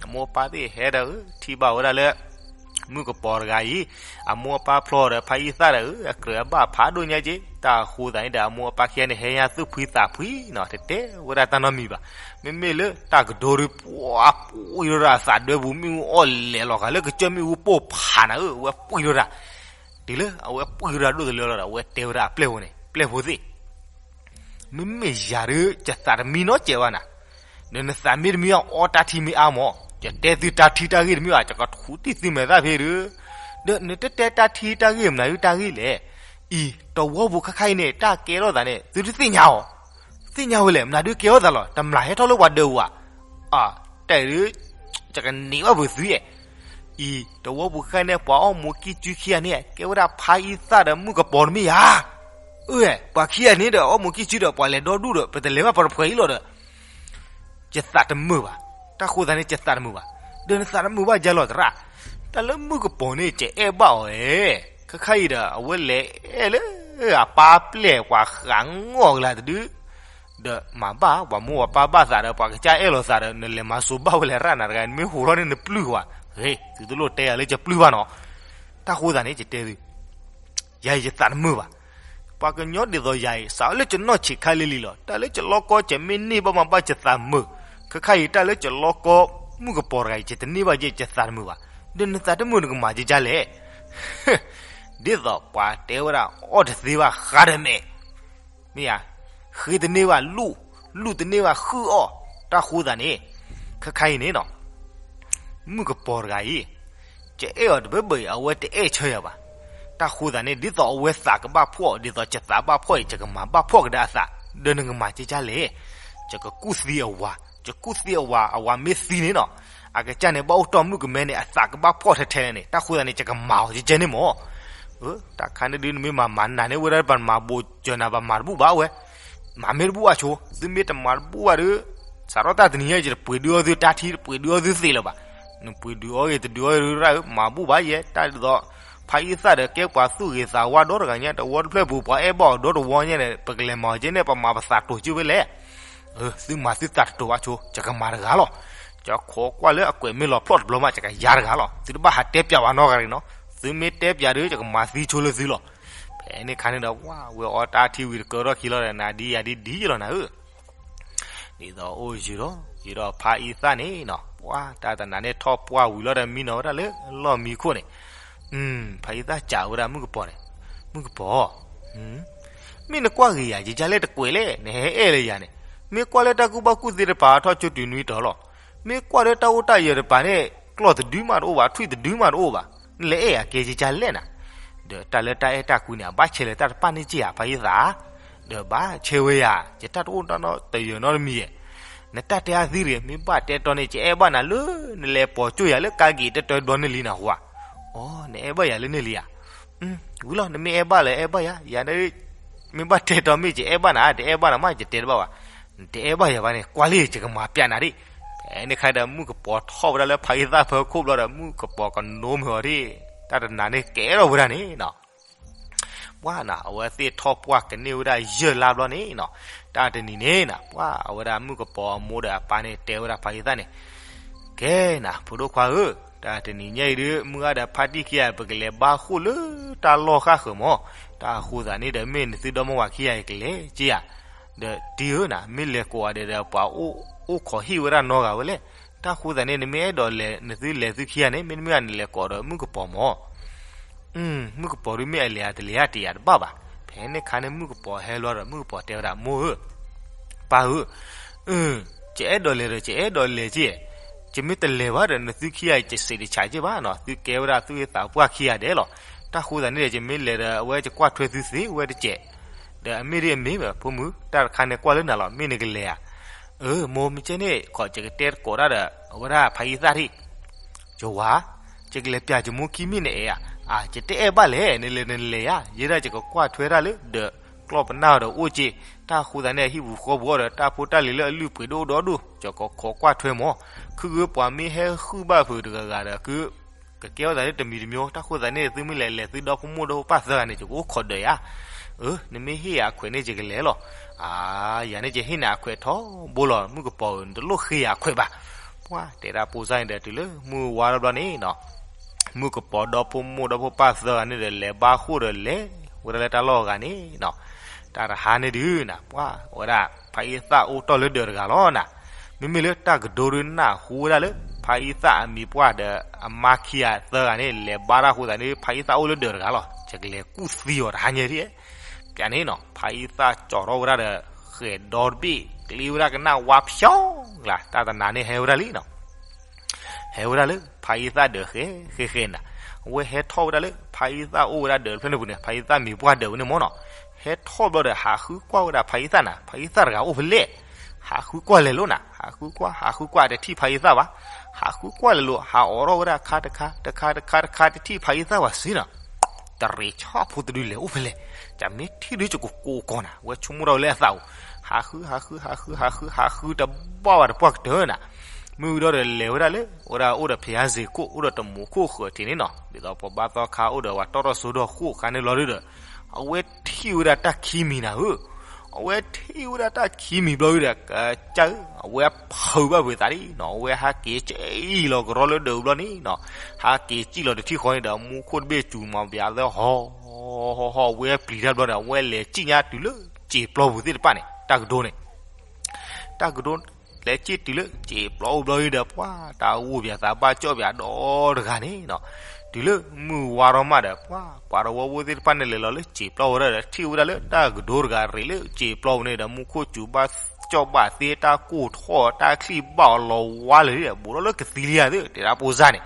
အမိၢ်အပၢ်သ့ၣ်ဟဲဒီး ထံၣ်ဘၣ်ဝဲဒၣ်လၢ မုၣ်ကပီၤတဂၤအံၤ, အမိၢ်အပၢ်ဖျီဒီးဖးအံသၣ်ဒီး အကြၢးအဘၣ်ဖးဒိၣ်ညါက့, တၢ်ဃိသးန့ၣ်ဒီး အမိၢ်အပၢ်ခံဂၤန့ၣ် ဟဲညါသူၣ်ဖှံသးဖှံနီၤ, တတဲဝဲဒၣ်တၢ်နီတမံၤဘၣ်. မ့မ့ၢ်လၢတၢ်ကဒိဒုး ပှၤပှံၢ်ထီၣ်တၢ်အသးဒၢပူၤ မ့ၣ်အူအီၣ်လဲၤလီၤဂာ်လၢကစၢၢ်မ့ၣ်အူပိၢ်ဖးနၤဧၢ, အဝဲပှံၢ်ထီၣ်တၢ်, တုၤလၢအဝဲပှံၢ်ထီၣ်တၢ်ဒိၣ်တလၢလီၤဒီး အဝဲတဲဝဲဒၣ်အပျဲၢ်ဖိန့ၣ်, ပျဲၢ်ဖိသ့ၣ် မ့မ့ၢ်ယၤဒုး ယသးတမံနီတစဲးဘၣ်နၤ, ဒီးနသးမ့ၢ်တမံဘၣ် အီတၢ်ထံမ့ၢ်အါမး, ယတဲသုတၢ်ထံတၢ်ဂ့ၢ်တမ့ၢ်ဘၣ်, ယကထူးတံၢ်သုမဲာ်သၣ်ဖဲဒုး, ဒီးနတတဲတၢ်ထံတၢ်ဂ့ၢ်မနုၤဒုးတၢ်ဂ့ၢ်လဲၣ်. အံၤ တဝီပူၤခါခါအံၤန့ၣ် တၢ်ကဲထီၣ်သးန့ၣ် သုတသ့ၣ်ညါအီၤ, သ့ၣ်ညါဝဲလဲၣ်, မနုၤဒုးကဲထီၣ်သးလီၤ, တမျၢ်ဟဲထီၣ်လၢပှၤဒၢးပူၤဧါ. အါ, တၢ်အံၤဒုး ယကန့ၢ်ဘၣ်ပှဲၤသုအဲၣ် အံၤ တဝီပူၤခါန့ၣ် ပှၤအီၣ်မူးကံၢ်ကၠုခံဂၤန့ၣ် ကဲဝဲဒၣ်ဖးအံသၣ်ဒီးမုၣ်ကပီၤတမ့ၢ်ဧါ. အၢ, ပှၤခံဂၤန့ၣ်ဒီး အီၣ်မူးကံၢ်ကၠုဒီး ပှၤလဲၤဒီဒူၣ်ဒီး ပတလဲၤဘၣ်ပှၤတဖှဲးအံၤလီၤဒီး ယသးတမုာ်ဘၣ်. တၢ်ဃိသးန့ၣ် ယသးတမုာ်ဘၣ်. ဒီးနသးတမုာ်ဘၣ်ယၤလီၤသရၣ်, တၢ်လၢမုၣ်ကပီၤန့ၣ် ယအဲၣ်ဘၣ်အီၤဧဲ, ခါခါအံၤဒီး အဝဲလဲၤအဲၣ်လၢအပၢ်ပျဲၢ်ပှၤဃးငီၢ်ကလၤတဒု ဒီးမၤဘၣ် ပှၤမိၢ်ပှၤပၢ်ဘၣ်သးဒီး ပှၤကစၢ်အဲၣ်လိာ်သးဒီး နလဲၤမၤစိၤဘၣ်ဝဲလဲၣ်ရၣ်နၤတဂၤ နမ့ၢ်ဟူးထီၣ်န့ၣ်နပျုၢ်ဝဲ, ဟ့, သုတလိၣ်တဲယၤလၢယပျုၢ်ဘၣ်နီၤ, တၢ်ဃိသးန့ၣ် ယတဲသု ယၤအံၤယသးတမုာ်ဘၣ်. ပှၤကညီဒ်သိးယၤအံၤ စးလၢယနီၢ်ဆံးခါလံလံလီၤ, တၢ်လၢယလီၢ်ကီ ယမ့ၢ်န့ၢ်ဘၣ်မၤဘၣ်ယသးမုာ်, ခဲခါအံၤတၢ်လၢယလီၢ်ကီ မုၣ်ကပီၤတဂၤအံၤ ယတန့ၢ်ဘၣ်ယဲ ယသးတမုာ်ဘၣ်. ဒီးနသးတမုာ်နကမၤကကလဲၣ်. ဒ်သိးပှၤတဲဝဲဒၣ် အီၣ်တသ့ဘၣ်ဃါတမဲာ် မ့ၢ်ဧါ, ဃ့တန့ၢ်ဘၣ်လူၣ်, လူၣ်တန့ၢ်ဘၣ်ဃုအီၣ်, တၢ်ဃိသးန့ၣ်, ခဲခါအံၤန့ၣ်နီၤ, မုၣ်ကပီၤတဂၤအံၤ, ယအဲၣ်အီၤတဘၢဘၢအံၤ အဝဲတအဲၣ်ဆၢယၤဘၣ်. တၢ်ဃိသးန့ၣ် ဒ်သိးအဝဲသးကဘၣ်ဖှီၣ် ဒ်သိးယသးဘၣ်ဖှီၣ်အံၤ ယကမၤဘၣ်ဖှီၣ်ကဒါအသး, ဒီးနကမၤကကလဲၣ်. ယကကူၣ်သံအဝၤ, ယကူၣ်သံအဝၤ, အဝၤမ့ၢ်သံန့ၣ်နီၤ, အကစၢ်န့ၣ်ဘၣ်အိၣ်တီၢ်မုၣ်ကမဲန့ၣ် အသးကဘၣ်ဖှီၣ်ထဲထဲန့ၣ်, တၢ်ဃိသးန့ၣ် ယကမၤအီၤကကဲန့ၣ်မၢ်. တၢ်ခါန့ၣ်ဒုး နမ့ၢ်မၤမၤနၤန့ၣ် ဝဲဒၣ်ပှၤမၤဘိးစၢၤနၤ ပှၤမၤတဘူၣ်ဘၣ်ဝဲ, မၤမ့ၢ်တဘူၣ်ဘၣ်ဆိ, သုမ့ၢ်တမၤတဘူၣ်ဘၣ်ဒီး, စးထီၣ်တၢ်တနံၤညါ ယတပှ့ၤဒုးအီၣ်သုတၢ်ထံ တပှ့ၤဒုးအီၣ်သုသ့လၢၤဘၣ်. နပှ့ၤဒုးအီၣ်ဂ့ၤ တဒုးအီၣ်ဂ့ၤရၣ်ဧၢ, မၤဘူၣ်ဘၣ်ယဲ, တၢ်ဒ်သိး ဖးအံသၣ်ဒီးကဲပှၤသူၣ်ဂ့ၤသးဝါဒီတဂၤညါ တဝီတဖျၢၣ်ပူၤ ပှၤအဲၣ်ဘၣ်အီၤဒီတဝီညါန့ၣ် ပကလဲၤမၤအီၤကဲန့ၣ် ပမၤပသးတိၤကၠိဝဲလဲၣ်. သုမၤသုသးတတိၤဘၣ်ဆိ, ယကမၤတဂၤလီၤ. ယခိးကွၢ်လၢအကွဲးမ့ၢ်လီၤဖျီၣ်တဘျီမး ယကယါတဂၤလီၤ. သုတဘၣ်ဟးတဲပျးဝဲနီတဂၤန့ၣ်နီၤ, သုမ့ၢ်တဲပျးဒီး ယကမၤသံဆိလၢသုလီၤ. ဖဲန့ၣ်ခါန့ၣ်ဒီး ဝဲအီၣ်တၢ်ထံဝံၤတကၢထီၣ်ခံလီၤဒီး နၤဒ်ယၤဒ်ဒ်ယလီၤနၤဧၢ ဒ်သိးအိၣ်ယုာ်ဒီး ယုာ်ဒီးဖးအံသၣ်န့ၣ်နီၤ, ပှၤတၢ်တနၤန့ၣ်ထီၣ်ပှၢ်ဝံၤလီၤဒီး မံနီၤဝဲဒၣ်လၢလီၢ်မံခိၣ်န့ၣ်, ဖးအံသၣ်စံးဝဲဒၣ်မုၣ်ကပီၤန့ၣ်, မုၣ်ကပီၤ, မ့ၢ်နကွၢ်ဂ့ၤယၤ ယကလဲၣ်တကွဲးလဲၣ် နဟဲအဲၣ်လၢယၤန့ၣ်, မ့ၢ်ကွၢ်လၢတၢ်ကူၣ်ဘၣ်ကူၣ်သ့တပၤထီၣ်ကၠိတုၤနွံတီၤလီၤ, မ့ၢ်ကွၢ်လၢတၢ်အိၣ်တၢ်ယၢၤတပၤန့ၣ် ကျီၢ်တဒုမးတအိၣ်ဘၣ် ထွံၣ်တဒုမးတအိၣ်ဘၣ်, နလဲၤအဲၣ်ယၤကဲယကလဲၣ်နၤ ဒီးတၢ်လၢတၢ်အဲၣ်တၢ်ကွံန့ၣ် အဘၣ်ဆဲးလၢတၢ်တပၣ်န့ၢ်က့ၢ်ဧါ ဖးယသး, ဒီးဘၣ်ဆဲးဝဲယၤ ယတၢ်တအိၣ်နီတယၢၤနီတမံၤဧါ, နတၢ်တဲအါသံတဂ့ၤ မ့ၢ်ဘၣ်တဲတီန့ၣ် ယအဲၣ်ဘၣ်နၤလၢ နလဲၤပိာ်ကၠိၢ်ယၤလၢကါက့ၤတတၢၢ်ဘျီန့ၣ်လံနၤဟူဧါ, အိ နအဲၣ်ဘၣ်ယၤလၢန့ၣ်လံဧါ, ဝံၤလီၤ နမ့ၢ်အဲၣ်ဘၣ်လၢအဲၣ်ဘၣ်ယၤ ယၤ မ့ၢ်ဘၣ်တဲတီမ့ၢ်ယအဲၣ်ဘၣ်နၤ တအဲၣ်ဘၣ်နၤမး ယတဲတဘၣ်ဘၣ်, နတအဲၣ်ဘၣ်ယၤဘၣ်န့ၣ် ကွၢ်လံ ယကမၤပျးနၤဒၣ်, ဖဲန့ၣ်ခါဒီး မုၣ်ကပီၤထီၣ်ဝဲဒၣ်လၢဖးယသၣ်ဖၢခိၣ်ဘျီဒီး မုၣ်ကပီၤကနိမုာ်အီၤဒၣ်, တၢ်တနၤန့ၣ်ကဲထီၣ်ဝဲဒၣ်န့ၣ်နီၤ ပှၤနၤ အဝဲသ့ၣ်ထီၣ်ပှၢ်ကန့ၢ်ဝဲဒၣ်ယဲၢ်လါဘျီန့ၣ်နီၤ, တၢ်တနံၤန့ၣ်နၤ ပှၤအဝဲဒၣ်မုၣ်ကပီၤအမိၢ်ဒီးအပၢ်န့ၣ် တဲဝဲဒၣ်ဖးယသၣ်န့ၣ်, ကဲနၤ ဖိဒိၣ်ခွါဧၢ, တၢ်တနံၤညါအံၤဒုး မုၢ်ဂၤဒီးဖါတံၢ်ခံဂၤ ပကလဲၤဘါဃိၣ်လၢတၢ်လီၢ်ဃၣ်ဃၢၤမၢ်, တၢ်အဃိသတးန့ၣ်ဒီး မ့ၢ်နသုဒီမါဝၤခံဂၤအံၤကလဲၤက့ၤဧါ, ဒီးတံၤဧၢနၤ မ့ၢ်လဲၤကိးဂၤဒဲးဒီး ပှၤအိၣ်ခိးဟ့ၣ်ဝဲဒၣ်နီတဂၤဝဲလဲၣ်, တၢ်ဃိသတးန့ၣ် နမ့ၢ်အဲၣ်ဒိးလဲၤ နသုလဲၤသုခံဂၤန့ၣ် မ့တမ့ၢ်နလဲၤကိးဒီးမုၣ်ကပီၤမၢ် မုၣ်ကပီၤဒုးမ့ၢ်အလဲၤအတလဲၤဧါ တယာ်တဘၣ်ဘၣ်. ဖဲန့ၣ်ခါန့ၣ် မုၣ်ကပီၤဟဲလီၤဒီး မုၣ်ကပီၤတဲဝဲဒၣ် မိၢ်ဧၢ, ပၢ်ဧၢ, ယအဲၣ်ဒိးလဲၤဒီး ယအဲၣ်ဒိးလဲၤက့ၢ်, ယမ့ၢ်တလဲၤဘၣ်ဒီး နသုခံဂၤအံၤ ယစံးတဆးက့ၢ်ဘၣ်နီၤ, သုကဲဝဲဒၣ်သူၣ်ဂ့ၤသးပှၢ်ခံဂၤဒဲးလီၤ. တၢ်ဃိသတးန့ၣ်ဒီး ယမ့ၢ်လဲၤဒီး အဝဲယကွၢ်ထွဲသုသ့ဝဲတစဲး, ဒီးအမ့ၢ်ဒ်အမ့ၢ်ဘၣ် ဖိမုၣ် တၢ်တခါန့ၣ်ကွၢ်လၢနၤလီၤ မ့ၢ်နကလဲၤဧါ. အၢ မိၢ်မ့ၢ်ကဲန့ၣ် ခီ ယကတဲတကိးတၢ်ဒီး အဝဲဒၣ်ဖးယံသၣ်ထံၣ် ယဝၤ, ယကလဲၤပျးယမိၢ်ခံမ့ၢ်နအဲၣ်ဧါ. အၢ ယတအဲၣ်ဘၣ်လဲၣ် နလဲၤနလဲၤယၤ, ယဲဒၣ်ယကကွၢ်ထွဲတၢ်လၢဒီး ကျီၢ်ပနၢ်အီၤဒီးအိၣ်က့ၢ်, တၢ်ဃိသတးန့ၣ် အဟံၣ်ပူၤဃီပူၤအီၤဒီး တၢ်ဖိတၢ်လံၤလၢအလုၢ်ပှ့ၤဒိၣ်ဒိၣ်ဒိၣ် ယကခိးကွၢ်ထွဲမၢ်, ခုဂ့ၤပှၤမ့ၢ်ဟဲဃုဘၣ်ဖုးတဂၤဂၤဒီး ကကဲထီၣ်သးလၢတမံၤတမံၤ, တၢ်ဃိသတးန့ၣ် သုမ့ၢ်လဲၤလဲၤသုဒီဖိမိၢ် ဒီဖိပၢ်သၢဂၤန့ၣ် ယကအိၣ်ခိးဒၢးယၤ. အၢ နမ့ၢ်ဟ့ၣ်ယၤအခွဲးန့ၣ် ယကလဲၤလီၤ. အၢ ယၤန့ၣ် ယဟ့ၣ်နၤအခွဲးထီဘိလီၤ မုၣ်ကပီၤဧၢ, နတလိၣ်ဃ့ယၤအခွဲးဘၣ်. ပှၤတဲဒၣ်ပိစါန့ၣ်ဒီး တုၤလၢမုၢ်ဝါထီၣ်ဘျီန့ၣ်နီၤ, မုၣ်ကပီၤဒီဖိမိၢ်ဒီဖိပၢ်သၢဂၤန့ၣ်ဒီး လဲၤဘါဃိၣ်ဒီးလဲၤဝဲဒၣ်လၢတၢ်လီၢ်အဂၤန့ၣ်နီၤ, တၢ်တဟါန့ၣ်ဒုးနၤ ပှၤဝဲဒၣ် ဖးယံသၣ်အိၣ်တီၢ်လၢဒၢးတဂၤလီၤနၤ. မ့မ့ၢ်လၢတၢ်ကဒိဒုးနၢ်ဟူဝဲဒၣ်လၢ ဖးယံသၣ်အမံၤပှၢ်ဒီးအမါခံဂၤသၢဂၤန့ၣ် လဲၤဘါတၢ်ဃိသတးန့ၣ် ဖးယံသၣ်အိၣ်လၢဒၢးတဂၤလီၤ. ယကလဲၤကူၣ်သံအီၤတဟါညါဒ် ပျးန့ၣ်နီၤ, ဖးယံသၣ်ကၠီၤထီၣ်ဝဲဒၣ်ဒီး ဃဲၤဒီတဘ့ၣ် ကျ့ဝဲဒၣ်ကနၣ်ဝါဖျီလၢ်, တၢ်တနၤန့ၣ်ဟဲဝဲဒၣ်လံနီၤ. ဟဲဝဲဒၣ်လၢ ဖးယံသၣ်ဒၢးဃဲဃဲဃဲနၤ, အဝဲဟဲထီၣ်ဝဲဒၣ်လၢ ဖးယံသၣ်အိၣ်ဝဲဒၣ်ဒၢးတဖျၢၣ်န့ၣ်ပူၤန့ၣ် ဖးယံသၣ်မံၤပှၢ်ဒၢးဝဲန့ၣ်မၢ်နီၤ. ဟဲထီၣ်ဘျီဒီး ဟးဃုကွၢ်ဝဲဒၣ်ဖးယံသၣ်နၤ, ဖးယံသၣ်တဂၤအိၣ်ဖဲလဲၣ်. ဟးဃုကွၢ်လဲၤလိာ်နၤ, ဟးဃုကွၢ် ဟးဃုကွၢ်တထံၣ်ဖးယံသၣ်ဘၣ်. ဟးဃုကွၢ်လဲၤလိာ် ဟးအိးထီၣ်ဝဲဒၣ်ခါတခါ တခါတခါတခါ တထံၣ်ဖးယံသၣ်ဘၣ်စ့နီၤ. တရံးဆီၣ်ဖိတဒုလဲၤအိၣ်ဖဲလဲၣ်, ယမ့ၢ်ထံၣ်ဒုးယကကိးကီးနၤ, ဝဲဆိကမိၣ်ထီၣ်ဝဲလၢအသးအိၣ်, ဟးဃု ဟးဃု ဟးဃု ဟးဃု ဟးဃုတဘၣ်ဘၣ်တပှၢ်ကတၢၢ်နၤ. မ့ၢ်ဝံၤဒီးလဲၤဝဲဒၣ်လၢ ဝဲဒၣ်အိၣ်ဒီးဖယါစ့ၤခိၣ် အိၣ်ဒီးတမူခိၣ်ဃၢၤထံးန့ၣ်နီၤ, ဒ်သိးပှၤဘါသီခါအိၣ်ဒီးပှၤတီၢ်ထီၣ်စိဒီးဃိၣ်ခါန့ၣ်လီၤဒုးဒီး အဝဲထံၣ်ဝဲဒၣ်တၢ်ခံမံၤနၤဧၢ. အဝဲထံၣ်ဝဲဒၣ်တၢ်ခံမံၤဘျီဒီး ကစၢ်ဧၢ, အဝဲဖုးဘၣ်ဝံၤသးဒ်နီၤ, အဝဲဟးက့ၤစံၣ်လီၤကရီလၢဒၢးဘျီန့ၣ်နီၤ, ဟးက့ၤစံၣ်လီၤတထံၣ်ဃီန့ၣ်ဒီး မူခိၣ်တဘ့ၣ်စူၤမၤဘၣ်သၢဟီ ဟီ ဟီ ဟီ အဝဲပျံၤတၢ်ဘျီဒီး အဝဲလဲၤစံၣ်ညါတုၤလၢစံာ်ပျီပူၤသ့ၣ်တဖၣ်န့ၣ် တၢ်ကဒိန့ၣ် တၢ်ကဒိ လဲၤစံၣ်တုၤလၢစံာ်ပျီပူၤဘျီဒီး ပှၤတၢ်အိၣ်ဘၣ်သးဘၣ်ကၠီၣ်ဘၣ်ဒီတဂၤန့ၣ်နီၤ, တုၤလၢမုၢ်ဝါထီၣ်မးဒီး ပှၤ ပှၤတဝီဖိသ့ၣ်တဖၣ်န့ၣ် လဲၤလီၤလၢစံာ်ပျီဝဲဒၣ်ဒီး ထံၣ်ဝဲဒၣ်လၢတၢ်ကဒိတဂၤရ့းလၢစံာ်ပျီပူၤန့ၣ်ဒီး မူခိၣ်စူၤဘၣ်ကၠီၣ်ဘၣ်သ့ တၢ်ကိၢ်ထီၣ် တၢ်ချံၣ်ဘၣ်အီၤလီၤဝါလၢာ်ဒီး ဘူးထီၣ်လၢကသံလံဧါသ့ၣ် တဲဒၣ်ဖိစၢ်န့ၣ်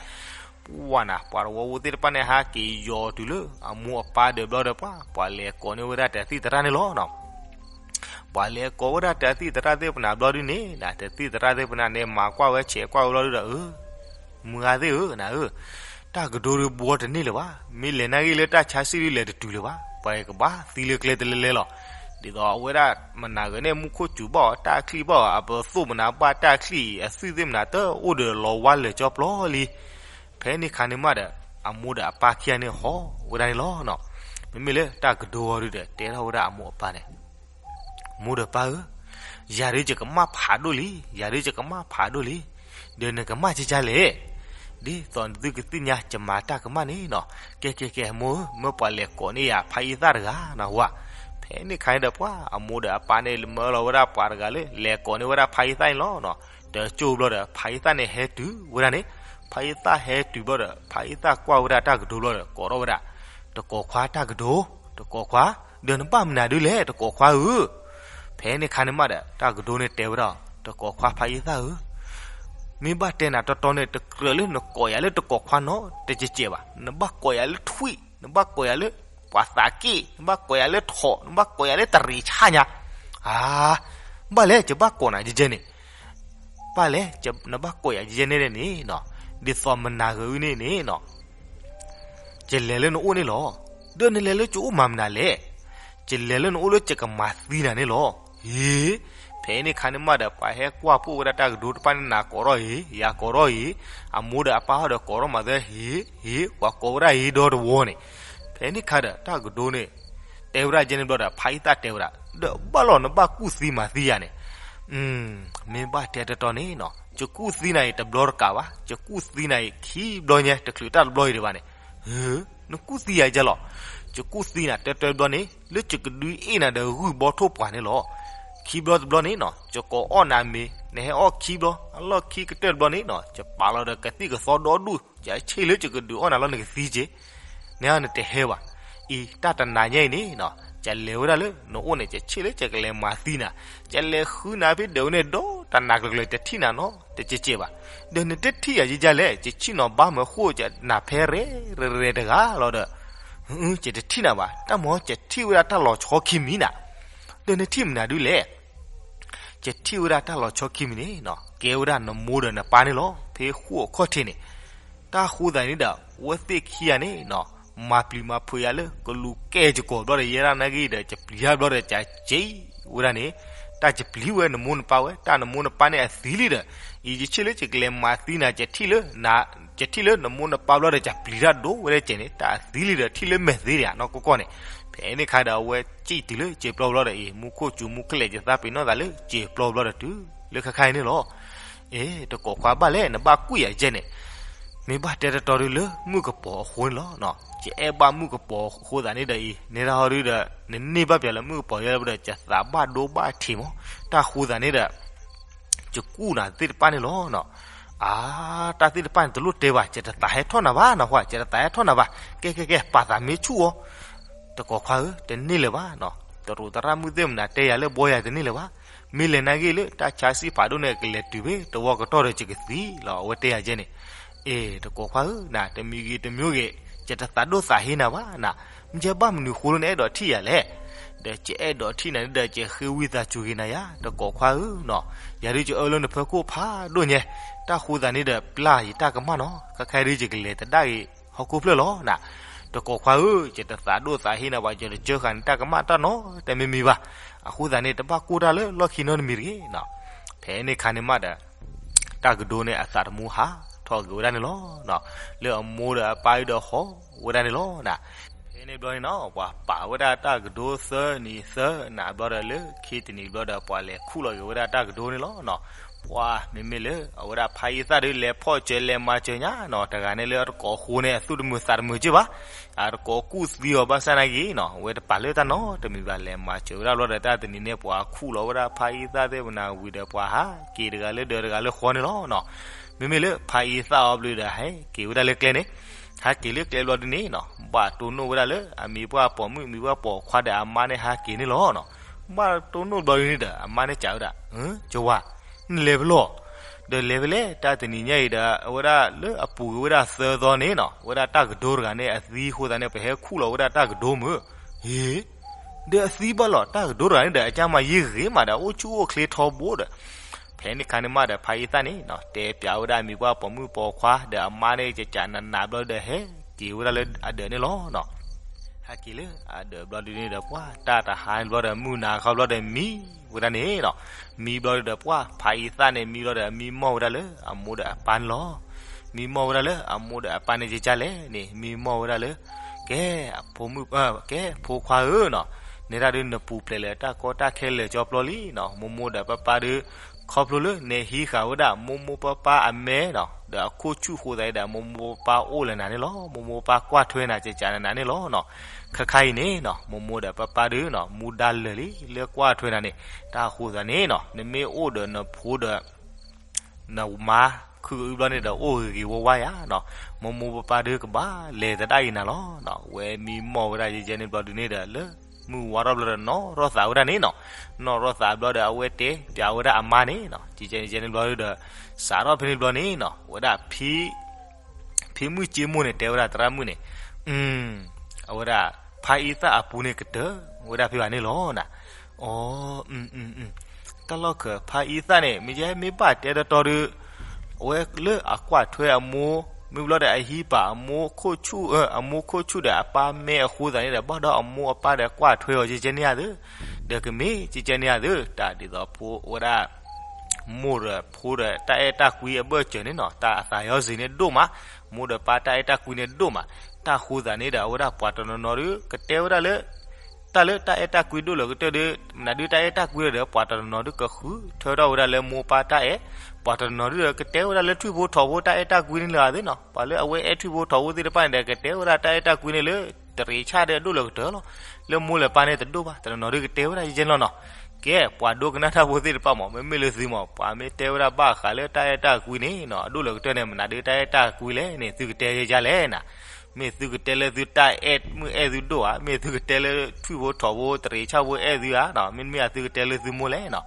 ပှၤနၤ ပှၤတဝီဖိသ့ၣ်တဖၣ်န့ၣ် ဟးက့ၤယီၤတုၤလၢအမိၢ်အပၢ်ဒၢးဘျီဒီး ပှၤ ပှၤလဲၤကိးန့ၢ်ဝဲဒၣ်တၢ်သံၣ်သရၣ်န့ၣ်လီၤနီၤ. ပှၤလဲၤကိးဝဲဒၣ်တၢ်သံၣ်သရၣ်သ့ၣ်ပနၤဘျီဒုန့ၣ် တၢ်သံၣ်သရၣ်သ့ၣ်ပနၤန့ၣ် မၤကွၢ်ဝဲဆဲးကွၢ်ဝဲဘျီဒုဒီး အၢ မုၢ်ဂၤသ့ၣ်ဧၢ နၤဧၢ, တၢ်ကဒိဒုဘှီတန့ၢ်လၢၤဘၣ်, မ့ၢ်လဲၤနာ်ဂ့ၢ်လၢတၢ်ဆါစံၣ်ဒုလဲၤတတုၤလၢၤဘၣ်, ပှၤကဘၣ်သံလၢကျဲတလဲၤလဲၤလီၤ. ဒ်သိးအဝဲဒၣ်မနၤဂၤန့ၣ် မူခိၣ်စူၤဘၣ်အီၤ တၢ်ချံၣ်ဘၣ်အီၤ အပသိၣ်မနၤဘၣ်တၢ်ချံၣ်အံၤ အသွံၣ်သ့ၣ်မနၤတအိၣ်ဒီးလီၤဝါလၢာ်ကၠီပျီလံ. ဖဲန့ၣ်ခါန့ၣ်မးဒီး အမိၢ်ဒီးအပၢ်ခံဂၤန့ၣ်ဟီၣ်ဝဲဒၣ်န့ၣ်လီၤ. မ့မ့ၢ်လၢတၢ်ကဒိအီၤဒုဒီး တဲထီၣ်ဝဲဒၣ်အမိၢ်အပၢ်န့ၣ် မိၢ်ဒီးပၢ်ဧၢ, ယၤဒုးယကမၣ်ဖးဒိၣ်လံ, ယၤဒုးယကမၣ်ဖးဒိၣ်လံ, ဒီးနကမၣ်ကကလဲၣ်, ဒ်သိးနသုကသ့ၣ်ညါယမၤတၢ်ကမၣ်န့ၣ်နီၤ. ကဲ ကဲ ကဲ မိၢ်ဧၢ, မ့ၢ်ပှၤလဲၤကိးန့ၢ်ယၤဖးယံာ်သၣ်တဂၤနီၤဝဲ. ဖဲန့ၣ်ခါန့ၣ်ဒီး ပှၤအမိၢ်ဒီးအပၢ်န့ၣ် မၢလီၤဝဲဒၣ်ပှၤတဂၤလၢ လဲၤကိးန့ၢ်ဝဲဒၣ်ဖးယံာ်သၣ်န့ၣ်လီၤ. တကၠိဘျီဒီး ဖးယံာ်သၣ်န့ၣ်ဟဲတုၤဝဲဒၣ်န့ၣ်, ဖးယံာ်သၣ်ဟဲတုၤဘျီဒီး ဖးယံာ်သၣ်ကွၢ်ဝဲဒၣ်တၢ်ကဒိဘျီဒီး ကိးထီၣ်ဝဲဒၣ်, တကိးခွါတၢ်ကဒိ, တကိးခွါ, ဒီးနဘၣ်မနုၤဒုလဲၣ် တကိးခွါဧၢ. ဖဲန့ၣ်ခါန့ၣ်မးဒီး တၢ်ကဒိန့ၣ်တဲဝဲဒၣ်, တကိးခွါဖးယံာ်သၣ်ဧၢ, မ့ၢ်ဘၣ်တဲနၤတီတီန့ၣ် တကြၢးလၢနကိးယၤလၢတကိးခွါနီတစဲးစဲးဘၣ်, နဘၣ်ကိးယၤလၢထွံၣ်, နဘၣ်ကိးယၤလၢပှၤသးက့ၣ်, နဘၣ်ကိးယၤလၢထိး, နဘၣ်ကိးယၤလၢတရံးဆၣ်ညါ. အါ, ဘၣ်လဲၣ် ယဘၣ်ကိးနၤယဲန့ၣ်, ဘၣ်လဲၣ် နဘၣ်ကိးယၤယဲန့ၣ်န့ၣ်နီၤ, ဒ်သိးမနၤဂၤအံၤန့ၣ်န့ၣ်နီၤ ယလဲၤလၢနအိၣ်န့ၣ်လီၤ. ဒီးနလဲၤလၢယအိၣ်မၤမနုၤလဲၣ်. ယလဲၤလၢနအိၣ်လၢယကမၤသံနၤန့ၣ်လီၤ. ဟ့, ဖဲန့ၣ်ခါန့ၣ်မးဒီး ပှၤဟဲကွၢ်ဖှိၣ်ဝဲဒၣ်တၢ်ကဒိတဖၣ်န့ၣ် နၤကိးထီၣ်အံၤ, ယၤကိးထီၣ်အံၤ, အမိၢ်ဒီးအပၢ်ဒီးကိးထီၣ်မၤသၢ ဟ့, ဟ့, ပှၤကိးဝဲဒၣ်အံၤဒီတဝီန့ၣ်. ဖဲန့ၣ်ခါဒီး တၢ်ကဒိန့ၣ် တဲဝဲဒၣ်ယဲန့ၣ်ဘျီဒီး ဖးယံာ်သၣ်တဲဝဲဒၣ်, ဒီးဘၣ်လီၤနဘၣ်ကူၣ်သံမၤသံယၤန့ၣ် မ့ၢ်ဘၣ်တဲတီတီန့ၣ်နီၤ, ယကူၣ်သံနၤအံၤတဘျီတကးဘၣ်, ယကူၣ်သံနၤအံၤခံဘျီညါ တချုးတၢ်တဘျီအံၤဒံးဘၣ်န့ၣ်, နကူၣ်သံယၤယဲလီၤ. ယကူၣ်သံနၤတၢတၢတဘျီန့ၣ် လၢယကဒုးအ့ၣ်နၤဒီးဂုၢ်ဘီထိၣ်ပှၢ်န့ၣ်လီၤ. ခံဘျီတဘျီန့ၣ်နီၤ ယကိးအီၣ်နၤမ့ၤ နဟဲအီၣ်ခံဘျီ, အလီၢ်ခံကတၢၢ်တဘျီန့ၣ်နီၤ ယပာ်လီၤဒီးကသံၣ်ကသီဒီဒူၣ်, ယဆ့ၣ်လၢယကဒုးအီၣ်နၤလီၤ နကသံက့ၤ နဟဲနတဟဲဘၣ်. အံၤ တၢ်တနၤညါအံၤန့ၣ်နီၤ ယလဲၤဝဲဒၣ်လၢနအိၣ်န့ၣ် ယဆ့ၣ်လၢယကလဲၤမၤသံနၤ, ယလဲၤဃုနၤဖဲဒၢးဝဲန့ၣ်ဒီး တနၤကျၢၤကျၢၤ တထံၣ်နၤနီတစဲးစဲးဘၣ်. ဒီးနတထံၣ်ယၤယဲယဲလဲၣ်, ယဆ့ၣ်နီၤဘါမၢဃိ ယနၢ်ဖဲရဲၣ်ရဲၣ်တဂၤလီၤဒီး ယတထံၣ်နၤဘၣ်. တၢ်မၤ ယထံၣ်ဝဲဒၣ်တၢ်လီၤဆီခံမံၤနၤ, ဒီးနထံၣ်မနုၤဒုလဲၣ်. ယထံၣ်ဝဲဒၣ်တၢ်လီၤဆီခံမံၤန့ၣ်နီၤ ကဲဝဲဒၣ်နမိၢ်ဒီးနပၢ်န့ၣ်လီၤ. ဖဲဃိာ်အခီၣ်ထံးန့ၣ် တၢ်ဃိသးန့ၣ်ဒီး အဝဲသ့ၣ်ခံဂၤန့ၣ်နီၤ မၤပျံၤမၤဖုးယၤလၢ ကလူၤကဲယကီၢ်ဘျီဒီး ယဲဒၣ်နာ်က့ဒီး ယပျံၤတၢ်ဘျီဒီး ယစံးဝဲဒၣ်န့ၣ်, တၢ်ယပျံၤဝဲနမိၢ်နပၢ်ဝဲ တၢ်နမိၢ်နပၢ်န့ၣ်အသံလံဒီး အံၤယဆ့ၣ်လၢယကလဲၤမၤသံနၤ ယထံၣ်လၢ ယထံၣ်လၢနမိၢ်နပၢ်ဘျီဒီး ယပျံၤတၢ်ဒိၣ်ဝဲဒၣ်ကဲန့ၣ် တၢ်အသံလံဒီး ထံၣ်လၢမဲာ်သ့ဒံးနီၢ်ကီၢ်ကီၢ်န့ၣ်. ဖဲန့ၣ်ခါဒီး အဝဲစံၣ်တုၤလၢစံာ်ပျီပူၤဘျီဒီး အံၤ မူခိၣ်စူၤမူခိၣ်လဲၤ ယသးပ့ၤနီၣ်သးလၢစံာ်ပျီပူၤဘျီဒီးတုၤလၢခါခါအံၤန့ၣ်လီၤ. အ့ တကိးခွါဘၣ်လဲၣ် နဘၣ်ကွံာ်ယၤယဲန့ၣ်, မ့ၢ်ဘၣ်တဲတတီဒုလၢမုၢ်ကပီၤအဃိန့ၣ်လီၤ. ယအဲၣ်ဘၣ်မုၢ်ကပီၤအဃိသးန့ၣ်ဒီးအံၤ နဲဒၣ်ဟီဒုဒီး နန့ၢ်ဘၣ်ပၠးလၢမုၢ်ကပီၤယဲလၢဒီး ယသးဘၣ်ဒိဘၣ်ထံးမး, တၢ်ဃိသးန့ၣ်ဒီး ယကူၣ်နၤသ့ၣ်တဖၣ်န့ၣ်လီၤ. အါ တၢ်သ့ၣ်တဖၣ်န့ၣ်တလိၣ်တဲဘၣ်, ယတသးဟဲထီၣ်နၤဘၣ်နီၢ်ခွါ, ယတသးဟဲထီၣ်နၤဘၣ်. ကဲ ကဲ ကဲ ပာ်သးမ့ၢ်ဆူၣ်အီၤ, တကိးခွါဧၢ, တန့ၢ်လၢၤဘၣ်နီၤ, တရူးသရၣ်မုၣ်သ့ၣ်မနၤတဲယၤလၢဘှီယၤတန့ၢ်လၢၤဘၣ်. မ့ၢ်လဲၤနာ်က့လၢတၢ်ဆါစံၣ်ဖးဒိၣ်န့ၣ် ကလဲၤတုၤဖဲတဝီကတီၢ်ဒီးယကသံလီၤ, အဝဲတဲယၤယဲန့ၣ်. အ့ တကိးခွါဧၢ, နၤတမံၤဂ့ၤတမံၤဂ့ၤ, ယတသးဒိၣ်သးဟ့နၤဘၣ်နၤ, မ့ၢ်ဘၣ်မနုၤဃိလၢနအဲၣ်ဒိးထံၣ်ယၤလဲၣ်. ဒီးယအဲၣ်ဒိးထံၣ်နၤန့ၣ်ဒီး ယဃ့ဝံသးစူၤဂ့ၤနၤယၤ, တကိးခွါဧၢနီၤ, ယၤဒုးယအၢလၢနဖၢခိၣ်ဖးဒိၣ်ညါ, တၢ်ဃိသးန့ၣ်ဒီးပျၢ်ယတၢ်ကမၣ်နီၤ, ခဲခါဒုးယကလဲၤသဒၣ်ဂ့ၤ ဟီၣ်ခိၣ်ဖျၢၣ်လီၤနၤ. တကိးခွါဧၢ, ယတသးဒိၣ်သးဟ့နၤဘၣ်, ယတစၢဃာ်နတၢ်ကမၣ်တၢ်နီတမံၤမံၤဘၣ်. အဃိသတးန့ၣ် တဘၣ်ကိၢ်တၢ်လၢလီၢ်ခံနီတမံၤတဂ့ၤနီၤ. ဖဲန့ၣ်ခါန့ၣ်မးဒီး တၢ်ကဒိန့ၣ်အသးသမူဟးထီၣ်က့ၤဝဲဒၣ်န့ၣ်လီၤ. လၢအမိၢ်ဒီးအပၢ်အံၤဒီးဟီၣ်ဝဲဒၣ်န့ၣ်လီၤနၤ. ဖဲန့ၣ်ဘျီန့ၣ်နီၤ ပှၤပာ်ဝဲဒၣ်တၢ်ကဒိသၢနံၤသၢနၤဘျီဒီး လၢခံတနံၤဘျီဒီး ပှၤလဲၤခူၣ်လီၤက့ၤဝဲဒၣ်တၢ်ကဒိန့ၣ်လီၤနီၤ. ပှၤမ့မ့ၢ်လၢ အဝဲဒၣ်ဖါအံသၣ်ဒီး လဲၤဖီၣ်စၢၤလဲၤမၤစၢၤညါနီၤ, တဂၤန့ၣ်လၢတကိးဃိန့ၣ် အသူၣ်တမုာ်သးတမုာ်က့ၢ်ဘၣ်, အတကိးကူၣ်သံအီၤဘၣ်ဆၣ်နာ်က့နီၤ အဝဲတပာ်လၢတၢ်နီတမံၤဘၣ် လဲၤမၤစၢၤဝဲဒၣ်ဘျီဒီး တၢ်တနံၤန့ၣ် ပှၤခူၣ်လီၤဝဲဒၣ်ဖါအံသၣ်သ့ၣ်မနၤဝံၤဒီး ပှၤဟးက့ၤတဂၤလၢဒၢးတဂၤလၢဃီန့ၣ်လီၤနီၤ. မ့မ့ၢ်လၢဖါအံသၣ်အီၤဘျီဒီး ဟဲက့ၤဝဲဒၣ်လၢကျဲန့ၣ်, ဟဲက့ၤလၢကျဲဘျီဒုန့ၣ်နီၤ ဘၣ်တိၢ်နီၣ်ဝဲဒၣ်လၢ အမံၤပှၢ်ပိာ်မုၣ် မံၤပှၢ်ပိာ်ခွါဒီးအမါန့ၣ် ဟဲက့ၤန့ၣ်လီၤနီၤ. ဘၣ်တိၢ်နီၣ်ဘျီဒုန့ၣ်ဒီး အမါန့ၣ်စံးဝဲဒၣ်, ကဝၤ, နလဲၤဖဲလဲၣ်, ဒီးလဲၤဖဲလဲၣ် တၢ်တနံၤညါအံၤဒီး အဝဲဒၣ်လၢအပူၤကွံာ်ဝဲဒၣ်သၢသီန့ၣ်နီၤ အဝဲဒၣ်တၢ်ကဒိတဂၤန့ၣ် အသံအဃိသတးန့ၣ် ပဟဲခူၣ်လီၤဝဲဒၣ်တၢ်ကဒိမုၢ်, ဟ့ ဒီးအသံဘၣ်လီၤ တၢ်ကဒိတဂၤန့ၣ်ဒီး အကၢ်မၤယံာ်ဂ့ၤမးဒီး အိၣ်ဆူၣ်အိၣ်ချ့ထီဘိဒီး ဖဲန့ၣ်ခါန့ၣ်မးဒီး ဖါအံသၣ်န့ၣ်နီၤ တဲပၠးဝဲဒၣ်အမံၤပှၢ်ပိာ်မုၣ်ပိာ်ခွါ ဒီးအမါန့ၣ် ကကးနးနးဘျီဒီး ဟဲက့ၤဝဲဒၣ်လၢအဒၢးန့ၣ်လီၤနီၤ. ဟဲက့ၤလၢအဒၢးဘျီဒုန့ၣ်ဒီး ပှၤတၢ်တဟါန့ၣ်ဘျီဒီး မုၢ်နၤခီဘျီဒီး မံဝဲဒၣ်န့ၣ်နီၤ. မံဘျီဒုဒီး ပှၤဖါအံသၣ်န့ၣ် မံဘျီဒီး အမံမီၢ်ဝဲဒၣ်လၢ အမိၢ်ဒီးအပၢ်န့ၣ်လီၤ. မံမီၢ်ဝဲဒၣ်လၢ အမိၢ်ဒီးအပၢ်န့ၣ် ကကလဲၣ်န့ၣ် မံမီၢ်ဝဲဒၣ်လၢ ကဲ အဖိမုၣ်, ကဲ ဖိခွါဧၢနီၤ, နဲဒၣ်ဒုးနပူၤဖျဲးလၢ တၢ်ကီတၢ်ခဲလၢာ်ကၠီပျီလံနီၤ, မိၢ်မိၢ်ဒီးပၢ်ပၢ်ဒုး ခီဖျိလၢနဟံးဃာ်ဝဲဒၣ် မိၢ်မိၢ်ပၢ်ပၢ်အမဲနီၤ, ဒီးအခိၣ်ဆူၣ်အဃိသတးဒီး မိၢ်မိၢ်ပၢ်ပၢ်အိၣ်လၢနၤန့ၣ်လီၤ. မိၢ်မိၢ်ပၢ်ပၢ်ကွၢ်ထွဲနၤ ကကးနးနးန့ၣ်လီၤနီၤ. ခဲခါအံၤန့ၣ်နီၤ မိၢ်မိၢ်ဒီးပၢ်ပၢ်ဒုးနီၤ မူဒါလၢာ်လံ လၢကွၢ်ထွဲနၤန့ၣ်, တၢ်အဃိသတးန့ၣ်နီၤ နမ့ၢ်အိၣ်ဒီးနဖိဒီး နမါ ခုၣ်အုၣ်ဘျီန့ၣ်ဒီး အိၣ်ဂ့ၤဂ့ၤဝါဝါယၤနီၤ, မိၢ်မိၢ်ပၢ်ပၢ်ဒုးကဘၣ်လဲၤသဒၣ်အံၤနၤလီၤနီၤ. ဝဲမံမီၢ်ဝဲဒၣ်ယဲယဲန့ၣ်ဘျီဒုန့ၣ်ဒီး လၢမုၢ်ဝါထီၣ်ဘျီဒီး နီၢ်ရီၣ်သးဝဲဒၣ်န့ၣ်နီၤ, နီၢ်ရီၣ်သးဘျီဒီး အဝဲတဲပၠးဝဲဒၣ်အမါန့ၣ်နီၤ, ယဲယဲန့ၣ်ဘျီဒုဒီး စးထီၣ်ဖဲန့ၣ်ဘျီန့ၣ်နီၤ ဝဲဒၣ် ဖံမုၣ်ကၠ့မိၢ်န့ၣ် တဲဝဲဒၣ်သရၣ်မုၣ်န့ၣ်, အဝဲဒၣ် ဖါအံသၣ်အပူၤန့ၣ်ကတၢၢ်ဝဲဒၣ်ဖဲဘၣ်န့ၣ်လီၤနၤ. အိ တၢ်လီၢ်ခၢၣ် ဖါအံသၣ်န့ၣ် မ့ၢ်ယဲမ့ၢ်ဘၣ်တဲတတီဒီး အဝဲလၢအကွၢ်ထွဲအမိၢ် မ့ၢ်ဘျီဒီးအဟံးပာ်အမိၢ်ခိၣ်ဆူၣ် အမိၢ်ခိၣ်ဆူၣ်ဒီးအပၢ်မဲအဃိသတးန့ၣ်ဒီး ဘၣ်ဒီးအမိၢ်အပၢ်ဒီးကွၢ်ထွဲအီၤကဲကဲန့ၣ်ဧါသု, ဒီးကမ့ၢ်ကဲကဲန့ၣ်ဧါသု, တၢ်ဒ်သိးဖိဝဲဒၣ် မိၢ်ဒီးဖိဒီးတၢ်အဲၣ်တၢ်ကွံအဘၢၣ်စၢၤန့ၣ်နီၤ တၢ်အသးယီၤစ့ၤန့ၣ်ဒိၣ်မး, မိၢ်ဒီးပၢ်တၢ်အဲၣ်တၢ်ကွံန့ၣ်ဒိၣ်မး, တၢ်ဃိသးန့ၣ်ဒီး အဝဲဒၣ်ပှၤတနီၤနီၤဒီး ကတဲဝဲဒၣ်လၢ တၢ်လၢတၢ်အဲၣ်တၢ်ကွံဒိၣ်လၢကတၢၢ်ဒီး မနုၤဒုးတၢ်အဲၣ်တၢ်ကွံဒီး ပှၤတနီၤနီၤဒုးကဃုထၢထီၣ်ဝဲဒၣ်လၢမိၢ်ပၢ်တၢ်အဲၣ်, ပှၤတနီၤနီၤဒုးကတဲဝဲဒၣ်လၢထွံၣ်ဖိထိးဖိတၢ်အဲၣ်တၢ်ကွံန့ၣ်လၢအသ့နီၤ, ပှၤလၢအဝဲအဲၣ်ထွံၣ်ဖိထိးဖိသ့ၣ်တဖၣ်န့ၣ်ဒီး ကတဲဝဲဒၣ်တၢ်အဲၣ်တၢ်ကွံန့ၣ်လၢ တရံးဆၣ်ဒီးဒိၣ်လၢကတၢၢ်လီၤ, လၢမိၢ်လၢပၢ်န့ၣ်တဒိၣ်ဘၣ်, တနီၤနီၤဒုးကတဲဝဲဒၣ်ယဲကဲန့ၣ်လီၤနီၤ. ကဲ ပှၤဒိကနၣ်တၢ်ဖိသ့ၣ်တဖၣ်မး မ့မ့ၢ်လၢသုမး ပှၤမ့ၢ်တဲဝဲဒၣ်ဘၣ်ဃးလၢတၢ်အဲၣ်တၢ်ကွံန့ၣ်နီၤ အဒိၣ်လၢကတၢၢ်န့ၣ် မနုၤဒုးတၢ်အဲၣ်တၢ်ကွံလဲၣ်န့ၣ် သုကတဲယဲယဲလဲၣ်နၤ, မ့ၢ်သုကတဲလၢသုတၢ်အဲၣ်မုၣ်အဲၣ်သုဒိၣ်ဧါ, မ့ၢ်သုကတဲလၢထွံၣ်ဖိထိးဖိတရံးဆၣ်ဖိအဲၣ်သုဧါနီၤ, မ့တမ့ၢ်သုကတဲလၢသုမိၢ်လဲၣ်နီၤ,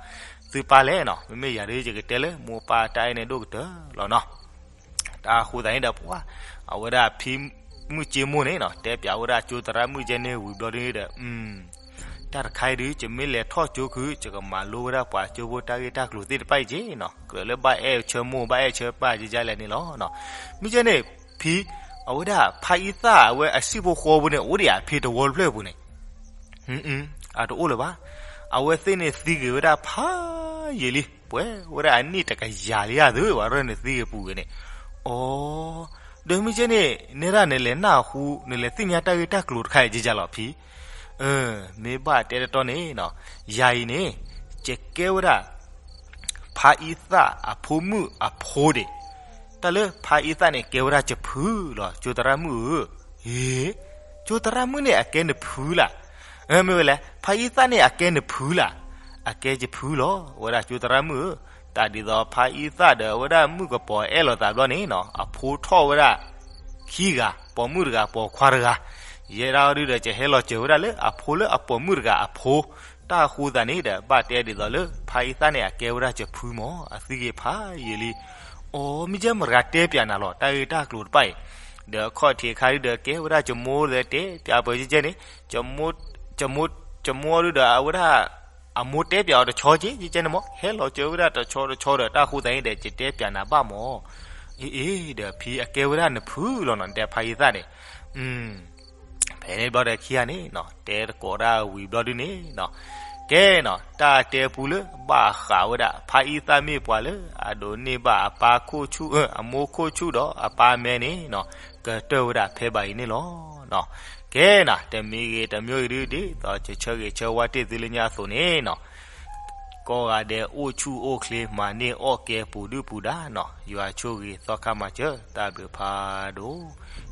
သုပၢ်လဲၣ်နီၤ, မ့မ့ၢ်ယၤဒုးယကတဲလၢမိၢ်ပၢ်တၢ်အဲၣ်န့ၣ်ဒိၣ်ကတၢၢ်လီၤနီၤ. တၢ်ဃိသးန့ၣ်ဒီးပှၤ အဝဲဒၣ်ဖံမုၣ်ကၠ့မိၢ်န့ၣ်နီၤ တဲပၠးဝဲဒၣ်ကၠိသရၣ်မုၣ်ကဲန့ၣ်ဝံၤဘျီဒုဒီး တၢ်တခါအံၤဒုး ယမ့ၢ်လဲၤထီၣ်ကၠိခု ယကမၤလိဝဲဒၣ်ပှၤကၠိဖိတၢ်ဂ့ၢ်တၢ်ကျိၤသ့ၣ်တဖၣ်အံၤက့နီၤ, ကြၢးလၢဘၣ်အဲၣ်ဆၢမိၢ် ဘၣ်အဲၣ်ဆၢပၢ်ကဲကဲလဲၣ်န့ၣ်လီၤ. မ့ၢ်ကဲန့ၣ် ဖံ အဝဲဒၣ်ဖါအံသၣ်အဝဲအစံၣ်ဖိဃီဖိန့ၣ် အိၣ်ဒံးဧါဖံတဝီတဖျၢၣ်အပူၤန့ၣ် အတအိၣ်လၢၤဘၣ်. အဝဲသ့ၣ်န့ၣ်သံဂ့ၤဝဲဒၣ်ဖးယံာ်လံ, ပှဲၤဝဲဒၣ်အနံၣ်တကယၤလံဧါသု ပှၤရဲၣ်န့ၣ်သံဂ့ၤပူၤဂ့ၤန့ၣ်. အိ ဒီးမ့ၢ်ကဲန့ၣ် နဲဒၣ်နလဲၤနၢ်ဟူ နလဲၤသ့ၣ်ညါတၢ်ဂ့ၢ်တၢ်ကျိၤတခါအံၤကဲကဲလီၤဖံ. မ့ၢ်ဘၣ်တဲတတီန့ၣ်နီၤ, ယၤအံၤန့ၣ် ယကဲဝဲဒၣ် ဖါအံသၣ်အဖိမုၣ်အဖိဒံး, တၢ်လၢဖါအံသၣ်န့ၣ် ကဲဝဲဒၣ်ယဖုလီၤ ကၠိသရၣ်မုၣ်ဧၢ. ဟ့, ကၠိသရၣ်မုၣ်န့ၣ် အကဲနဖုလၢ်. မ့ၢ်ဝဲလဲၣ် ဖါအံသၣ်န့ၣ် အကဲနဖုလၢ်. အကဲယဖုလီၤ ဝဲဒၣ်ကၠိသရၣ်မုၣ်ဧၢ. တၢ်ဒ်သိးဖါအံသၣ်ဒီးအဝဲဒၣ်မုၣ်ကပီၤအဲၣ်လိာ်သးဘျီန့ၣ်နီၤ, အဖိထီၣ်ဝဲဒၣ်ခံဂၤ, ပိာ်မုၣ်တဂၤ ပိာ်ခွါတဂၤ. ယဲဒၣ်အီၤဒုဒီး ယဟဲလီၤစၢၤဝဲဒၣ်လၢအဖိလၢအပိာ်မုၣ်တဂၤအဖိ. တၢ်ဃိသးန့ၣ်ဒီး ဘၣ်တဲဒ်သိးလၢ ဖါအံသၣ်န့ၣ် အကဲဝဲဒၣ်ယဖုမၢ်, အသံဂ့ၤဖးယံာ်လံ. အိ မ့ၢ်ကဲမတၤတဂၤတဲပၠးနၤလီၤ တၢ်ဂ့ၢ်တၢ်ကျိၤတဖၣ်အံၤ. ဒီးအခီၣ်ထံးအခါဒုဒီး ကဲဝဲဒၣ်ယမိၢ်ဒီး တဲပၠးပၢၤကဲကဲန့ၣ်, ယမိၢ်ဒုဒီး အဝဲဒၣ် အမိၢ်တဲပၠးအီၤတဆီကဲကဲန့ၣ်မၢ်, ဟဲလီၤစၢၤဝဲဒၣ်တဆီတဆီဒီး တၢ်ဃိသးန့ၣ်ဒီး ယတဲပၠးနၤဘၣ်မၢ်. အ့ အ့ ဒီးဖံအကဲဝဲဒၣ်နဖုလီၤနီၤ နတဲဖါအံသၣ်န့ၣ်. ဖဲန့ၣ်ဘျီဒီးခံဂၤန့ၣ်နီၤ တဲသကိးတၢ်ဝံၤဘျီဒုန့ၣ်နီၤ, ကဲနီၤ တၢ်တဲပူလၢဘၣ်ဃးဝဲဒၣ် ဖါအံသၣ်မ့ၢ်ပှၤလၢအဒိးန့ၢ်ဘၣ်အပၢ်ခိၣ်ဆူၣ်, အမိၢ်ခိၣ်ဆူၣ်ဒီးအပၢ်မဲန့ၣ်နီၤ, ကတၢၢ်ဝဲဒၣ်ဖဲဘၣ်အံၤန့ၣ်လီၤ. ကဲနၤ တမံၤဂ့ၤတမံၤဂ့ၤဒုး ဒ်သိးယဆၢဂ့ၤဆၢဝါတ့ၢ်သုလၢညါအသိးန့ၣ်နီၤ, ကိးဂၤဒဲးအိၣ်ဆူၣ်အိၣ်ချ့မၤန့ၢ်အီၣ်ကဲပူၤဒုၣ်ပူၤဒါနီၤ, ယွၤဆိၣ်ဂ့ၤသီခါမၤစၢၤ တၢ်ဘျုးဖးဒိၣ်,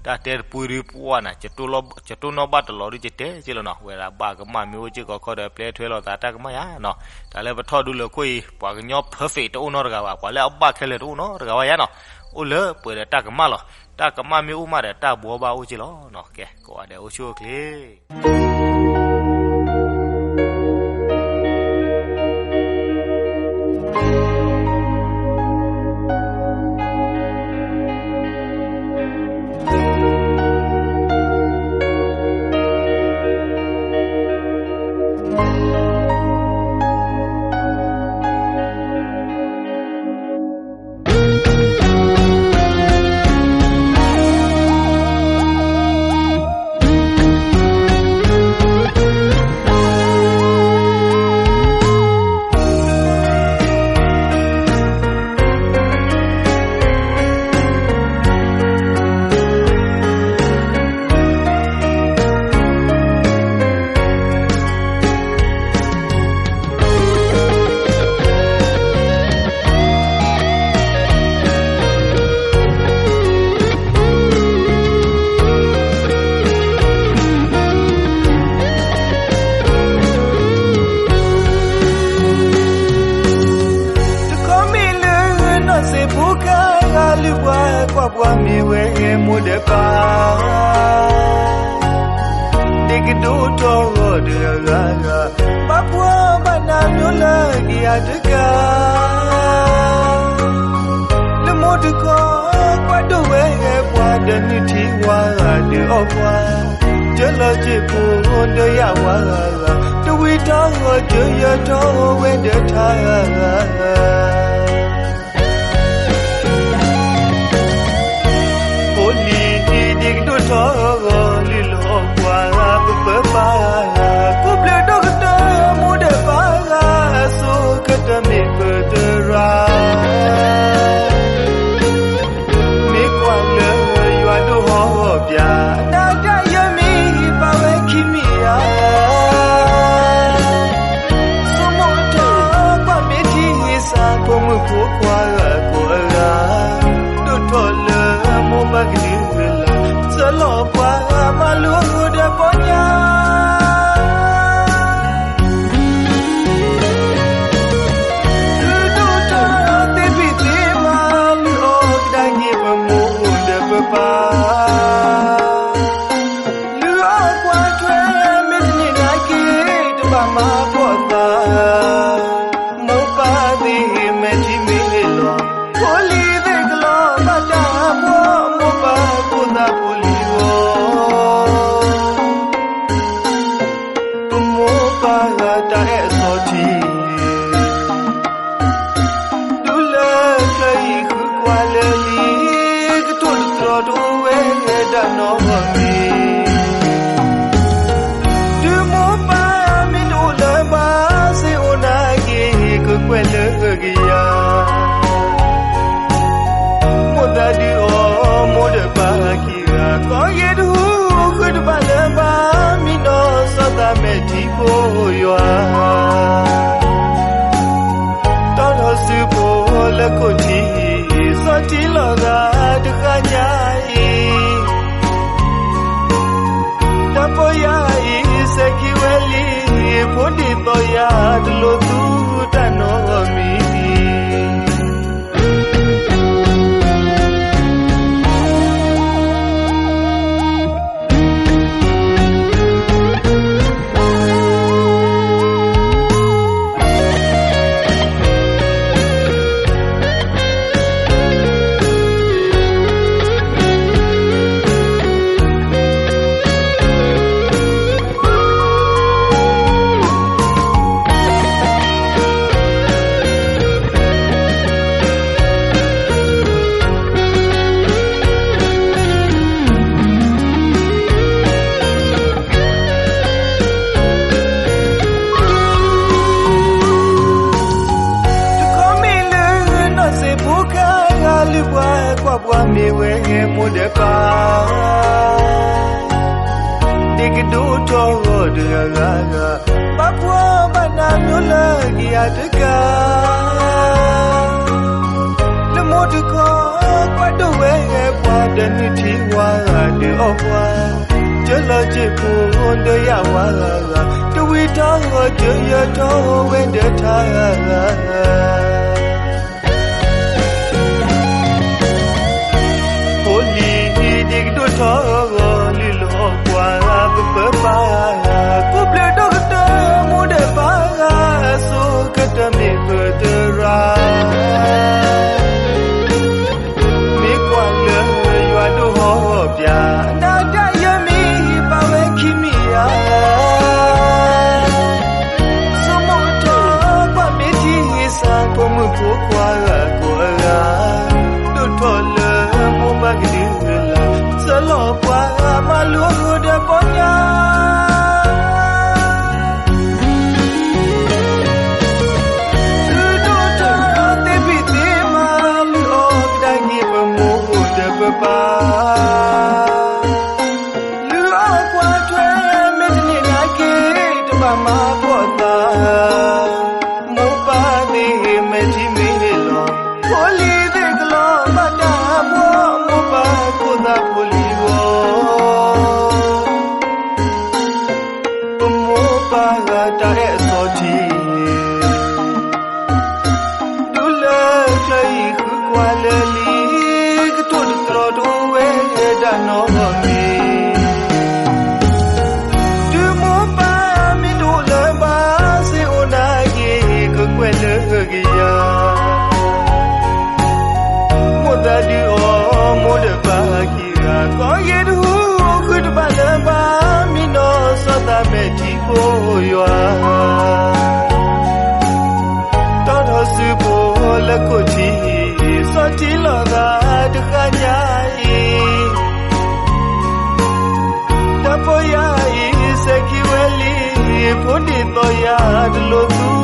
တၢ်တဲတပူၤဒုးပှၢ်နၤ, ယတိၢ်နီၣ်ဘၣ်တလီၤဒုး ယတဲက့လီၤနီၤ, ဝဲဒၣ်ဘၣ်ကမၣ်မ့ၢ်အိၣ်စ့ၢ်ကီးခီဒီး ပျဲထွဲလိာ်သးတၢ်ကမၣ်ယါနီၤ, တၢ်လၢပထီၣ်ဒုးလၢခိၣ်အံၤ ပှၤကညီ perfect တအိၣ်နီတဂၤဘၣ်, ပှၤလၢအဘၣ်ခဲလၢာ်တအိၣ်နီတဂၤဘၣ်ယါနီၤ, အိၣ်လၢပှဲၤဒီးတၢ်ကမၣ်လီၤ, တၢ်ကမၣ်မ့ၢ်အိၣ်မးဒီးတၢ်ဘှီဘၣ်အိၣ်က့လီၤနီၤ, ကဲ ကိးဂၤဒဲးအိၣ်ဆူၣ်အိၣ်ချ့ တခီမ့ၢ်လၢနီၢ်စံာ်ဖိခါဂၤလုၢ်ပှၤကွၢ်ပှၤမ့ၢ်ဝဲမိၢ်ဒီးပၢ် ဒ့ၣ်ကဒိၣ်ထီၣ်ဂီၤဒီးအဂၤဂၤ ဘၣ်ပှၤဘၣ်နးမျိုးလၢကယၤတကး လၢမိၢ်တခီကွၢ်ဒိၣ်ဝဲပှၤဒီး နုၢ်ထံဝါဂၤဒီးအီၣ်ပှၤ ကၢလီၤစ့ၢ်ဖိဒီးယၤဝါဂၤဂၤ တဝံၤထီၣ်ဂီၤကၢယၢၤထီၣ်ဝဲဒီးထါဂၤဂၤ ဖိလံၤဒ့ၣ်ကဒိၣ်ထီၣ်ဂီၤလုၢ်လီၤပှၤ ပပၢ်ပၢ် ကိးဘျၢၣ်ဒိၣ်ကတၢၢ်မိၢ်ဒီးပၢ်ဂၤ အစိကတၢၢ်မ့ၢ်ပတရၣ် မ့ၢ်ကွၢ်လၢယွၤဒိၣ်ဟီၣ်ပၠး နၤတၢ်ယဲမ့ၢ်ပာ်ဝဲခံမံၤဧါ ဆိကမိၣ်ထီၣ်ကွၢ်မ့ၢ်ထံဂ့ၤစၢ် ဖိမုၣ်ဖိခွါဂၤကိးအဂၤ ဒိၣ်ထီၣ်လၢမိၢ်ပၢ်ကဒုဝဲလၢ် စၢလီၤပှၤမၤလိဒီးပီညါ ဒုးဒိၣ်ထီၣ်သ့ၣ်ဖံးသ့ၣ်မၤ လုၢ်အီၣ်ကဒါက့ၤပမိၢ်ဒီးပပၢ် လုၢ်အီၣ်ကွၢ်ထွဲမ့ၢ်တန့ၢ်နာ်က့ တဘၣ်မၤပိာ်သး မိၢ်ပၢ်သ့ၣ်မဲာ်ထံမ့ၢ်လီၤ ဖိလံၤသ့ၣ်ကလီၤဘၣ်တၢ်ဘှီ မိၢ်ပၢ်ဖိသၣ်ဖိလံၤဂီၢ် ပမိၢ်ပၢ်ဂၤတၢ်အဲၣ်အသီထံ ဒူလၢချၢအံၤဃုကွၢ်လၢလံ ကထိၣ်တတြီၤတအိၣ်ဝဲတၢ်နီတမံၤ တုၤမိၢ်ပၢ်မ့ၢ်တအိၣ်လၢၤဘၣ် စ့အိၣ်နာ်က့ၤ ကကွဲၢ်လၢကယၤ မိၢ်သးဒုးအီၤ မိၢ်ဒီးပၢ်ခံဂၤ ကီၢ်ဂ့ၢ်တဟူးဃုတဘၣ်လၢၤဘၣ် မံနီၢ်စီၤသးမဲာ်ထံဖိယွၤ တီထီၣ်စုဖိလၢခိၣ်ထံး စီၤထံလီၤဂာ်တဃၣ်ညါအံၤ တၢ်ပီၢ်ယၢ်အံၤစဲၤခံဝဲလံ ဖိဒ့ၣ်သီယၤတလိၣ်သူတၢ်နီတမံၤ တခီမ့ၢ်လၢနီၢ်စံာ်ဖိခါဂၤလုၢ်ပှၤကွၢ်ပှၤမ့ၢ်ဝဲမိၢ်ဒီးပၢ် ကဒိၣ်ထီၣ်ဂီၤတဂၤဂၤဂၤ, ဘၣ်ပှၤဘၣ်နးမ့ၢ်လၢကယၤတကး, လၢမိၢ်တခီ ကွၢ်ဒိၣ်ဝဲပှၤဒီးနုၢ်ထံဝါဂၤဒီးအီၣ်ပှၤ, ကၢလီၤစ့ၢ်ဖိဒီးယၤဝါဂၤဂၤ, တဝံၤထီၣ်ဂီၤကၢယၢၤထီၣ်ဝဲဒီးထါဂၤဂၤ ဖိလံၤဒ့ကဒိၣ်ထီၣ်ဂီၤ လုၢ်လီၤကွၢ်ပပၢ်ဂၤ, ကိးဘျုးဒိၣ်ကတၢၢ်မိၢ်ဒီးပၢ်ဂၤ, အဆိကတၢၢ်မ့ၢ်ပတရၣ်, မ့ၢ်ကွၢ်လၢယွၤဒိၣ်ဟီၣ်ပၠး, နၤတၢ်ယဲမ့ၢ်ပာ်ဝဲခံမံၤဧါ ဆိကမိၣ်ထီၣ်ကွၢ်မ့ၢ်ထံၣ်စၢ် ဖိမုၣ်ဖိခွါဂၤကိးဂၤ, ဒိၣ်ထီၣ်လၢမိၢ်ပၢ်ကဒုဝဲလၢ်, ဆၢလီၤပှၤမၤလိအဃုာ်ဒီးပီညါ ဒုးဒိၣ်ထီၣ်သ့ဖံးသ့မၤ လုၢ်အီၣ်ကဒါက့ၤပမိၢ်ဒီးပပၢ်, လုၢ်အီၣ်ကွၢ်ထွဲမ့ၢ်တန့ၢ်နာ်က့ၤ တဘၣ်မၤဘီၣ်သး, မိၢ်ပၢ်သ့ၣ်မဲာ်ထံမဲာ်လီၤ, ဖိလံၤသ့ၣ်ကလီၤဘၣ်တၢ်ဘီ, မိၢ်ပၢ်ခိၣ်သးဖိလံၤဂီၢ် ပမိၢ်ပၢ်ဂၤတၢ်အဲၣ်အစီထံ, ဒူလၢချၢအံၤဃုကွၢ်လၢလံ, ကထိၣ်တတြီတအိၣ်ဝဲဒၣ်နီတမံၤ, တုၤမိၢ်ပၢ်မ့ၢ်တအိၣ်လၢၤဘၣ် စ့အိၣ်နာ်က့ၤ ကကွဲးလၢကယၤ မိၢ်သးဒုးအီၤ မိၢ်ဒီးပၢ်ခံဂၤ, ကီၢ်ယ့ၣ်တဟူဃုတဘၣ်လၢၤဘၣ်, မံနီၢ်စီၤသးမဲာ်ထံဖိယွၤ, တီထီၣ်စုဖိလၢခိၣ်ထံး, စီထံလီၤသးတဃၣ်ညါအံၤ, တၢ်ပီၢ်ယၢ်အံၤစဲၤခံဝဲလံ, ဖိဒ့ၣ်သီယၤတလိၣ်သူ